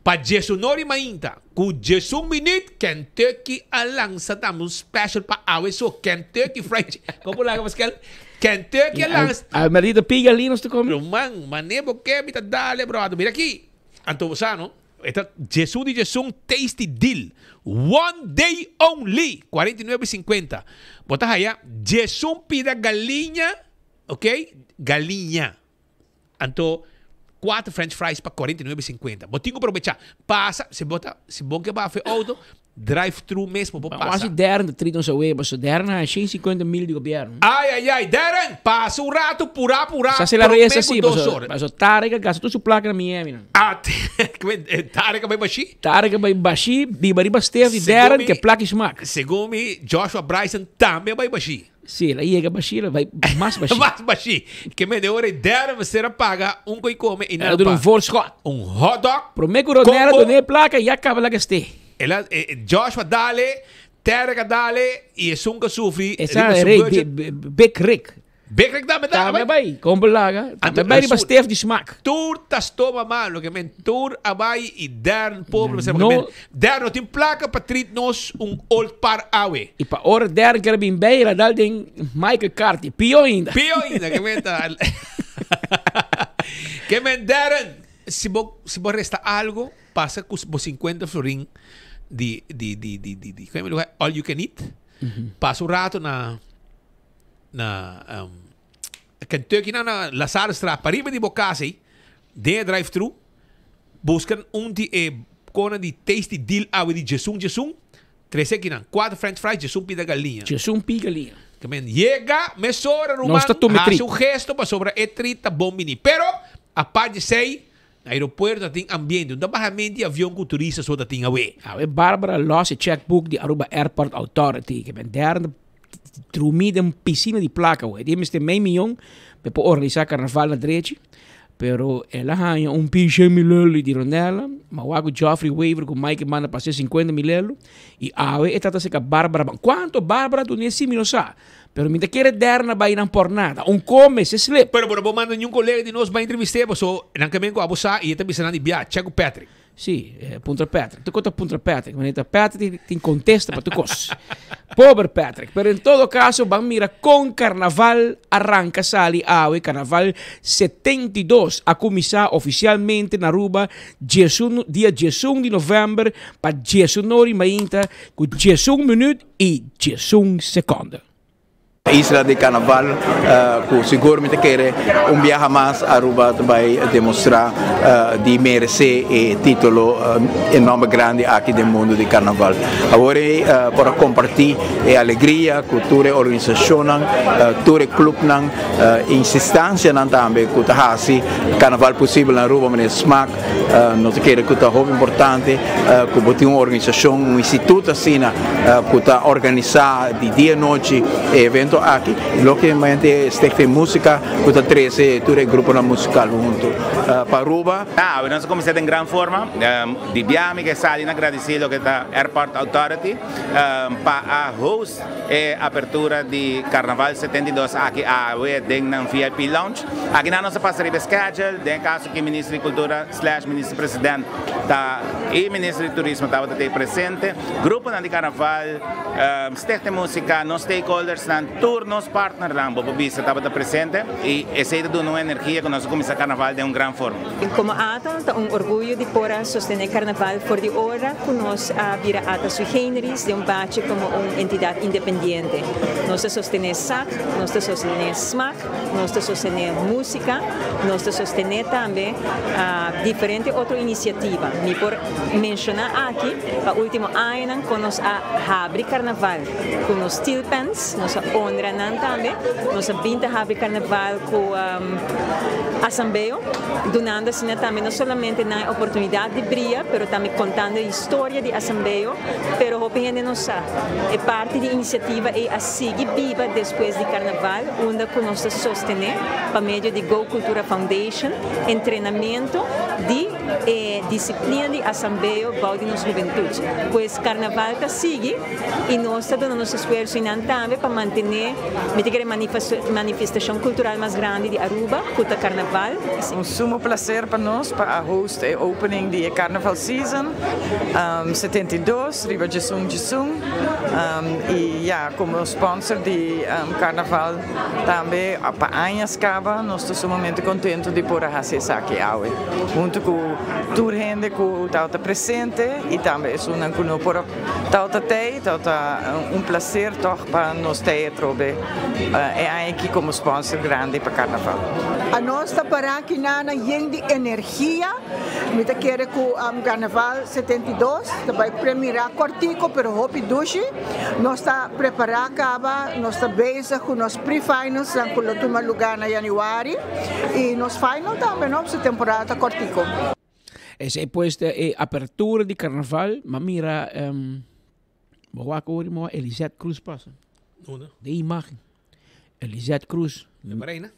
pa djesunor i mainta, ku djesun minuut Kentucky a lansa tambe un special pa awe so, Kentucky Fried Chicken. Kon bo laga Pascal? Kentucky a lansa. Awe merdito pig ali nos ta come. Ruman, mane bo ke mi ta dale brother. Mira aki. Anto bo sa no? E ta djesun di djesun tasty deal. One day only! 49,50. Bo ta haya djesun pida galiña, ok? Galiña. Anto kuater french fries pa 49,50. Bo tin ku probecha. Pasa, si bo ta, si bo ke bafa e auto, drive thru mes bo por pasa. Wasi Darren ta trito nos away, paso Darren haya 150 mil di gobierno. Ay ay ay, Darren, pasa un rato pura pura, Sa sila prome reza ku si, dos paso, ora. paso Tarek a gasta tur su plaka na Miami nan. Ah, Tarek a bai bashi? Tarek a bai bashi, biba riba stef di Segun Darren, mi, ke plaka i smak. segun mi, Joshua Bryson tambe a bai bashi. Si, el a yega bashi, el a bai mas bashi. Mas bashi. Ke mende ora e Darren mester a paga un koi kome i El a nan duna pa un voorschot. un hot dog Prome ku Rodney a combo. duna e plaka, ya kaba laga ste. El a, e, Joshua dale, Tarek a dale y esun cu a sufri Esa riba su rey, budget. Big Rick. Big Rick tambe ta Tambe bay, con belaga. Tambe bay riba Stef di smaak. Tur ta stoma malo, ke men tur a bay y Darren pobre no, No. men Darren no tin placa pa treat nos un old par awe. Y pa ora Darren ker bin bay, el a dal den Michael Carty. Pio ainda. Pio ainda, ke men ta. Ke men Darren, si bo si bo resta algo, Pasa cu bo 50 florin di di di di di di como lugar all you can eat. Pasa un rato na na um, Kentucky na na Lazarusstraat pariba di bo casa ei den e drive thru busca un di e cona di tasty deal awe di djesun djesun trece akinan cuatro french fries djesun pida galiña. Djesun pida galiña. Ke men yega mesora Nos ruman ta tuma e haci treat. un gesto pasobra e treat ta bon bini pero apart di esei Na aeropuerto ta tin ambiente, no ta bahamento di avion cu turista so ta tin awe. Awe Barbara los e checkbook di Aruba Airport Authority ke ben derde drumi den piscina di placa awe. Di mester mei miyon pe por organisa carnaval na drechi, pero el a haña un piche milelo di Ronella, ma wak cu Geoffrey Wever cu Mike manda pase 50 milelo y awe e tata seca Barbara ban. Cuanto Barbara dune si mi no sa. Pero mi ta kere derna bai nan por nada. Un come se slip. Pero bo no por manda niun colega di nos bai entrevist'é paso nan ke men ku abo sa i e ta bisa nan di bia check ku Patrick. Sí, puntra Patrick. Tur kos ta puntra Patrick. Manera ta Patrick tin contesta pa tur kos. Pober Patrick. Pero en todo caso ban mira con carnaval a ranca sali awe. Carnaval 72 a cuminsa oficialmente na Aruba diesun dia diesun di november pa diesunor y mainta cu diesun minuut i 11 sekonde. Isla di Carnaval cu sigur mi ta kere un biaha mas Aruba ta bay demostra di merece e titulo e nomber grandi aki den mundo di Carnaval. Awor ey por a comparti e alegria cu tur e organisacionnan, tur e clubnan, insistancianan tambe cu ta haci Carnaval posibel na Aruba manera smaak. Nos ta kere ku ta hopi importante ku bo tin un organisashon, un instituto asina ku ta organisá di dia nochi e evento aki. Lógicamente Stichting Músika ku ta trese tur e gruponan musikal huntu pa Aruba. Awe nos a kuminsá den gran forma. Di biaha mi ke sali na gradisí loke ta Airport Authority pa a host e apertura di Carnaval 72 aki awe den nan VIP Lounge. Akinan nos a pasa riba e schedule, den e kaso ki Minister di Cultura slash Minister President ta y Minister di Turismo tabata te presente. Gruponan di Carnaval, Stichting Musica, nos stakeholdersnan. Tur nos partnernan bo por bisa tabata presente y esey ta duna un energia cu nos a cuminsa Carnaval den un gran forma. Como ata ta un orguyo di por a sostene Carnaval for di ora cu nos a bira ata sui generis den un bachi como un entidad independiente. Nos ta sostene sac, nos ta sostene smac, nos ta sostene musica, nos ta sostene tambe diferente otro iniciativa. Mi por menciona aki pa ultimo añanan con nos a habri Carnaval cu nos steel pans, nos a honra nan tambe, nos a bin ta habri Carnaval cu asambeo, dunando asina tambe no solamente nan e oportunidad di bria, pero tambe contando e historia di asambeo, pero hopi hende no sa e parti di iniciativa ey a sigui biba despues di Carnaval, unda cu nos ta sostene pa medio di Go Cultura Foundation entrenamento di e disciplina di asambeo bou di nos hubentud. Pues Carnaval ta sigui y nos ta duna nos esfuerzo y nan tambe pa mantene, mi ta kere manifestacion cultural mas grandi di Aruba cu ta Carnaval. Un sumo placer pa nos pa a host e opening di e Carnaval Season 72 riba djesun djesun y ya como sponsor di Carnaval tambe pa añas caba nos ta sumamente contento di por a haci esaki awe hunto cu tur hende cu tabata presente y tambe esunnan cu no por a Tabata tei, tabata un placer toch pa nos tei atrobe e aña aki como sponsor grandi pa Carnaval. Anos ta para aki nana yen di energia. Mi ta kere ku Carnaval 72 ta bai premira kortiko pero hopi dushi. Nos ta prepara kaba, nos ta bezig ku nos pre-finals nan ku lo tuma luga na januari i nos final tambe no, pasobra temporada ta kortiko. Esei pues ta e apertura di carnaval. Ma mira, um, bo wak ori mo Elisette Cruz pasa. Unda? De imagen. Elisette Cruz. De pa reina?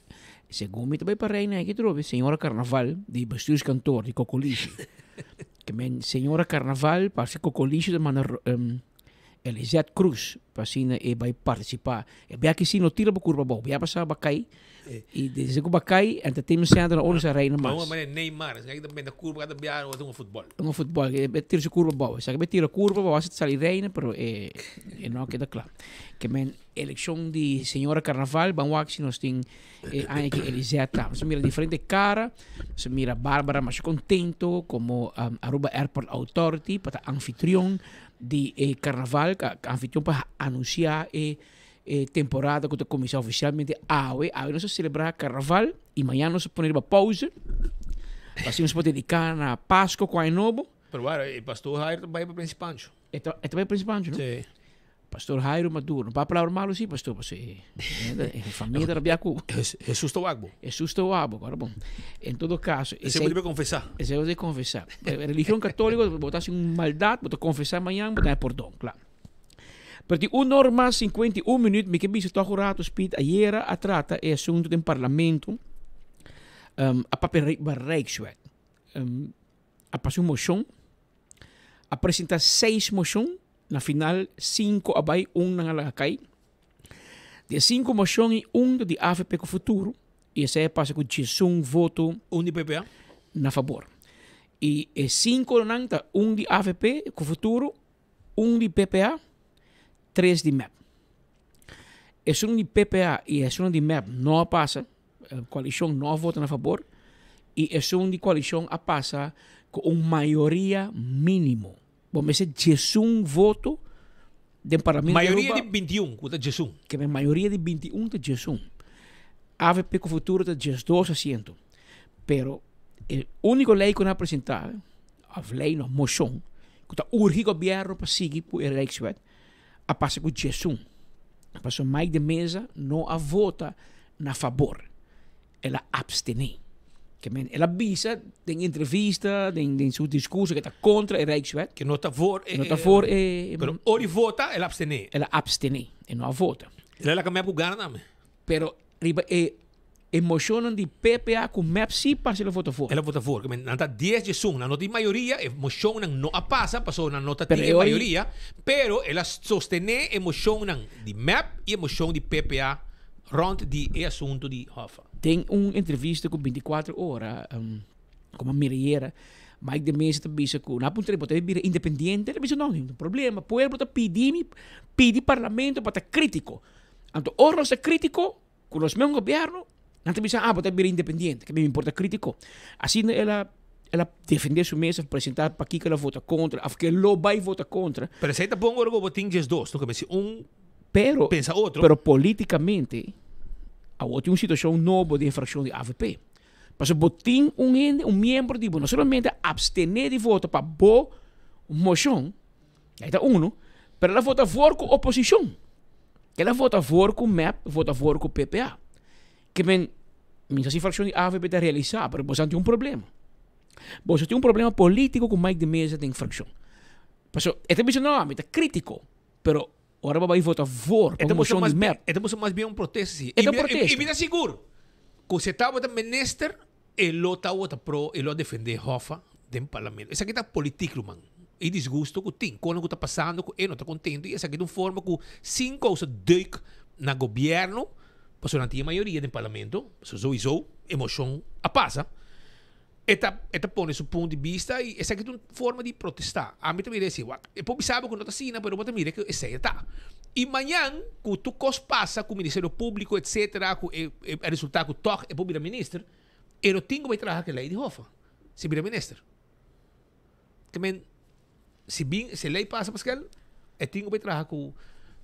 Segun mi ta bai pa reina aki trobe, señora Carnaval di bestuurskantoor di Kokolishi. Ke men señora Carnaval parse Kokolishi ta manda um, Elisette Cruz pa asina e bai participa. E bia ki si no tira bo curpa abou, bia pasa ba kai y desde cu ba kai entertainment center na ora sa reina mas. Vamos manera Neymar, esaki ta benta curpa cada bia ora hunga futbol. Hunga futbol, e tira su curpa abou. Esaki be tira curpa abou hasta sali reina pero e e no a keda cla. Ke men eleccion di señora Carnaval ban wak si nos tin e aña ki Elisette ta. Nos a mira diferente cara, nos a mira Barbara masha contento como Aruba Airport Authority pa ta anfitrion di e karnaval anfitrion pa anunsiá e e temporada ku ta kuminsá ofisialmente awe. Awe nos a selebrá karnaval i mañana nos a pone riba pouze pa asina nos por dediká na Pasko ku Aña Nobo. Pero wara e pastor Jairo ta bai pa Prins Pancho. E ta e ta bai Prins Pancho no? Sí. Pastor Jairo Maduro. No pa palabra malo sí pastor pasobra e famia ta rabia ku. Hesus ta wak bo. Hesus ta wak bo, kòrda bon. En todo kaso. Esei bo debe konfesá. Esei bo debe konfesá. Religion katóliko bo ta hasi un maldat, bo ta konfesá mañan, bo ta haña pordon, kla. Pero tin un or mas 51 minüt, mi ke bisa tòg un ratu Speed, ayera a trata e asuntu den parlamento, a papia riba Rijkswet. A pasa un moshon, a presenta seis moshon, na final sinku a bai, un nan a laga kai. Di e sinku moshon i un ta di avp ku Futuro i esei a pasa ku diesun voto. Un di PPA? Na fabor. I e sinkonan ta un di avp ku Futuro, un di PPA, tres di mep. Esun di PPA i esun di mep no a pasa, koalishon no a vota na fabor i esun di koalishon a pasa ku un mayoria minimo. Bo mester diesun voto den parlamento di Aruba. Mayoria di bintiun ku ta diesun. Ke men mayoria di bintiun ta diesun. Avp ku Futuro ta diesdos asiento. Pero e uniko lei ku nan a presenta, of lei no, moshon, ku ta urgi gobièrnu pa sigui ku e Rijkswet, a pasa ku diesun. Pasobra Mike de Meza no a vota na fabor. El a abstené. Ke men, el a bisa den entrevista, den, den su discurso, ke ta contra e Rijkswet. Ke no ta voor e... No ta voor e... Pero ora e vota, el a abstené. El a abstené. E no a vota. El a laga mep ku gana tambe. Pero riba e emocionnan di PPA ku mep sí parse el a vota voor. El a vota voor. Ke men, nan ta dies diesun. Nan no tin mayoria, e mocionnan no a pasa, pasobra nan no ta tin e mayoria. Pero el a sostené e mocionnan di mep i e mocion di PPA. Rond di e asuntu di Hoffa. Den un entrevista ku 24 Ora, komo a mira ayera, Mike de Meza ta bisa ku nan a puntra bo ta bira independiente, el a bisa no, no tin problema, pueblo ta pidi mi, pidi parlamento pa ta kritiko. Anto ora nos ta krítiko ku nos mes gobièrnu, nan ta bisa, ah, bo ta bira independiente, ke mi por ta krítiko. Asina el a el a defendé su mes, a presentá pakiko el a vota kontra òf ke lo bai vota kontra. Pero esei ta bon ora ku bo tin diesdos, no ke mester un Pero, pensa otro. pero polítikamente awor tin un situashon nobo den e frakshon di avp. Pasobra bo tin un hende, un miembro di bo no solamente a abstené di vota pa bo moshon, Ei ta uno, pero el a vota voor ku oposishon. El a vota voor ku mep, vota voor ku PPA. Ke men, mi sa si frakshon di avp ta realisá, pero boso tin un problema. Boso tin un problema polítiko ku Mike de Meza den frakshon. Pasobra e ta bisa, no, mi ta krítiko, pero ora bo bai vota voor pa un moshon di mep. E ta mustra mas bien un protesta, si. E ta un protesta. I mi ta sigur ku si e tabata minister, E lo tabata pro, e lo a defende Hoffa den parlamento. Esaki ta politiek ruman. E disgusto cu tin, con loke ta pasando cu e no ta contento y esaki ta un forma cu sin causa deuk na gobierno, pasobra nan tin e mayoria den parlamento, pasobra sowiso e mocion a pasa, e ta e ta pone su punto di bista y esaki ta un forma di protesta. Ami ta mira esey, wak, e por bisa bo cu no ta asina pero bo ta mira cu esey a ta. Y mañan cu tur cos pasa cu Ministerio Publico etcetera cu e e resulta cu toch e por bira minister, e lo tin cu bay traha cu e ley di Hoffa si bira minister. Ke men si bin si e ley pasa Pascal e tin cu bay traha cu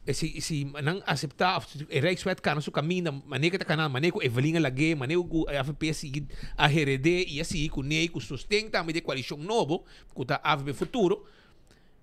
e si si nan acepta of e Rijkswet cana su caminda mane cu e ta cana mane cu Evelyn a lag'e mane cu avp a sigui a herede y a sigui cu ne cu sosten tambe di e coalicion nobo cu ta avp Futuro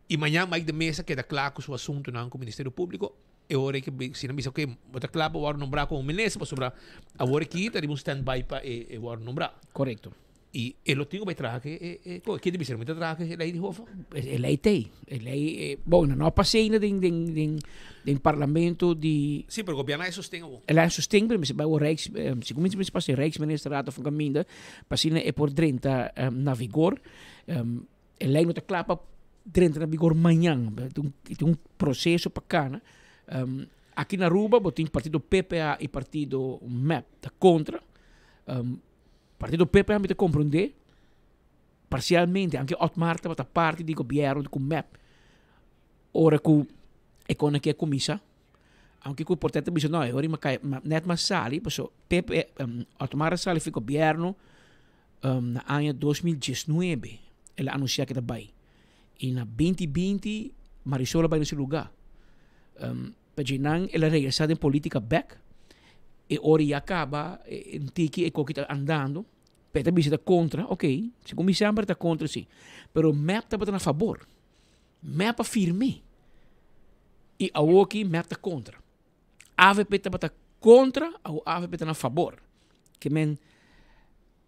y mañan Mike de Meza keda cla cu su asuntonan cu Ministerio Publico. E ora ke si nan bisa oke bo ta kla pa wòrdu nombrá komo minister pasobra awor aki ta riba un stand by pa e e wòrdu nombrá. Korekto. I e lo tin ku bai traha ke e e ko ke ta bisa mi ta traha ke e lei di Hoffa? E lei t'ei. E lei bon nan no a pas'é ainda den den den den parlamento di. Si pero gobièrnu a sosten awor. El a sosten pero mester bai awor Rijks segun mi mester pasa e Rijksministerraad of un kaminda pa asina e por drenta na vigor. E lei no ta kla pa drenta na vigor mañan. Tin un proseso pa kana. Aki na Aruba bo tin partido PPA i partido mep ta kontra. Partido PPA mi ta komprondé parsialmente, anke Otmar tabata parti di gobièrnu ku mep ora ku e kona aki a kuminsá. Aunke ku por ta bisa no e ora nèt mas sali pasobra Otmar a sali for gobièrnu. Na aña 2019 el a anuncia ke ta bai y na 2020 Marisol a bai na su lugar. Pa dje nan el a regresa den politica bek e ora ya caba un tiki e koki ta andando pe ta bisa ta contra ok segun mi semper ta contra si pero mep tabata na fabor mep a firme y awoki mep ta contra. Avp tabata contra awo avp ta na fabor. Ke men,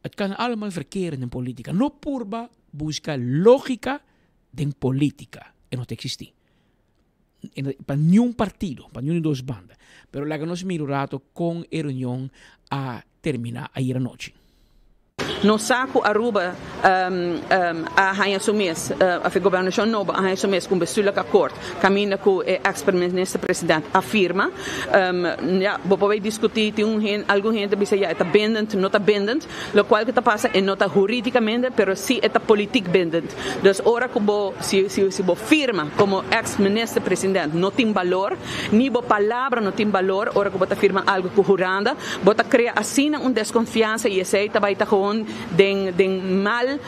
het kan allemaal verkeren den politica. No purba busca logica den politica. E no ta existi. Pa niun partido, pa niun di dos banda. Pero laga nos mira un rato con e reunion a termina ayer anochi. Nos sa ku Aruba a haña su mes, of e gobernashon nobo a haña su mes ku un bestuurlijk akkoord kaminda ku e eks minister president a firma. Ya, bo por bay diskutí, tin un hende, algun hende ta bisa ya e ta bindend, no ta bindend. Lokual ku ta pasa e no ta hurídikamente pero si e ta politiek bindend. Dus ora ku bo, si si bo firma komo eks minister president no tin balor, ni bo palabra no tin balor ora ku bo ta firma algu ku Huranda. Bo ta krea asina un deskonfiansa i esei ta bai ta gewoon den den mal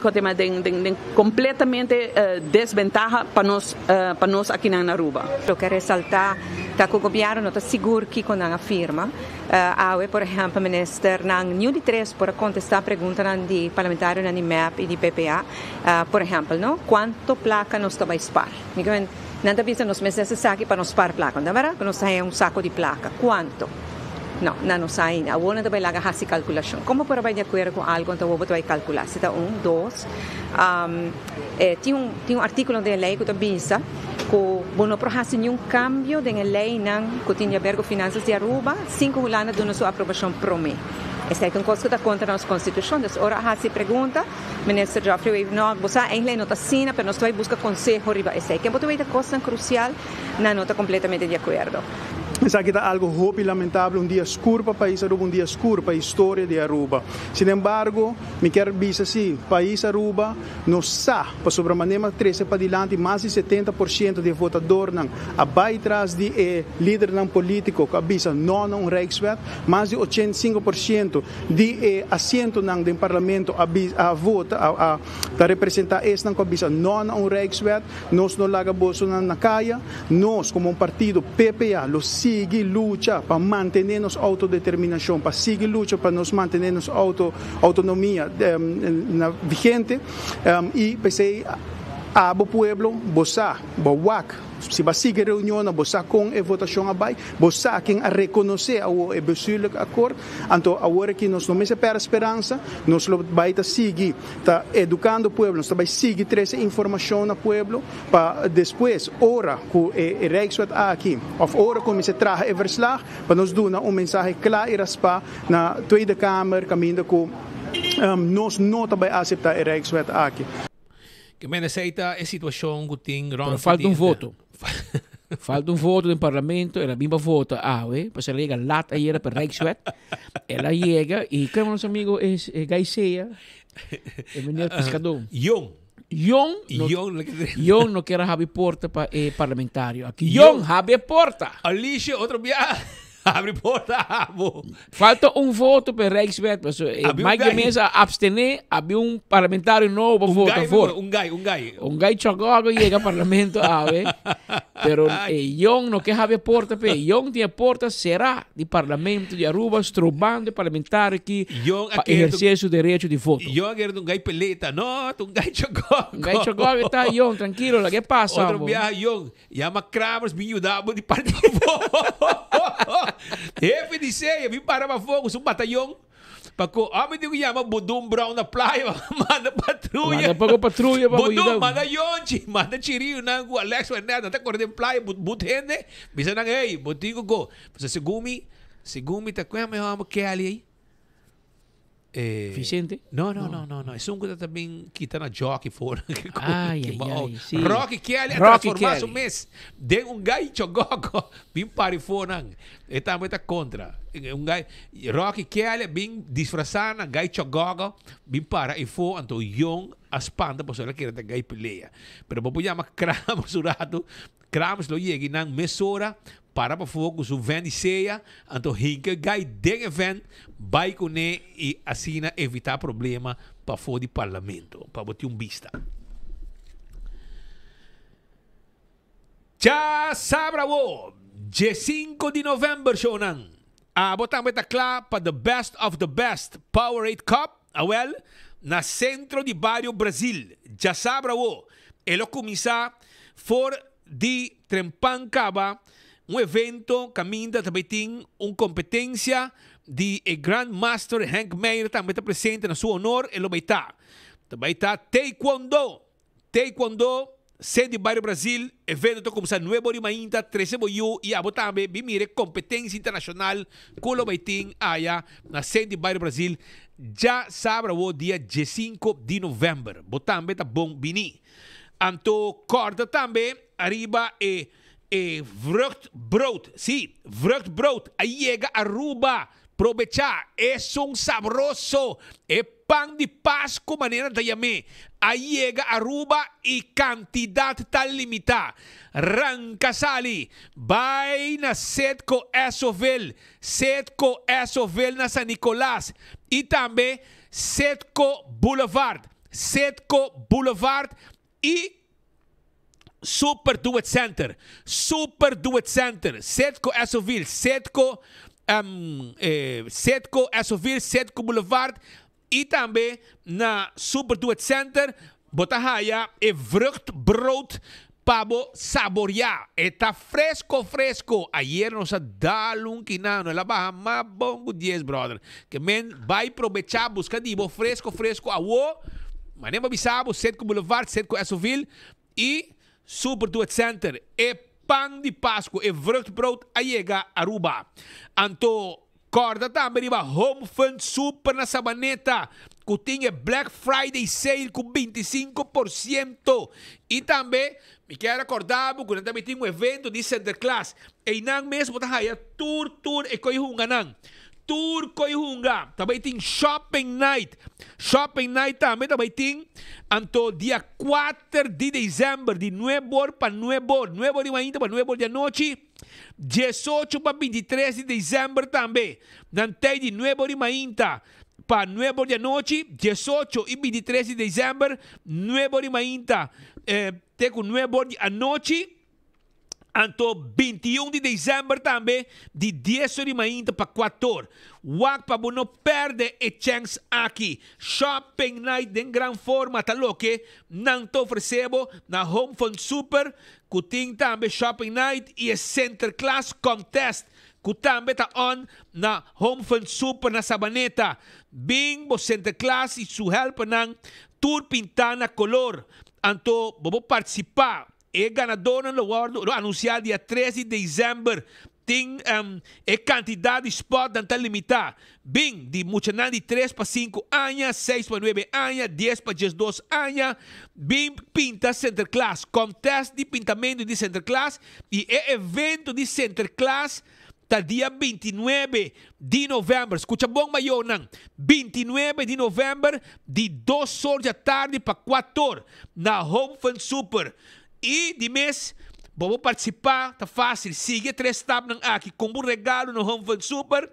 kon ta yama den den den kompletamente desbentaha pa nos pa nos akinan na Aruba. Loke a resaltá ta ku gobièrnu no ta sigur kiko nan a firma. Awe por ehèmpel ministernan niun di tres por a kontestá preguntanan di parlamentarionan di mep i di PPA. Por ehèmpel no, kuantu plaka nos ta bai spar? Nan ta bisa nos mester esaki pa nos spar plaka. No ta berdad? Pa nos haña un sako di plaka. Kuantu? No, nan no sa ainda. Awor nan ta bai laga hasi kalkulashon. Komo por a bai di akuerdo ku algu anto awor bo ta bai kalkulá? Si ta un, dos. Tin un tin un artíkulo den e lei ku ta bisa ku bo no por hasi niun kambio den e leinan ku tin di aber ku finansas di Aruba sin ku Hulanda duna su aprobashon promé. Esei ta un kos ku ta kontra nos konstitushon. Dus ora a hasi pregunta. Minister Geoffrey Wever, No, bo sa eigenlijk no ta asina, pero nos ta bai buska konseho riba esei. Ken bo ta wei ta kosnan krusial, nan no ta kompletamente di akuerdo. Esaki ta algo hopi lamentable, un dia skur pa pais Aruba, un dia skur pa historia di Aruba. Sinembargo, mi kier bisa si, pais Aruba no sa, pasobra manera mi a trece padilanti mas di 70% di e votadornan a bay tras di e lidernan politico cu a bisa no na un Rijkswet, mas di 85% di e asientonan den Parlamento a a vota, a ta representa esnan cu a bisa no na un Rijkswet. Nos no laga bosonan na kaya. Nos komo un partido, PPA, lo sigui lucha pa mantené nos outodeterminashon, pa sigui lucha pa nos mantené nos outo outonomia na vigente. I p'esei abo pueblo bo sa, bo wak, si bo a sigui reunionnan bo sa kon e votashon a bai, bo sa ken a rekonosé awor e bestuurlijk akkoord. Anto awor aki nos no mester pèrdè speransa, nos lo bai ta sigui. Ta edukando pueblo, nos ta bai sigui trese informashon na pueblo pa despues ora ku e Rijkswet aki òf ora ku mester traha e verslag pa nos duna un mensahe kla i raspá na Tweede Kamer kaminda ku nos no ta bai aseptá e Rijkswet aki. Ke men esei ta e situashon ku tin rònt Pero falta un voto. Falta un voto den parlamento, el a bin pa vota awe, pasobra el a yega lat ayera pa Rijkswet. El a yega y como nos amigo es eh, Gaisea, el meneer pescador. Jong. Jong no, Jong, Jong no quiere habri porta pa e parlamentario. Aquí Jong habri porta. Alicia, otro biaha. Habri porta abo. Falta un voto pa e Rijkswet. Paso, eh, Había un Mike de guy. Meza a abstené, había un parlamentario nobo Un vota guy, voor. Un guy, un guy. Un guy chogogo llega parlamento awe, pero eh, Jong no ke habri porta pe. Jong tiene porta será di parlamento di Aruba, strobando e parlamentario aki Jong a pa kere ehercer su derecho di voto. Jong a kere un guy peleta. No, ta un guy chogogo. Un guy chogogo ta, Jong, tranquilo, la ke pasa, Otro bo. biaha, Jong, Yama Kramers bin yuda bo di parti pafó. Hefe di seya bin para pafó ku su batayon pa ku hopi tin ku yama Budun Brown na playa pa manda patruya. Manda poko patruya pa bo Budun yuda. manda Yonchi, manda Chiriunan ku Alex Wernet nan ta kore den playa but but hende bisa nan ey bo tin ku go. Pasobra segun mi segun mi ta ku e hòmber Kelly ey. Eh, Vicente? No, no, no, no, no. Esun ku ta bin kita na jockey for. Ai, ai, ai, sí. Rocky Kelly a Rocky transforma su Kelly. mes den un gai chogogo bin pari for nan. E tambe ta kontra. Un gai Rocky Kelly a bin disfrasa na gai chogogo bin para e for anto Jong a spanta pasobra el a kere ta gai pelea. Pero bo por yama Kramer su rato Krams lo yega i nan mesora para pafó ku su vèn di sea, anto hinka e gai den e vèn, bai kuné i asina evitá problema pafó di parlamento. Pa bo tin un bista. Djasabra awo, djesinku di novèmber shownan. Abo tambe ta kla pa The Best of the Best Powerade Cup? Awel, na Centro di Bario Brazil, djasabra awo, e lo cuminsa for di Trempan caba, un evento caminda ta bay tin un competencia di e Grand Master Henk Meijer tambe ta presente na su honor e lo bay ta. Ta bay ta Taekwondo Taekwondo, Sede di Bario Brasil, evento ta kumsa nuebe ora di mainta, trese bo yu i abo tambe bin mira e kompetensia internashonal ku lo bai tin aya na Sede di Bario Brasil djasabra awo dia diesinko di novèmber. Bo tambe ta bon bini. Anto kòrda tambe ariba e e vruchtbrood, sí, vruchtbrood a yega Aruba, probechá, esun sabroso, e Pan di Pascu manera ta yam'é, a yega Aruba y cantidad ta limita. Ranca sali, bay na Setco Essoville, Setco Essoville na San Nicolas y tambe Setco Boulevard, Setco Boulevard y Super Do It Center, Super Do It Center, Setco Essoville, Setco Setco Essoville, Setco Boulevard y tambe na Super Do It Center bo ta haya e vruchtbrood pa bo saborea. E ta fresco fresco. Ayer nos a dal un kinano, el a baha mas bon cu dies brother. Ke men bay probecha busca di bo fresco fresco awo. Manera bo bisa bo Setco Boulevard, Setco Essoville y Super Do It Center. E pan di Pascu, e vruchtbrood a yega Aruba. Anto corda tambe riba Home Fun Super na Sabaneta. ku tin e Black Friday sale ku 25%. I tambe mi kier rekorda bo ku nan tambe tin un evento di Sinterklaas. Einan mes bo ta haya tur tur e koi hunganan. Tur koi hunga. Ta bai tin shopping night. Shopping night tambe ta bai tin anto dia kuater di december di nuebe or pa nuebe or, nuebe or di mainta pa nuebe or di anochi. Diesocho pa bintitres di december tambe nan tei di nuebe or di mainta pa nuebe or di anochi. Diesocho i bintitres di december nuebe or di mainta te ku nuebe or di anochi. Anto 21 di december tambe di dies or di mainta pa cuator. Wak pa bo no perde e chens aki. Shopping night den gran forma ta loke nan ta ofrece bo na Home Fun Super cu tin tambe shopping night y e Sinterklaas contest cu tambe ta on na Home Fun Super na Sabaneta. Bin bo Sinterklaas y su helpernan tur pinta na color. Anto bo por participa. E ganadónan lo wòrdu lo anunsiá dia tres di desèmber. Tin e kantidat di spòtnan ta limitá. Bin di muchanan di tres pa sinku aña, seis pa nuebe aña, dies pa diesdos aña. Bin pinta Sinterklaas. Kòntèst di pintamentu di Sinterklaas i e evento di Sinterklaas ta dia bintinuebe di novèmber. Skucha bon mayornan, bintinuebe di novèmber di dos or di atardi pa kuator na Home Fun Super. I di mes bo por partisipá, ta fásil, sigui e tres stapnan aki, kumpra un regalo na Home Fun Super,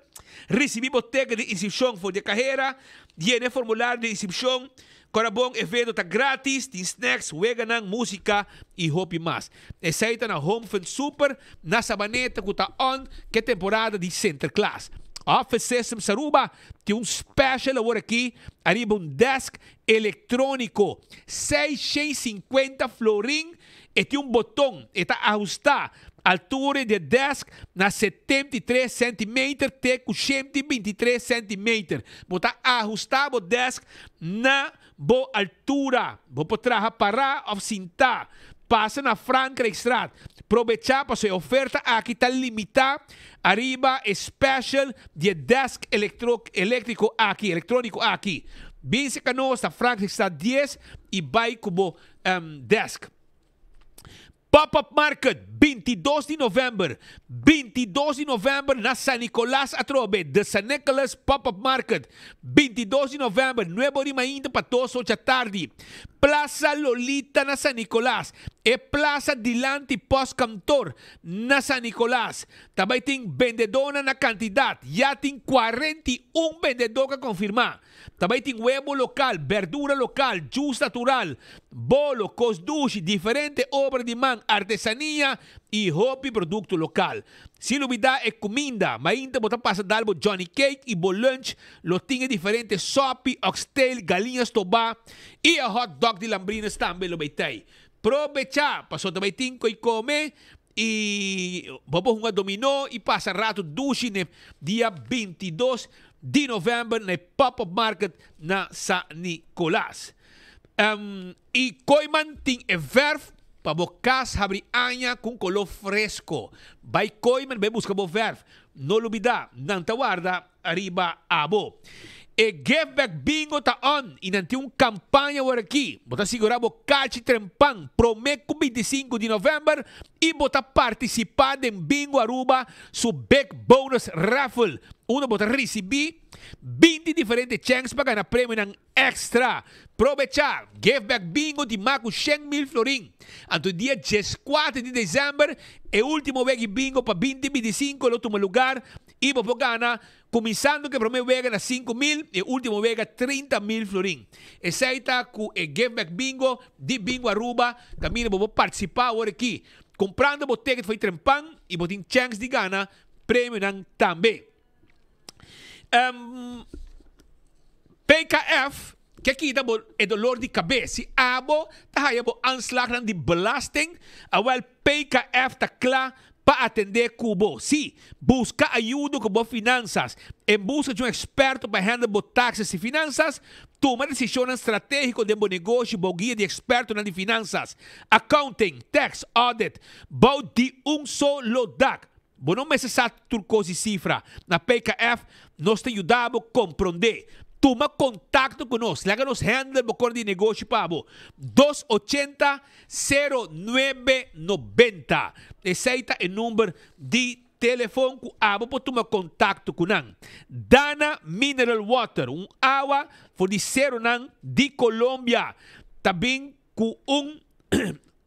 risibí bo teken di inskripshon for di e kahera, yena e formulario di inskripshon. Kora bon, evento ta gratis, tin snacks, weganan, músika i hopi mas. Esei ta na Home Fun Super na Sabaneta ku ta on ku e temporada di Sinterklaas. Office Systems Aruba tin un special awor aki ariba un desk elektróniko, 650 florin, e tin un boton, e ta ahustá altura di e desk na 73 centimeter te ku 123 centimeter. Bo ta ahustá bo desk na bo altura. Bo por traha pará òf sintá. Pasa na Frankrijkstraat. Probechá pasobra e oferta aki ta limitá ariba e special di e desk eléktriko aki, elektróniko aki. Bin serka nos na Frankrijkstraat 10 i bai ku bo desk. Pop-up Market, 22 di november, 22 di november na San Nicolas atrobe, The San Nicholas Pop-up Market, 22 di november, nuebe ora y mainta pa dos ocha tardi, Plaza Lolita na San Nicolas, e plaza dilanti Postkantoor na San Nicolas, ta bay tin bendedonan na cantidad, ya tin 41 bendedor cu a confirma. Ta bai tin webo lokal, berdura lokal, jus natural, bolo, kos dushi, diferente obra di man, artesania i hopi produkto lokal. Sin lubidá e kuminda, mainta bo ta pasa dal bo Johnny Cake i bo lunch lo tin e diferente sopi, oxtail, galiña stobá i e hot dog di Lambrines tambe lo bai tei. Probechá, pasobra ta bai tin koi kome I bo por hunga dominó i pasa rato dushi n'e dia 22 di novèmber na e Pop-Up Market na San Nicolas. I Kooyman tin e vèrf pa bo kas habri aña ku un koló fresko. Bai Kooyman bai buska bo vèrf. No lubidá, nan ta warda riba abo. E Give Back Bingo ta on y nan tin un campaña awor aki. Bo ta sigura bo cachi trempan prome cu 25 di november y bo ta participa den Bingo Aruba su Big Bonus Raffle unda bo ta ricibi 20 diferente chens pa gana premionan extra. Probecha! Give Back Bingo di mas cu shen mil florin. Anto dia 14 di december e ultimo wegi bingo pa 2025 lo tuma lugar y bo por gana Kuminsando ku e promé wega na 5000 i e último wega 30,000 florin. Esei ta ku e Give Back Bingo di Bingo Aruba kaminda bo por partisipá awor aki. Kumprando bo ticket for e trempan i bo tin chèns di gana premionan tambe. PKF ke kita bo e dolor di kabes. Si abo ta haya bo aanslagnan di belasting, awèl PKF ta kla pa atendé ku bo. Sí, buska ayudo ku bo finansas. En buska di un eksperto pa handle bo taxes i finansas, tuma desishonnan stratégiko den bo negoshi bou guia di ekspertonan di finansas, accounting, tax, audit, bou di un solo dak. Bo no mester sa tur kos di sifra. Na PKF nos ta yuda bo komprondé. Tuma kontakto ku nos, laga nos handle bo kor di negoshi pa bo, dos ochenta, sero nuebe nobenta. Esei ta e number di telefon ku abo por tuma kontakto ku nan. Dana Mineral Water, un awa for di seronan di Colombia, ta bin ku un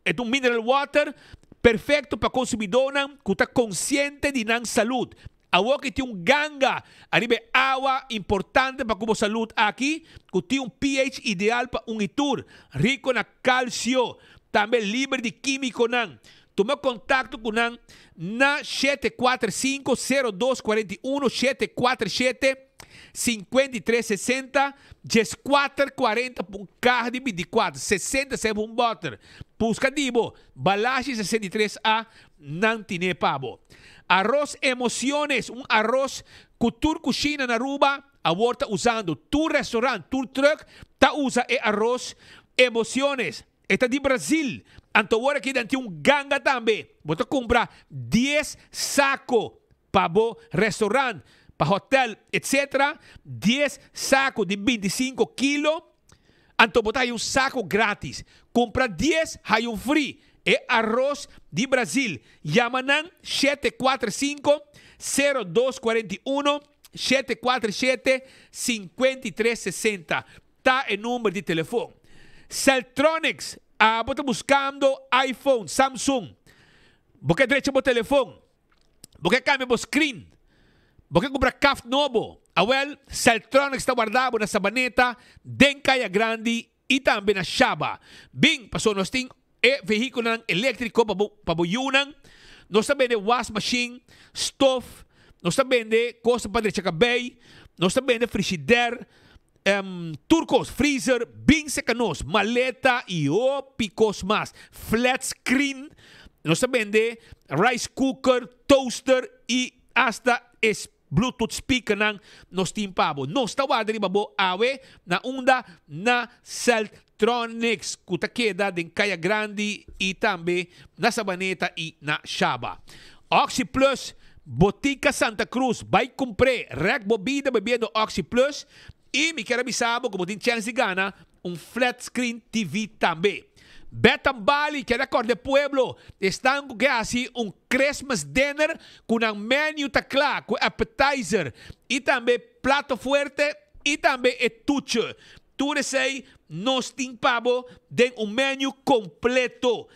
e ta un mineral water perfecto pa consumidornan cu ta consciente di nan salud. Awor ki tin un ganga ariba e awa importante pa cu bo salud aki, cu tin un pH ideal pa un y tur, rico na calcio, tambe liber di quimiconan. Tuma contacto cu nan na 745 02 41 747 53 60 14 40 pa un caha di 24 66 pa un boter. Busca di bo Balashi 63 A nan tine pa bo. Arroz Emociones, un arroz cu tur cushina na Aruba awor ta usando. Tur restaurant, tur truck ta usa e arroz Emociones. E ta di Brazil. Anto awor aki nan tin un ganga tambe. Bo ta cumpra dies saco pa bo restaurant, pa hotel, etc. Dies saco di 25 kilo. Anto bo ta haya un saco gratis. Cumpra dies, haya un free. E arroz di Brazil. Yama nan 745 0241 747 5360 ta e number di telefon. Celtronics, abo ta buscando iPhone, Samsung. Bo ke drecha bo telefon. Bo ke cambia bo screen. Bo ke cumpra kaft nobo. Awel, Celtronics ta warda bo na Sabaneta, den Caya Grandi y tambe na Shaba. Bin, pasobra nos tin e vehiculonan electrico pa bo pa bo yunan. Nos ta bende was machine, stof, nos ta bende cosnan pa drecha cabey, nos ta bende frigidaire, tur cos, freezer, bin seca nos, maleta y hopi cos mas. Flat screen, nos ta bende rice cooker, toaster y hasta e Bluetooth speakernan nos tin pa bo. Nos ta warda riba bo awe na unda na Celtronics cu ta keda den Caya Grandi y tambe na Sabaneta y na Shaba. Oxi Plus, Botica Santa Cruz, bay cumpr'e, rek bo bida bebiendo Oxi Plus y mi kier a bisa bo cu bo tin chens di gana un flat screen TV tambe. Betan Bali keda kòrda e pueblo esnan ku ke hasi un Christmas dinner ku nan menu ta kla ku appetizer i tambe plato fuerte i tambe e tuche. Tur esei nos tin pa bo den un menu kompleto.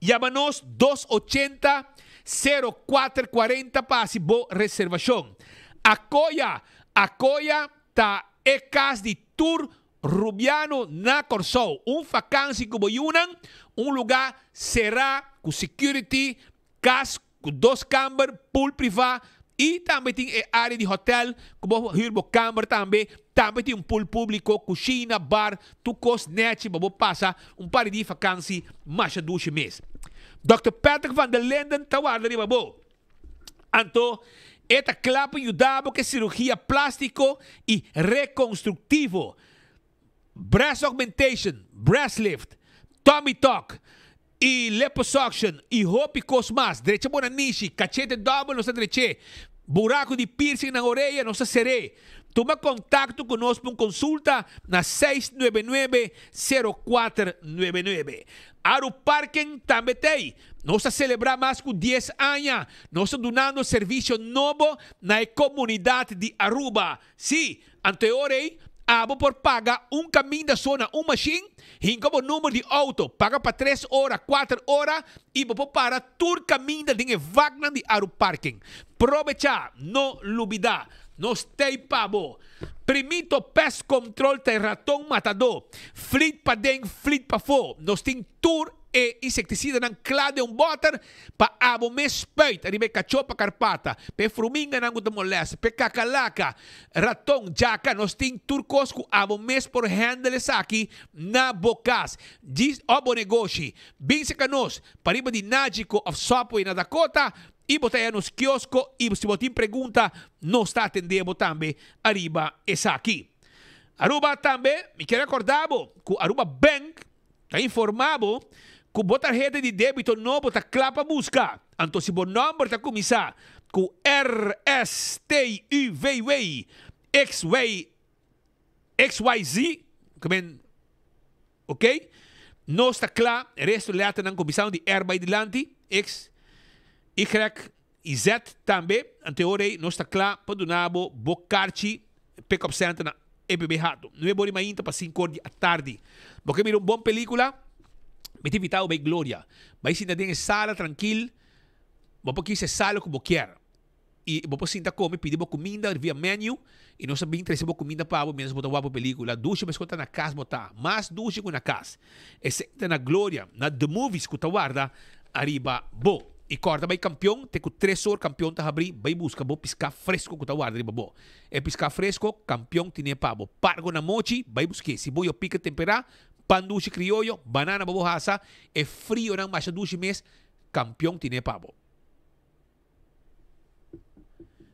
Yama nos 280 04 40 pa hasi bo reservashon. Akoya Akoya ta e kas di tur Rubiano na Kòrsou, un fakansi ku bo yunan, un lugá será ku security, kas ku dos kamber, pool privá i tambe tin e área di hotèl ku bo hür bo kamber tambe, tambe tin un pool públiko, kushina, bar, tur kos nèchi pa bo pasa un par di dia fakansi masha dushi mes. Dòkter Patrick van der Linden ta warda riba bo. Anto e ta kla pa yuda bo ku e sirugia plástiko i rekonstruktivo, breast augmentation, breast lift, tummy tuck i liposuction i hopi kos mas. Drecha bo nanishi, kachete dòbel nos ta drech'é, buraku di piercing nan orea nos ta ser'é. Tuma kontakto ku nos pa un konsulta na seis nuebe nuebe, sero kuater nuebe nuebe. Aru Parken tambe t'ei. Nos ta selebrá mas ku dies aña. Nos ta dunando servisio nobo na e komunidat di Aruba. Sí, anto e ora ei, abo por paga un kaminda so na un mashin, hinka bo number di outo, paga pa tres ora, kuater ora i bo por para tur kaminda den e vaknan di Aru Parken. Probechá, no lubidá! Nos t'ei pa bo. Primito Pest Control ta e raton matadó. Flit paden, flit pafó. Nos tin tur e insecticidanan kla den un bòter pa abo mes spuit riba e kachó pa karpata, pa e fruminganan ku ta molèst, pa e kakalaka, raton, djaka. Nos tin tur kos ku abo mes por handle esaki na bo kas djis òf bo negoshi. Bin serka nos pariba di Nagico òf Subway na Dakota i bo ta haña nos kiosko i si bo tin pregunta nos ta atendé bo tambe ariba esaki. Aruba tambe mi kier rekordá bo ku Aruba Bank Ta informá bo ku bo tarheta di débito nobo ta kla pa buska. Anto si bo nòmber ta kuminsá ku R, S, T, U, V, W, X, Y, XYZ, ke men ok, nos ta kla, resto letternan kuminsando di R bai dilanti, X, Y i Z tambe, anto e ora ei nos ta kla pa duna bo bo karchi Pick Up Center na EPB Hato. Nuebe ora di mainta pa sinku or di atardi. Bo ke mira un bon pelikula? Mi ta invita bo bai Gloria. Bai sinta den e sala trankil, bo por kisa e sala ku bo kier. I bo por sinta kome, pidi bo kuminda via menu i nos ta bin trese bo kuminda pa bo mientras bo ta wak bo pelikula. Dushi meskos ta na kas bo ta, mas dushi ku na kas. Esei ta na Gloria, na The Movies ku ta warda ariba bo. I kòrda bai Kampion, te ku tres or Kampion ta habrí, bai buska bo piská fresko ku ta warda riba bo. E piská fresko, Kampion tine pa bo. Pargo na mochi, bai busk'é. Siboyo pika temperá, pan dushi krioyo, banana pa bo hasa, e frionan masha dushi mes, Kampion tine pa bo.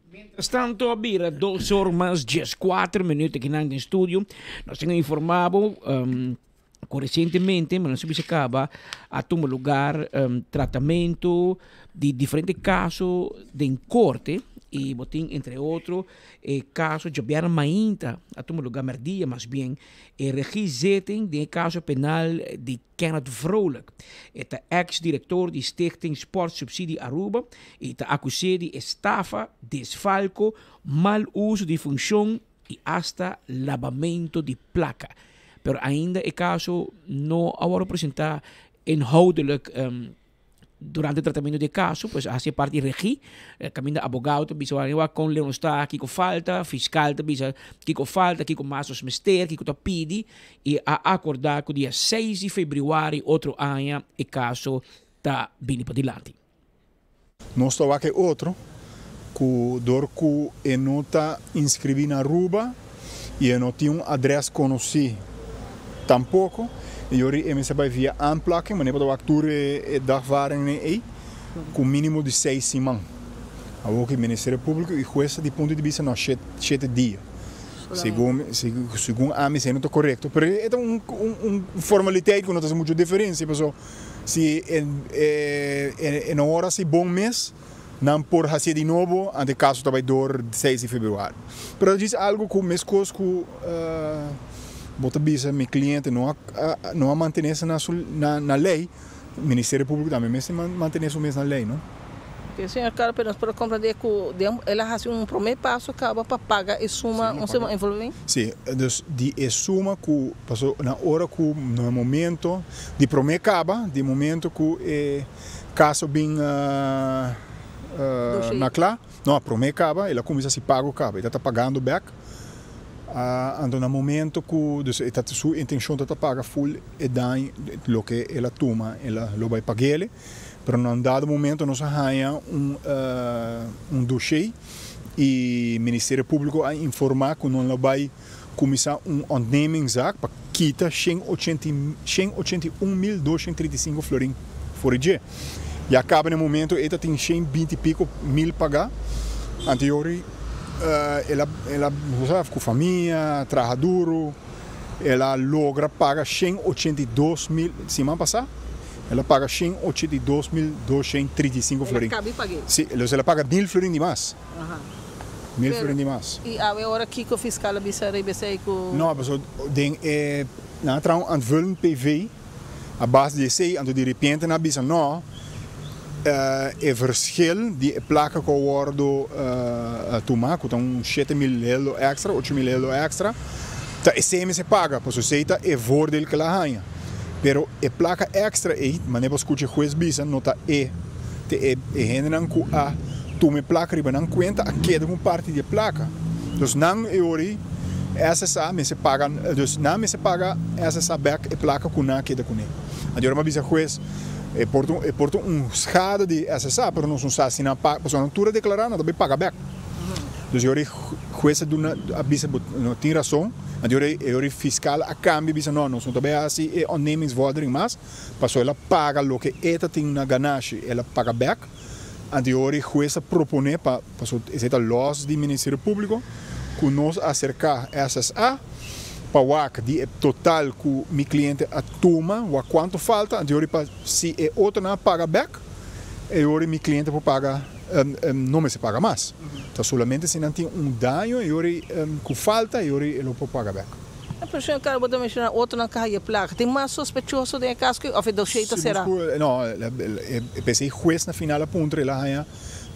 Mientras tanto a bira dos or mas dieskuater minuut akinan den studio. Nos tin a informa bo um, ku resientemente, ma nos a bisa kaba, a tuma lugar um, tratamento di diferente kaso den korte i bo tin entre otro e kaso djabièrnè mainta a tuma lugar mèrdia mas bien e regiezitting den e kaso penal di Kenneth Vrolijk. E ta ex director di Stichting Sport Subsidie Aruba y ta acus'é di estafa, desfalco, mal uso di funcion y hasta labamento di placa. Pero ainda e caso no a wordo presenta inhoudelijk Durante tratamentu di e kaso, pues a hasi e parti regi, kaminda abogado ta bisa wak wak kon leu nos ta, kiko falta, fiskal ta bisa kiko falta, kiko mas nos mester, kiko ta pidi, i a akordá ku dia seis di febrüari otro aña e kaso ta bini padilanti. Nos ta wak e otro ku dor ku e no ta inskribí na Aruba i e no tin un adrès konosí tampoko, e yori e mester bai via aanplakking, manera bo ta wak tur e dagvaardingen ei, ku mínimo di seis siman. Awor ku Ministerio Públiko i hues ta di punto di bista no shete dia. Segun segun ami esei no ta korekto, pero e ta un un formaliteit ku no ta hasi muchu diferensia pasobra si e no ora hasi bon mes nan por hasié di nobo ante e kaso ta bai dor seis di februari. Pero ta djis algu ku meskos ku bo ta bisa mi kliente no a no a mantené na su na lei, Ministerio Públiko tambe mester mantené su mes na lei no. Oke, señor Carlos, pero nos por a comprende ku den el a hasi un promé paso kaba pa paga e suma, un suma envolví? Sí, dus di e suma ku paso na ora ku na momento di promé kaba, di momento ku e kaso bin na kla, no, promé kaba el a kuminsá hasi pago kaba, e ta ta pagando bèk, anto na momento ku, dus e ta su intenshon ta ta paga ful e daño, loke el a tuma el a lo bai pag'el. Pero na un dado momento nos a haña un un dossier y Ministerio Publico a informa cu nan lo bay cuminsa un ontnemingszaak pa kita shen ochenta i shen ochenta i un mil doshent trinta i sinku florin for di dje. Ya caba na e momento ey ta tin shen binti i pico mil paga. Anterior el a el a cu famia, traha duro. El a logra paga 182 mil siman pasá. El a paga 182.235 florin. El a kabi pag'é? Sí, dus el a paga mil florin di mas. Mil florin di mas. I awe ora kiko fiskal a bisa riba esei ku. No, pasobra den e nan a traha un aanvullend PV a base di esei, anto di repente nan a bisa no, e verschil di e plaka ku a wòrdu tumá, ku ta un 7000 euro èkstra, 8000 euro èkstra, ta esei mester paga, pasobra esei ta e voordeel ku el a haña. Pero e plaka èkstra ei, manera bo skucha e hues bisa, no ta e, ta e hendenan ku a tuma e plaka riba nan kuenta a keda ku un parti di e plaka. Dus nan e ora ei SSA mester paga, dus nan mester paga SSA bèk e plaka ku nan a keda kuné. Anto ora mi a bisa hues, E por ta e por ta un schade di SSA, pero nos no sa si nan paga, pasobra nan tur a declara nan ta bay paga bek. Dus e ora e hues a duna a bisa bo no tin rason, anto e ora e ora e fiscal a cambia bisa no nos no ta bay haci e ontnemingsvordering mas, pasobra el a paga loke e ta tin na ganashi el a paga bek, anto e ora e hues a propone pa pasobra esey ta los di Ministerio Publico cu nos acerca SSA, pa wak di e total ku mi kliente a tuma, wak kuantu falta, anto yori pa si e otronan a paga bek, e yori mi kliente por paga, no mester paga mas. Ta solamente si nan tin un daño e yori ku falta, e yori e lo por paga bek. Pero señor Carlos, bo ta menciona otronan cu haya placa. Tin mas sospechoso den e caso cu of e dossier ta cera? No, p'esey huez na final a puntra, el a haya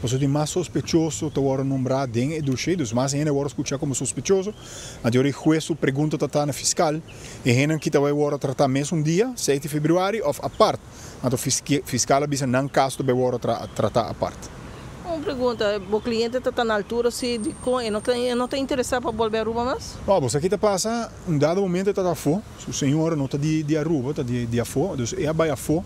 pasobra tin mas sospechoso ta worde nombra den e dossier, dus mas hende a worde scucha como sospechoso. Anto ora e huez su pregunta ta ta na fiscal, e hendenan ki ta bay worde trata mesun dia, seis di februari, of apart. Anto fiscal a bisa nan caso ta bay worde trata apart. Un pregunta, bo cliente ta ta na altura si dicon e no e no ta interesa pa bolbe Aruba mas? No, bo sa ki ta pasa, un dado momento e ta ta afo, su señora no ta di di Aruba, ta di di afo, dus e a bay afo,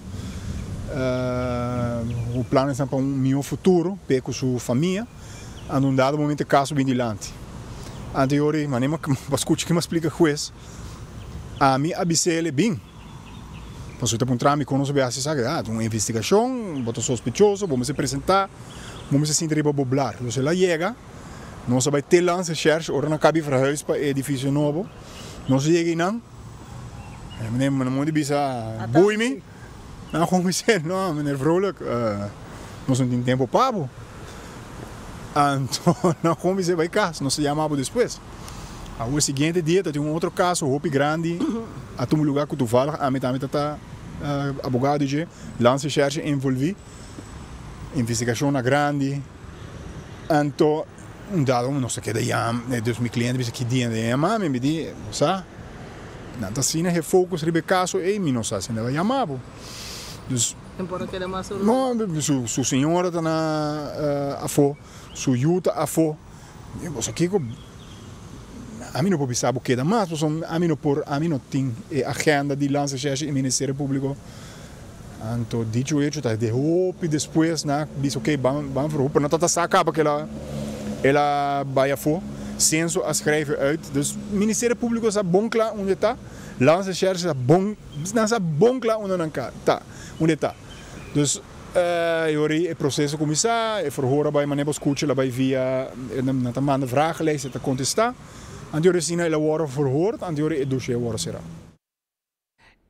cu planesnan pa un miho futuro p'e cu su famia, anto un dado momento e caso bin dilanti. Anto yori, manera mi a scucha ki mi a splica huez, ami a bis'el e bin. Pasobra ta puntra mi kon nos a bin hasi esaki. Ah, ta un investigashon, bo ta sospechoso, bo mester presentá, bo mester sinta riba bo blar. Dus el a yega, nos a bai te lands recherche ora nan kabi verhuis pa e edifisio nobo. Nos a yega einan, e meneer na modo di bisa bui mi, nan a kon bis'é, no, meneer Vrolijk, nos no tin tempo pa bo. Anto nan a kon bis'é bai kas, nos ta yama bo despues. Awo e siguiente dia ta tin un otro caso hopi grandi a tuma lugar cu toevallig ami tambe ta ta abogado di dje, Landsrecherche envolvi, investigacion na grandi, anto un dado nos ta keda yama, dus mi cliente bisa ki dia nan ta yama mi, mi di bo sa nan ta asina he focus riba e caso ey mi no sa si nan ta yama bo, dus no su señora ta na afo, su yu ta afo. Boso kiko ami no por bisa bo keda mas pasobra ami no por ami no tin e agenda di Landsrecherche y Ministerio Publico. Anto dicho hecho ta de hopi despues nan a bisa ok ban ban verhoor pero no ta ta sa caba cu el a bay afo. Censo a schrijven uit dus Ministerio Publico sa bon cla unda e ta, Landsrecherche sa bon nan sa bon cla unda nan ta unda e ta. Dus. E ora ei e proseso kuminsá, e verhoor a bai manera bo skucha, el a bai via, nan ta manda vragenlijst, e ta kontestá. Anto ora asina el a wòrdu verhoord, anto ora e dossier a wòrdu será.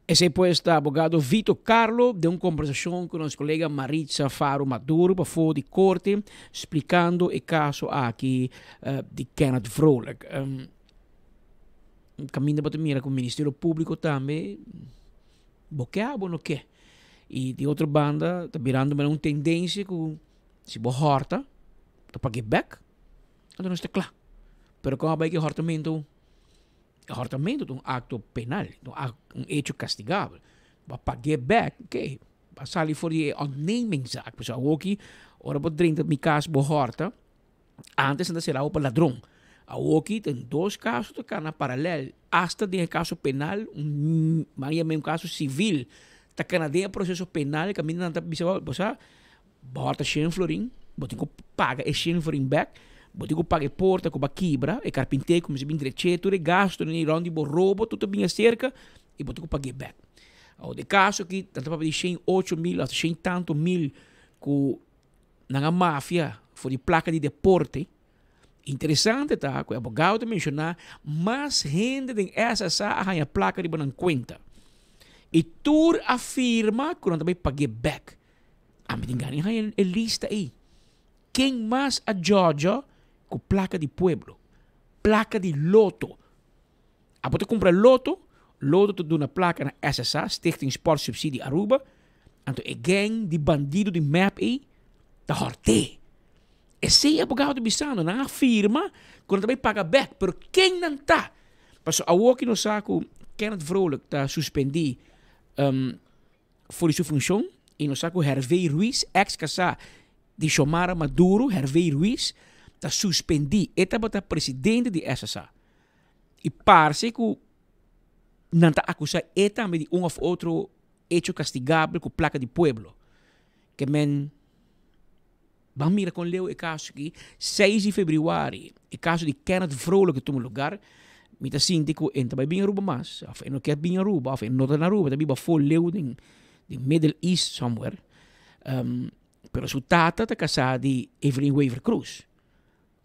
Esei pues ta abogado Vito Carlo den un kombersashon ku nos kolega Maritza Faro Maduro pafó di korte splikando e kaso aki di Kenneth Vrolijk. Kaminda bo ta mira ku Ministerio Públiko tambe bo ke abo no ke. I di otro banda ta birando mera un tendensia ku si bo hòrta ta pag'é bèk, anto nos ta kla. Pero kon a bai ku e hòrtamentu? E hòrtamentu ta un akto penal, un hecho kastigabel. Bo a pag'é bèk, oké, bo a sali for di e ontnemingszaak. Pasobra awoki ora bo drenta mi kas bo hòrta, Antes nan ta sera pa ladron. Awoki ten dos kaso ta kana paralel. Asta den e kaso penal, un ban yama un kaso sivil, ta kana den e proseso penal kaminda nan ta bisa bo, bo sa, bo hòrta shen florin, bo tin ku paga e shen florin bèk, bo tin ku paga e porta ku bo a kibra, e karpinté ku mester bin drech'é, tur e gastunan ei rònt di bo robo tur ta bin aserka i bo tin ku pag'é bèk. Awor den e kaso aki nan ta papia di shen ocho mil òf shen tantu mil ku Nan a mafia for di plaka di deporte. Interesante ta ku e abogado ta menshoná mas hende den SSA a haña plaka riba nan kuenta. I tur a firma ku nan ta bai pag'é bèk. Ami tin gana di haña e lista ei. Ken mas a djòdjò ku plaka di pueblo? Plaka di loto. Abo ta kumpra loto, loto ta duna plaka na SSA, Stichting Sport Subsidie Aruba, anto e gang di bandido di mep ei ta hòrt'é. Esei abogado ta bisando, nan a firma ku nan ta bai paga bèk, pero ken nan ta? Pasobra awor ki nos sa ku Kenneth Vrolijk ta suspendí for di su funshon i nos sa ku Hervé Ruiz, eks kasá di Xiomara Maduro, Hervé Ruiz ta suspendí, e tabata presidente di SSA. I parse ku nan ta akusá e tambe di un òf otro hecho kastigabel ku plaka di pueblo. Ke men ban mira kon leu e kaso aki. Seis di febrüari e kaso di Kenneth Vrolijk a tuma lugar. Mi ta sinti ku e no ta bai bin Aruba mas, òf e no kier bin Aruba, òf e no ta na Aruba, e ta biba afó leu den Middle East somewhere. Pero su tata ta kasá di Evelyn Wever Croes.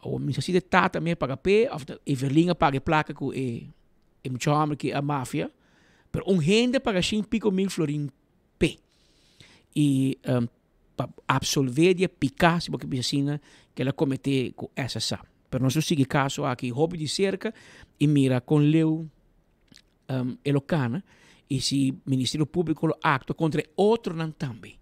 Awor mi sa si e tata mi a paga p'e of ta Everlin a paga e plaka ku e e mucha homber ki a mafia, pero un hende a paga shin piko mil florin p'e. I pa absolve di e pika, si bo ke bisa asina, ke el a komete ku SSA. Pero nos lo sigui e kaso aki hopi di serka i mira kon leu. um, e lo kana i si Ministerio Públiko lo aktua kontra e otronan tambe.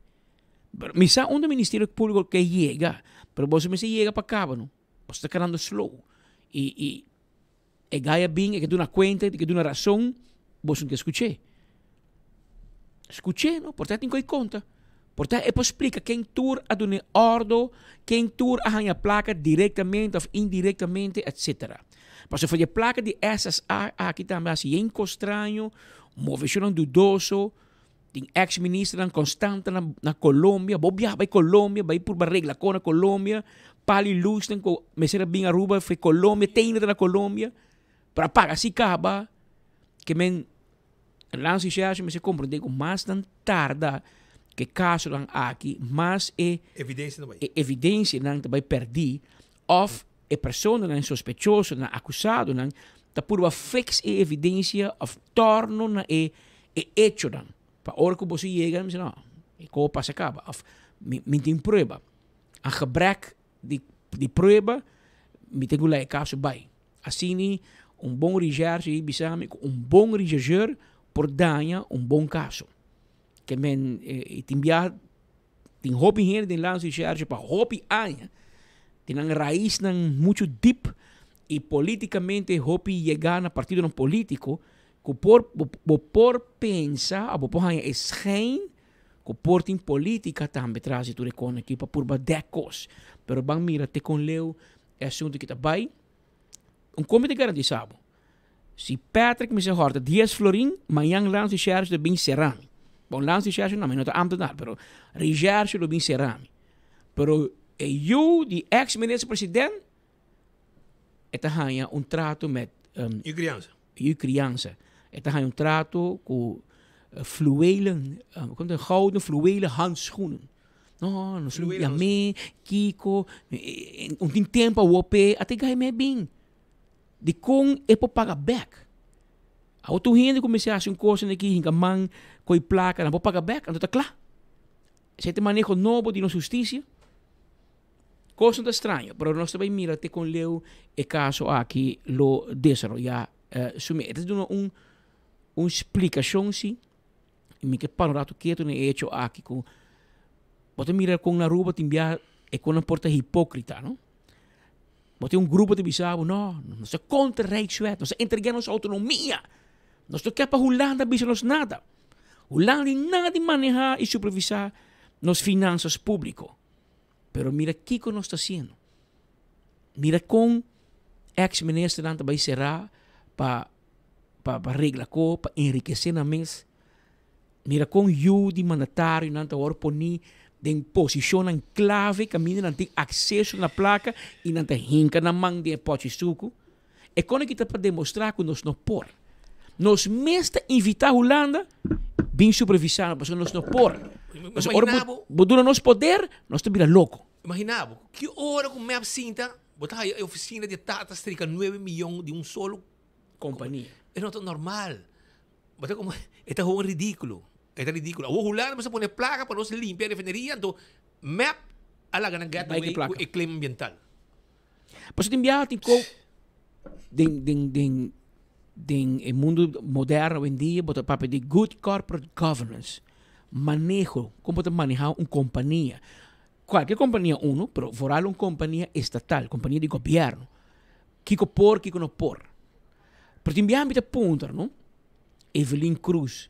Pero mi sa unda Ministerio Públiko ke yega, pero boso mester yega pa kaba no. Boso ta kanando slow. I i e gai a bin, e ke duna kuenta, e ke duna rason, boso no ke skuch'é. Skuch'é no, por ta tin ku e konta. Por ta e por splika ken tur a dun'é òrdo, ken tur a haña plaka direktamente òf indirektamente, etsetera. Pasobra for di e plaka di SSA aki tambe hasi yen kos straño, moveshonnan dudoso, tin eks ministernan konstante na na Colombia, bo biaha bai Colombia bai purba regla kon na Colombia, pali lusnan ku mester a bin Aruba for Colombia, tene ta na Colombia, pero a paga si kaba, ke men Lansi Shershi mester komprende ku mas nan tarda ku e kasonan aki, mas e Evidensia ta bai. e evidensianan ta bai pèrdí òf e personanan sospechosonan, akusadonan, ta purba fix e evidensia òf tòrno na e e echonan. Pa ora ku boso yega, nan bisa no, e kos pasa kaba òf mi mi tin prueba. A gebrek di di prueba mi tin ku laga e kaso bai. Asina un bon recherche ei bisa mi ku un bon rechercheur por daña un bon kaso. Ke men e tin bia tin hopi hende den lands recherche pa hopi aña tin nan raisnan muchu dip i politikamente hopi yega na partidonan politiko ku por bo por pensa o bo por haña e schijn ku por tin politika tambe tras di tur e kos aki pa purba dèk kos. Pero ban mira te kon leu e asuntu ki ta bai. Un kon mi ta garantisa bo, si Patrick mester hòrta dies florin, mañan Lans Recherche lo bin sera mi. Bon, Lans Recherche no, mi no ta ambtenaar, pero Recherche lo bin sera mi. Pero e yu di ex minister president e ta haña un trato met Yu kriansa. Yu kriansa. E ta haña un trato ku fluwelen, kon ta gouden fluwelen handschoenen. No, nos lo yam'é, kiko, un tin tempu awor p'e a te gai mei bin. Dikon e por paga bèk? Awor tur hende kuminsá hasi un kos aki hinka man ko'i plaka nan por paga bèk, anto ta kla. Esei ta e maneho nobo di nos hustisia. Kosnan ta straño, pero nos ta bai mira te kon leu e kaso aki lo desaroyá su mes. E ta duna un un splikashon si, i mi ke para un ratu ketu na e hecho aki ku bo ta mira kon na Aruba tin bia e kon nan por ta hipókrita, no? Bo tin un grupo ta bisa bo, no, nos ta kontra Rijkswet, nos ta entregá nos outonomia, nos no ke pa Hulanda bisa nos nada. Hulanda tin nada di manehá i supervisá nos finansas públiko. Pero mira kiko nos ta hasiendo. Mira kon ex ministernan ta bai será pa pa pa regla ko, pa enrikesé nan mes. Mira kon yu di mandatarionan ta wòrdu poní den posishonnan klave kaminda nan tin akseso na plaka i nan ta hinka nan man den e pòchi suku. E kon aki ta pa demostrá ku nos no por. Nos mes ta invitá Hulanda bin supervisá nos pasobra nos no por. Pasobra ora bo bo duna nos poder, nos ta bira loko. Imaginá bo, ki ora ku mep sinta, bo ta haya e ofisina di e tata strika nuebe miyon di un solo kompania. E no ta normal. Bo ta komo, e ta gewoon ridíkulo. E ta ridíkulo. Awor Hulanda mester pone plaka pa nos limpia e refineria, anto mep a laga nan get away ku e claim ambiental. Pasobra tin biaha tin kou den den den den e mundu moderno awendia bo ta papia di good corporate governance, maneho, kon bo ta maneha un kompania. Kualke kompania uno, pero vooral un kompania estatal, kompania di gobièrnu. Kiko por, kiko no por. Pero tin biaha mi ta puntra no, Evelyn Cruz,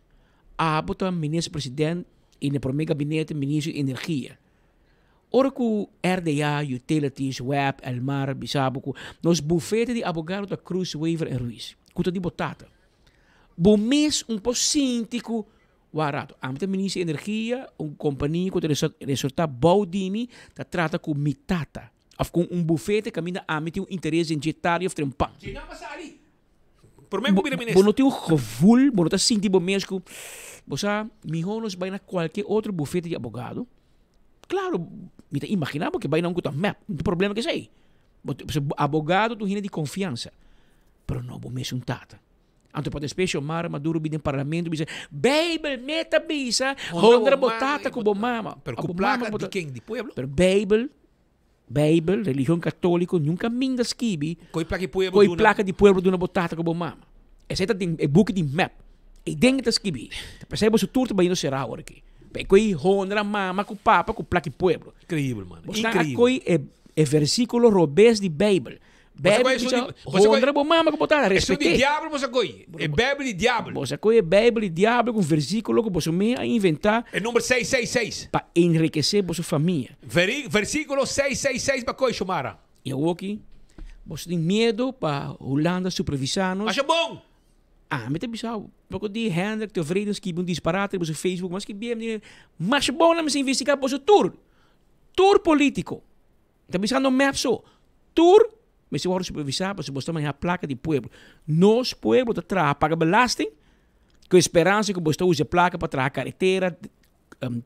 abo ta minister president i na e prome gabinete minister di energia. Ora ku RDA, Utilities, web, Elmar bisa bo ku nos bufete di abogado ta Cruz, Wever en Ruiz, ku ta di bo tata. Bo mes un por sinti ku wak rato, ami ta minister di energia, un kompania ku ta resortá bou di mi ta trata ku mi tata òf ku un bufete kaminda ami tin un interes den dje tardi òf trempan. Promé ku bira Bo minister. no tin un gevoel, bo no ta sinti bo mes ku, bo sa, mihó nos bai na kualke otro bufete di abogado. Klaro, mi ta imaginá bo ke bai na un ku ta mep, no tin problema ku esei. Bo ta, pasobra abogado ta un hende di konfiansa, pero no bo mes un tata. Anto pa despues Xiomara Maduro bin den parlamento bisa, Beibel me ta bisa, honra bo tata ku bo mama. Pero ku plaka di ken? Di pueblo? Pero Beibel Bijbel, religion católico, niun caminda skibi Koe plaka di pueblo koe duna. plaka di pueblo duna bo tata ku bo mama. Esei ta den e buki di mep. Ei den e ta skibi. Ta p'esei boso tur ta bayendo será awor aki. Pa e koe honra mama ku papa ku plaki pueblo. Increíbel, man. Boso a koe e e versículo robes di Bijbel. Bijbel bisa honra bo mama ku bo tata, Esun di respet'é. diabel boso a koe. E Bijbel di diabel. Boso a koe e Bijbel di diabel ku un versículo ku boso mes a inventá. E number 666. Pa enrikesé boso famia. Versículo 666 bo a koe, Shomara. I awoki boso tin miedo pa Hulanda supervisá nos. Masha bon! Ami ta bisa bo, poko di Hendrik Tevreden skibi un disparate riba su Facebook, mas skibi mi masha bon nan mester investigá boso tur, tur polítiko. Mi ta bisando mep so, tur mester wòrdu supervisá pasobra boso ta manehá plaka di pueblo. Nos pueblo ta traha paga belasting ku e speransa ku boso ta usa e plaka pa traha karetera,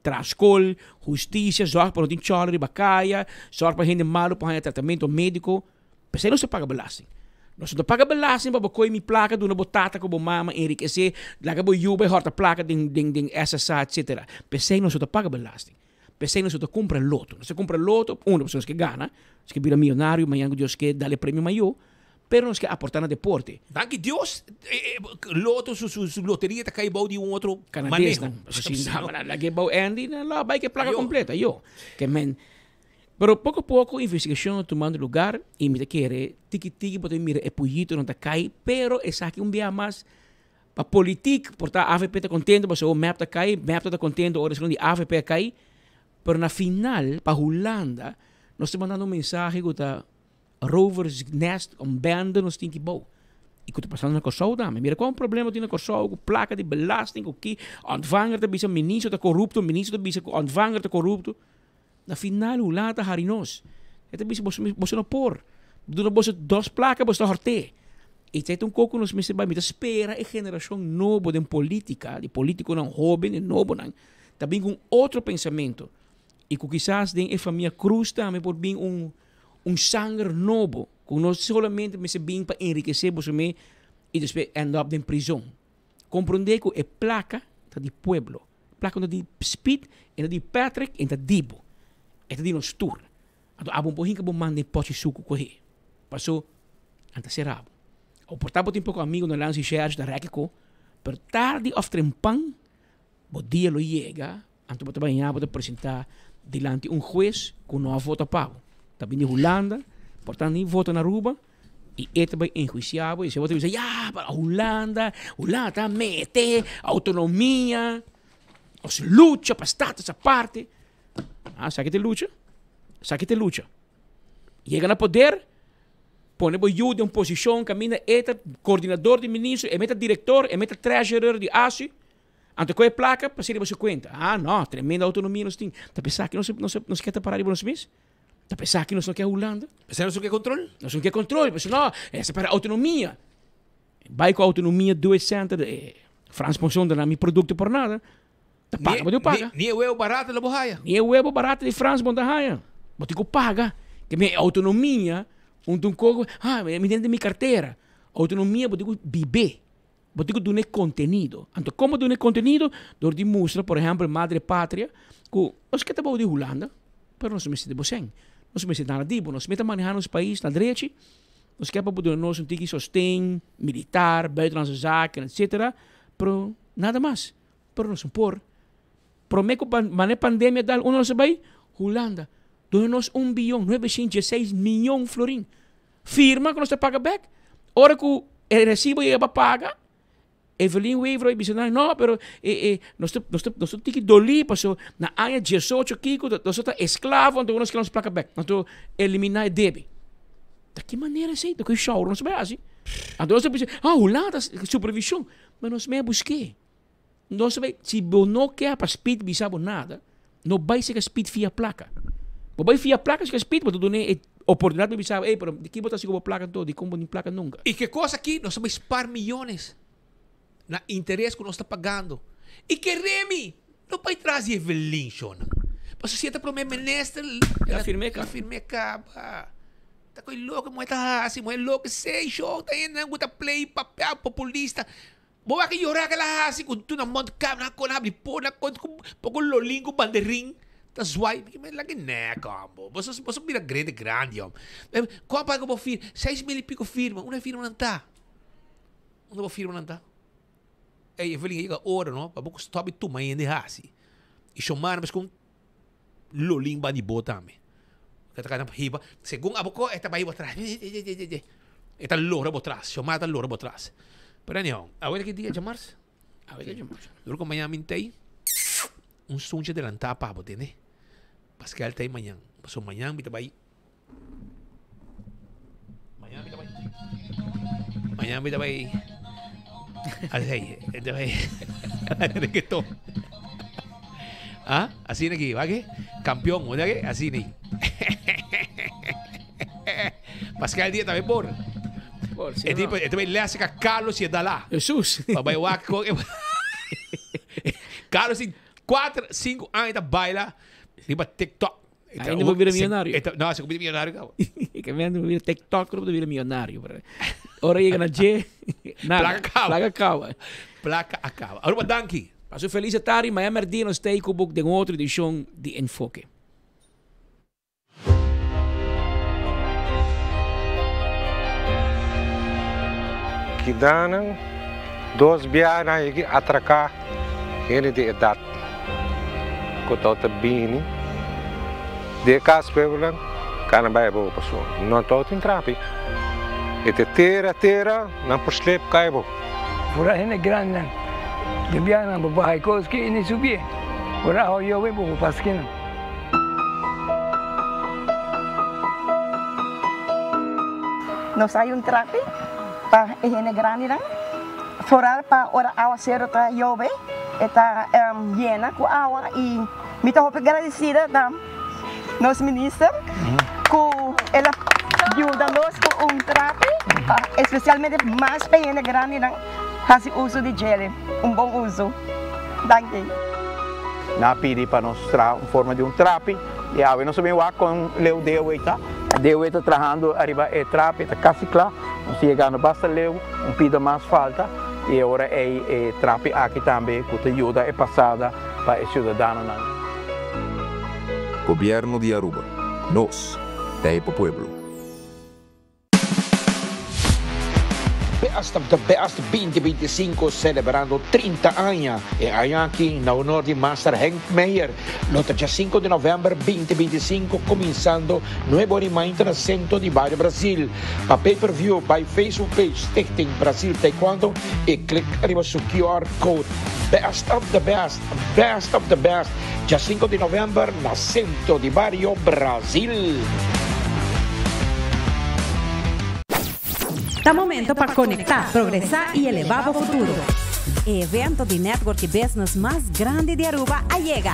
Traha skol, hustisia, zorg pa no tin chòler riba kaya, zorg pa hende malu por haña tratamentu médiko. P'esei nos ta paga belasting. Nos no ta paga belasting pa bo kohe mi plaka duna bo tata ku bo mama enrikesé, laga bo yu bai hòrta plaka den den den SSA etsetera. P'esei nos no ta paga belasting. P'esei nos no ta kumpra loto. Nos ta kumpra loto, uno, pasobra nos ke gana, nos ke bira mionario mañana ku Dios ke dal e premio mayó. Pero nos ke aportá na deporte. Danki Dios, Lotto su su loteria ta kai bou di un otro Canades maneho. nan. Si nan a lag'é bou Andy, nan lo a bai ku e plaka kompleto. Ayo. Ke men. Pero poko poko investigashon a tumando lugar i mi ta kere tiki tiki bo ta mira e puyitonan ta kai, pero esaki un bia mas pa politik, por ta avp ta kontento pasobra mep ta kai, mep ta kontento ora esun di avp a kai, pero na final pa Hulanda nos ta mandando un mensahe ku ta Rovers nest un bende nos tin ki bou. I ku ta pasando na Kòrsou tambe. Mira kon problema tin na Kòrsou ku plaka di belasting ku ki ontvanger ta bisa ministro ta korupto, ministro ta bisa ku ontvanger ta korupto. Na final Hulanda ta hari nos. E ta bisa boso boso no por. Duna boso dos plaka boso ta hòrt'é. I ta un kos ku nos mester bai. Mi ta spera e generashon nobo den politika, di politikonan hóben e nobonan ta bin ku un otro pensamentu. I ku kisas den e famia Cruz tambe por bin un Un sanger nobo ku no solamente mester bin pa enrikesé boso mes i despues end up den prizon. Komprondé ku e plaka ta di pueblo. Plaka no ta di Speed, e ta di Patrick, e ta di bo. E ta di nos tur. Anto abo no por hinka bo man den pòchi suku kohe. Paso nan ta sera bo. O por ta bo tin poko amigo na Lansi Shersh ta rèk ko, pero tardi òf trempan bo dia lo yega. Anto bo ta bañá, bo ta presentá dilanti un hues ku no a vota pa bo. Ta bini Hulanda, por tanto ni vota na Aruba, i e ta bai enhuisiá bo i bo ta bisa, ya, pero Hulanda, Hulanda ta mete autonomia, nos lucha pa status aparte. Ah, sa ki ta e lucha? Sa ki ta e lucha? Yega na poder, pone bo yu den un posishon kaminda e ta koordinador di ministro, e meta direktor, e meta treasurer di ASU. Anto ku e plaka pa sirbi su kuenta. Ah no, tremendo autonomia nos tin. Ta pensá ki nos nos nos ke ta pará riba nos mes? Ta pensá ki nos no ke Hulanda? Pensá nos no ke kontrol? Nos no ke kontrol. Pasobra no, esa para autonomia. Bai ku autonomia Due Center, eh, Frans Ponson ta na mi produkto por nada. Ta paga bo tin ku paga. Ni e webo barato lo bo haya. Ni e webo barato di Frans bo no ta haya. Bo tin ku paga. Ke mi autonomia, un ta un koko, ah, mi tin den mi kartera. Autonomia bo tin ku bib'é. Bo tin ku duna e kontenido. Anto komo duna e kontenido? Dor di mustra, por ehèmpel, Madre Patria, ku nos ke ta bou di Hulanda, pero nos mester di bo sèn. Nos mester nada di bo. Nos mester manehá nos pais na drechi. Nos ke pa bo duna nos un tiki sosten militar, buitenlandse zaken, etsetera, pero nada mas. Pero nos no por. Promé ku manera pandemia dal, unda nos a bai? Hulanda. Duna nos un biyon, nuebeshent dieseis miyon florin. Firma ku nos ta paga bek. Ora ku e resibo yega pa paga, Evelyn Wever a bisa nan, no, pero e, e, nos ta, nos ta, nos ta tiki dolí paso na aña diesocho kiko nos ta esklavo, anto nos ke nos plaka bek. Anto eliminá e debe. Ta ki manera esei? Ta ku e shouro nos ta bai hasi? Anto nos ta bisa, ah, Hulanda supervishon. Ma nos mei a busk'é. Nos ta bai, si bo no ke pa Speed bisa bo nada, no bai seka Speed fia plaka. Bo bai fia plaka seka Speed, bo ta dun'é e oportunidat pa bisa bo, ey, pero di ki bo ta hasi ku bo plaka anto? Dikon bo tin plaka nunka? I ke kos aki nos ta bai spar miyones na interes ku nos ta pagando. I ke Remy no bai tras di Evelyn shownan. Pasobra si e ta prome minister, El a firm'é el a firm'é kaba. Ta ko'i loke muhé ta hasi, muhé loke sei show ta hende nan ku ta play papel populista. Bo wak yora ke la hasi ku tu na mont kap na kon habri po na kon ku poko lolin ku banderin ta zwai mi me laki nek hombo boso boso bira grande grandi hom kon paga bo fir 6000 y piko firma unda e firma nan ta. Unda bo firmanan ta? Ey, Evelyn, a yega ora, no? Pa bo stop di tuma hende hasi. I Shomara mes ku un lolin ba di bo tambe. Ke ta kana hiba, segun abo ko e ta bai bo tras. E ta lora bo tras, Shomara ta lora bo tras. Pero anyhow, awe ta ki dia? Djamars? Awe ta djamars. Dor ku mañana mi tei un sunchi adelantá pa bo, tende? Paske el tei mañan. Pasobra mañan mi ta bai Mañana mi ta bai. Mañana mi ta bai. Así, ta bai. Reggaeton. Ah, así aquí, ¿va qué? Campeón, ¿verdad qué? Así ni. Pascal día también por. Por, sí, El tipo, este le hace a Carlos y Dalá. Jesús. Pa bai wak con- Carlos in 4, 5 años ta baila riba TikTok. Ainda bo bira millonario. No, se bira millonario cabo. Que me ando bira TikTok, no bira millonario. Ora llega na G, nada. Placa acaba. Placa acaba. Placa acaba. Aruba danki. Paso feliz tarde, mañana merdia nos ta cu bo den otro edicion di Enfoke. Kidanan dos biaha nan yegi atraká hende di edat ku tabata bini di e kas pueblonan ka nan bai abou pasobra no tabatin trapi e ta tera tera nan por slep kai abou. Ora hende grandinan di biaha nan por baha e kos ki i ni subié, ora a hoyó bo por paskí nan. Nos hay un trapi pa e hende grandinan, foral pa ora awasero ta yobe e ta yena ku awa i mi ta hopi gradisida na nos minister ku el a yuda nos ku un trapi pa espesialmente mas pa e hende grandinan hasi uso di djele, un bon uso. Danki. Nan a pidi pa nos traha un forma di un trapi y awe nos a bin wak con leu Dewe ta. Dewe ta trahando ariba e trapi, ta casi cla. Nos ta yegando basta leu, un pida mas falta y e ora ey e trapi aki tambe cu ta yuda e pasada pa e ciudadanonan. Gobierno di Aruba. Nos ta e pa pueblo. Best of the Best 2025 celebrando 30 aña. E aña aki na honor di Master Henk Meijer. Lo ta dja 5 di november 2025 cuminsando nuebe ora y mainta na Centro di Bario Brasil. Pa pay per view bay Facebook page Stichting Brasil Taekwondo y click riba su QR code. Best of the Best, Best of the Best dja 5 di november na Centro di Bario Brasil. Ta momento pa conecta, progresa y eleva bo futuro. E evento di network y business mas grandi di Aruba a yega!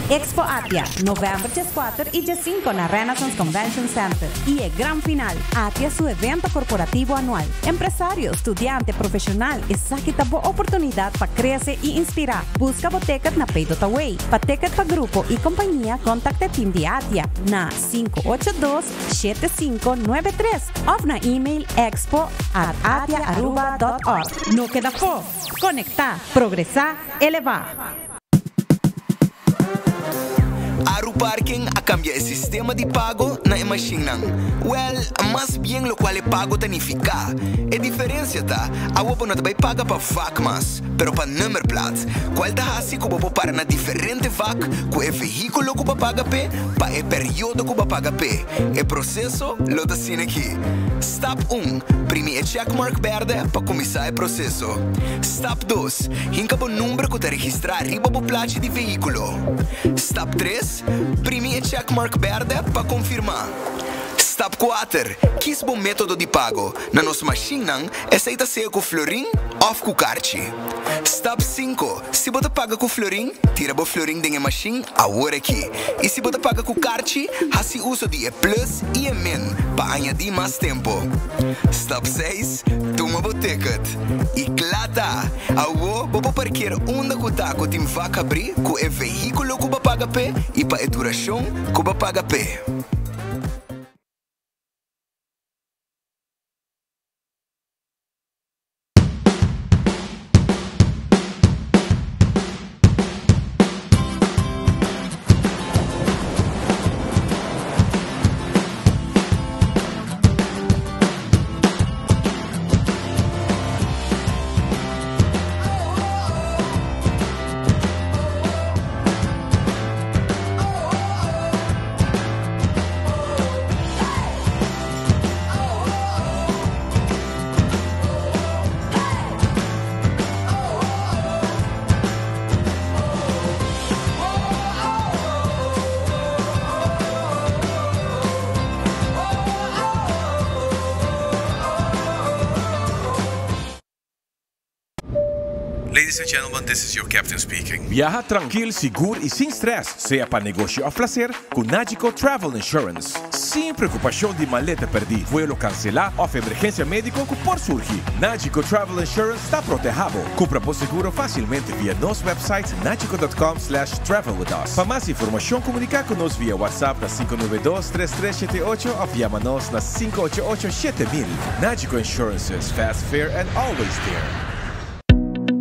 Expo Atia, november dieskuater y diesinko na Renaissance Convention Center. Y e gran final, Atia su evento corporativo anual. Empresario, studiante, profesional, esaki ta bo oportunidad pa crece y inspira. Busca bo ticket na Paydotaway. Pa ticket pa grupo y compañia contacta e team di Atia na sinku ocho dos, shete sinku nuebe tres òf na email expo at atiaaruba dòt org. No keda afó! Konektá, progresá, elevá! Aruparking a kambia e sistema di pago na e mashinnan. Wèl, mas bien lokual e pago ta nifiká. E diferensia ta, awo bo no ta bai paga pa vak mas, pero pa nummerplaat, kual ta hasi ku bo por para na diferente vak ku e vehíkulo ku bo a paga p'e pa e periodo ku bo a paga p'e. E proseso lo ta asina aki. Stap un, Primi e checkmark bèrdè pa kuminsá e proseso. Stap dos, Hinka bo number ku ta registrá riba bo plachi di vehíkulo. Stap tres, Primi e checkmark bèrdè pa konfirmá. Stap kuater, Kis bo método di pago. Na nos mashinnan, esei ta sea ku florin òf ku karchi. Stap 5, Si bo ta paga ku florin, tira bo florin den e mashin awor aki. I si bo ta paga ku karchi, hasi uso di e plus i e min pa añadí mas tempu. Stap 6, Tuma bo ticket. I kla ta! Awor bo por parkeer unda ku ta ku tin vak habrí ku e vehíkulo ku bo paga p'e i pa e durashon ku bo paga p'e. Ladies and gentlemen, this is your captain speaking. Viaha trankil, sigur y sin stress, sea pa negoshi of placer, cu Nagico Travel Insurance. Sin preocupacion di maleta perdi, vuelo cancela of emergencia medico cu por surgi. Nagico Travel Insurance ta proteha bo. Cumpra bo seguro facilmente via nos website nagico.com slash travel with us. Pa mas informacion comunica cu nos via WhatsApp na 592 3378 of yama nos na 588 7000. Nagico Insurances, fast, fair and always there.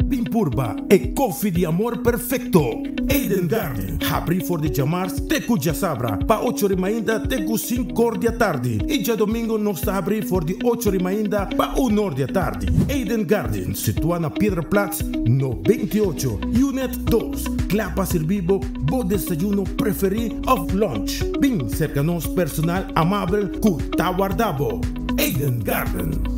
Bin purba e koffie di amor perfecto. Eden Garden, habri for di djamars te cu djasabra, pa 8 or mainta te cu 5 or di atardi. Y diadomingo nos ta habri for di 8 or mainta pa 1 or di atardi. Eden Garden, situa na Piedra Plat 98, Unit 2. Cla pa sirbi bo bo desayuno preferi of lunch. Bin cerca nos personal amabel cu ta warda bo. Eden Garden.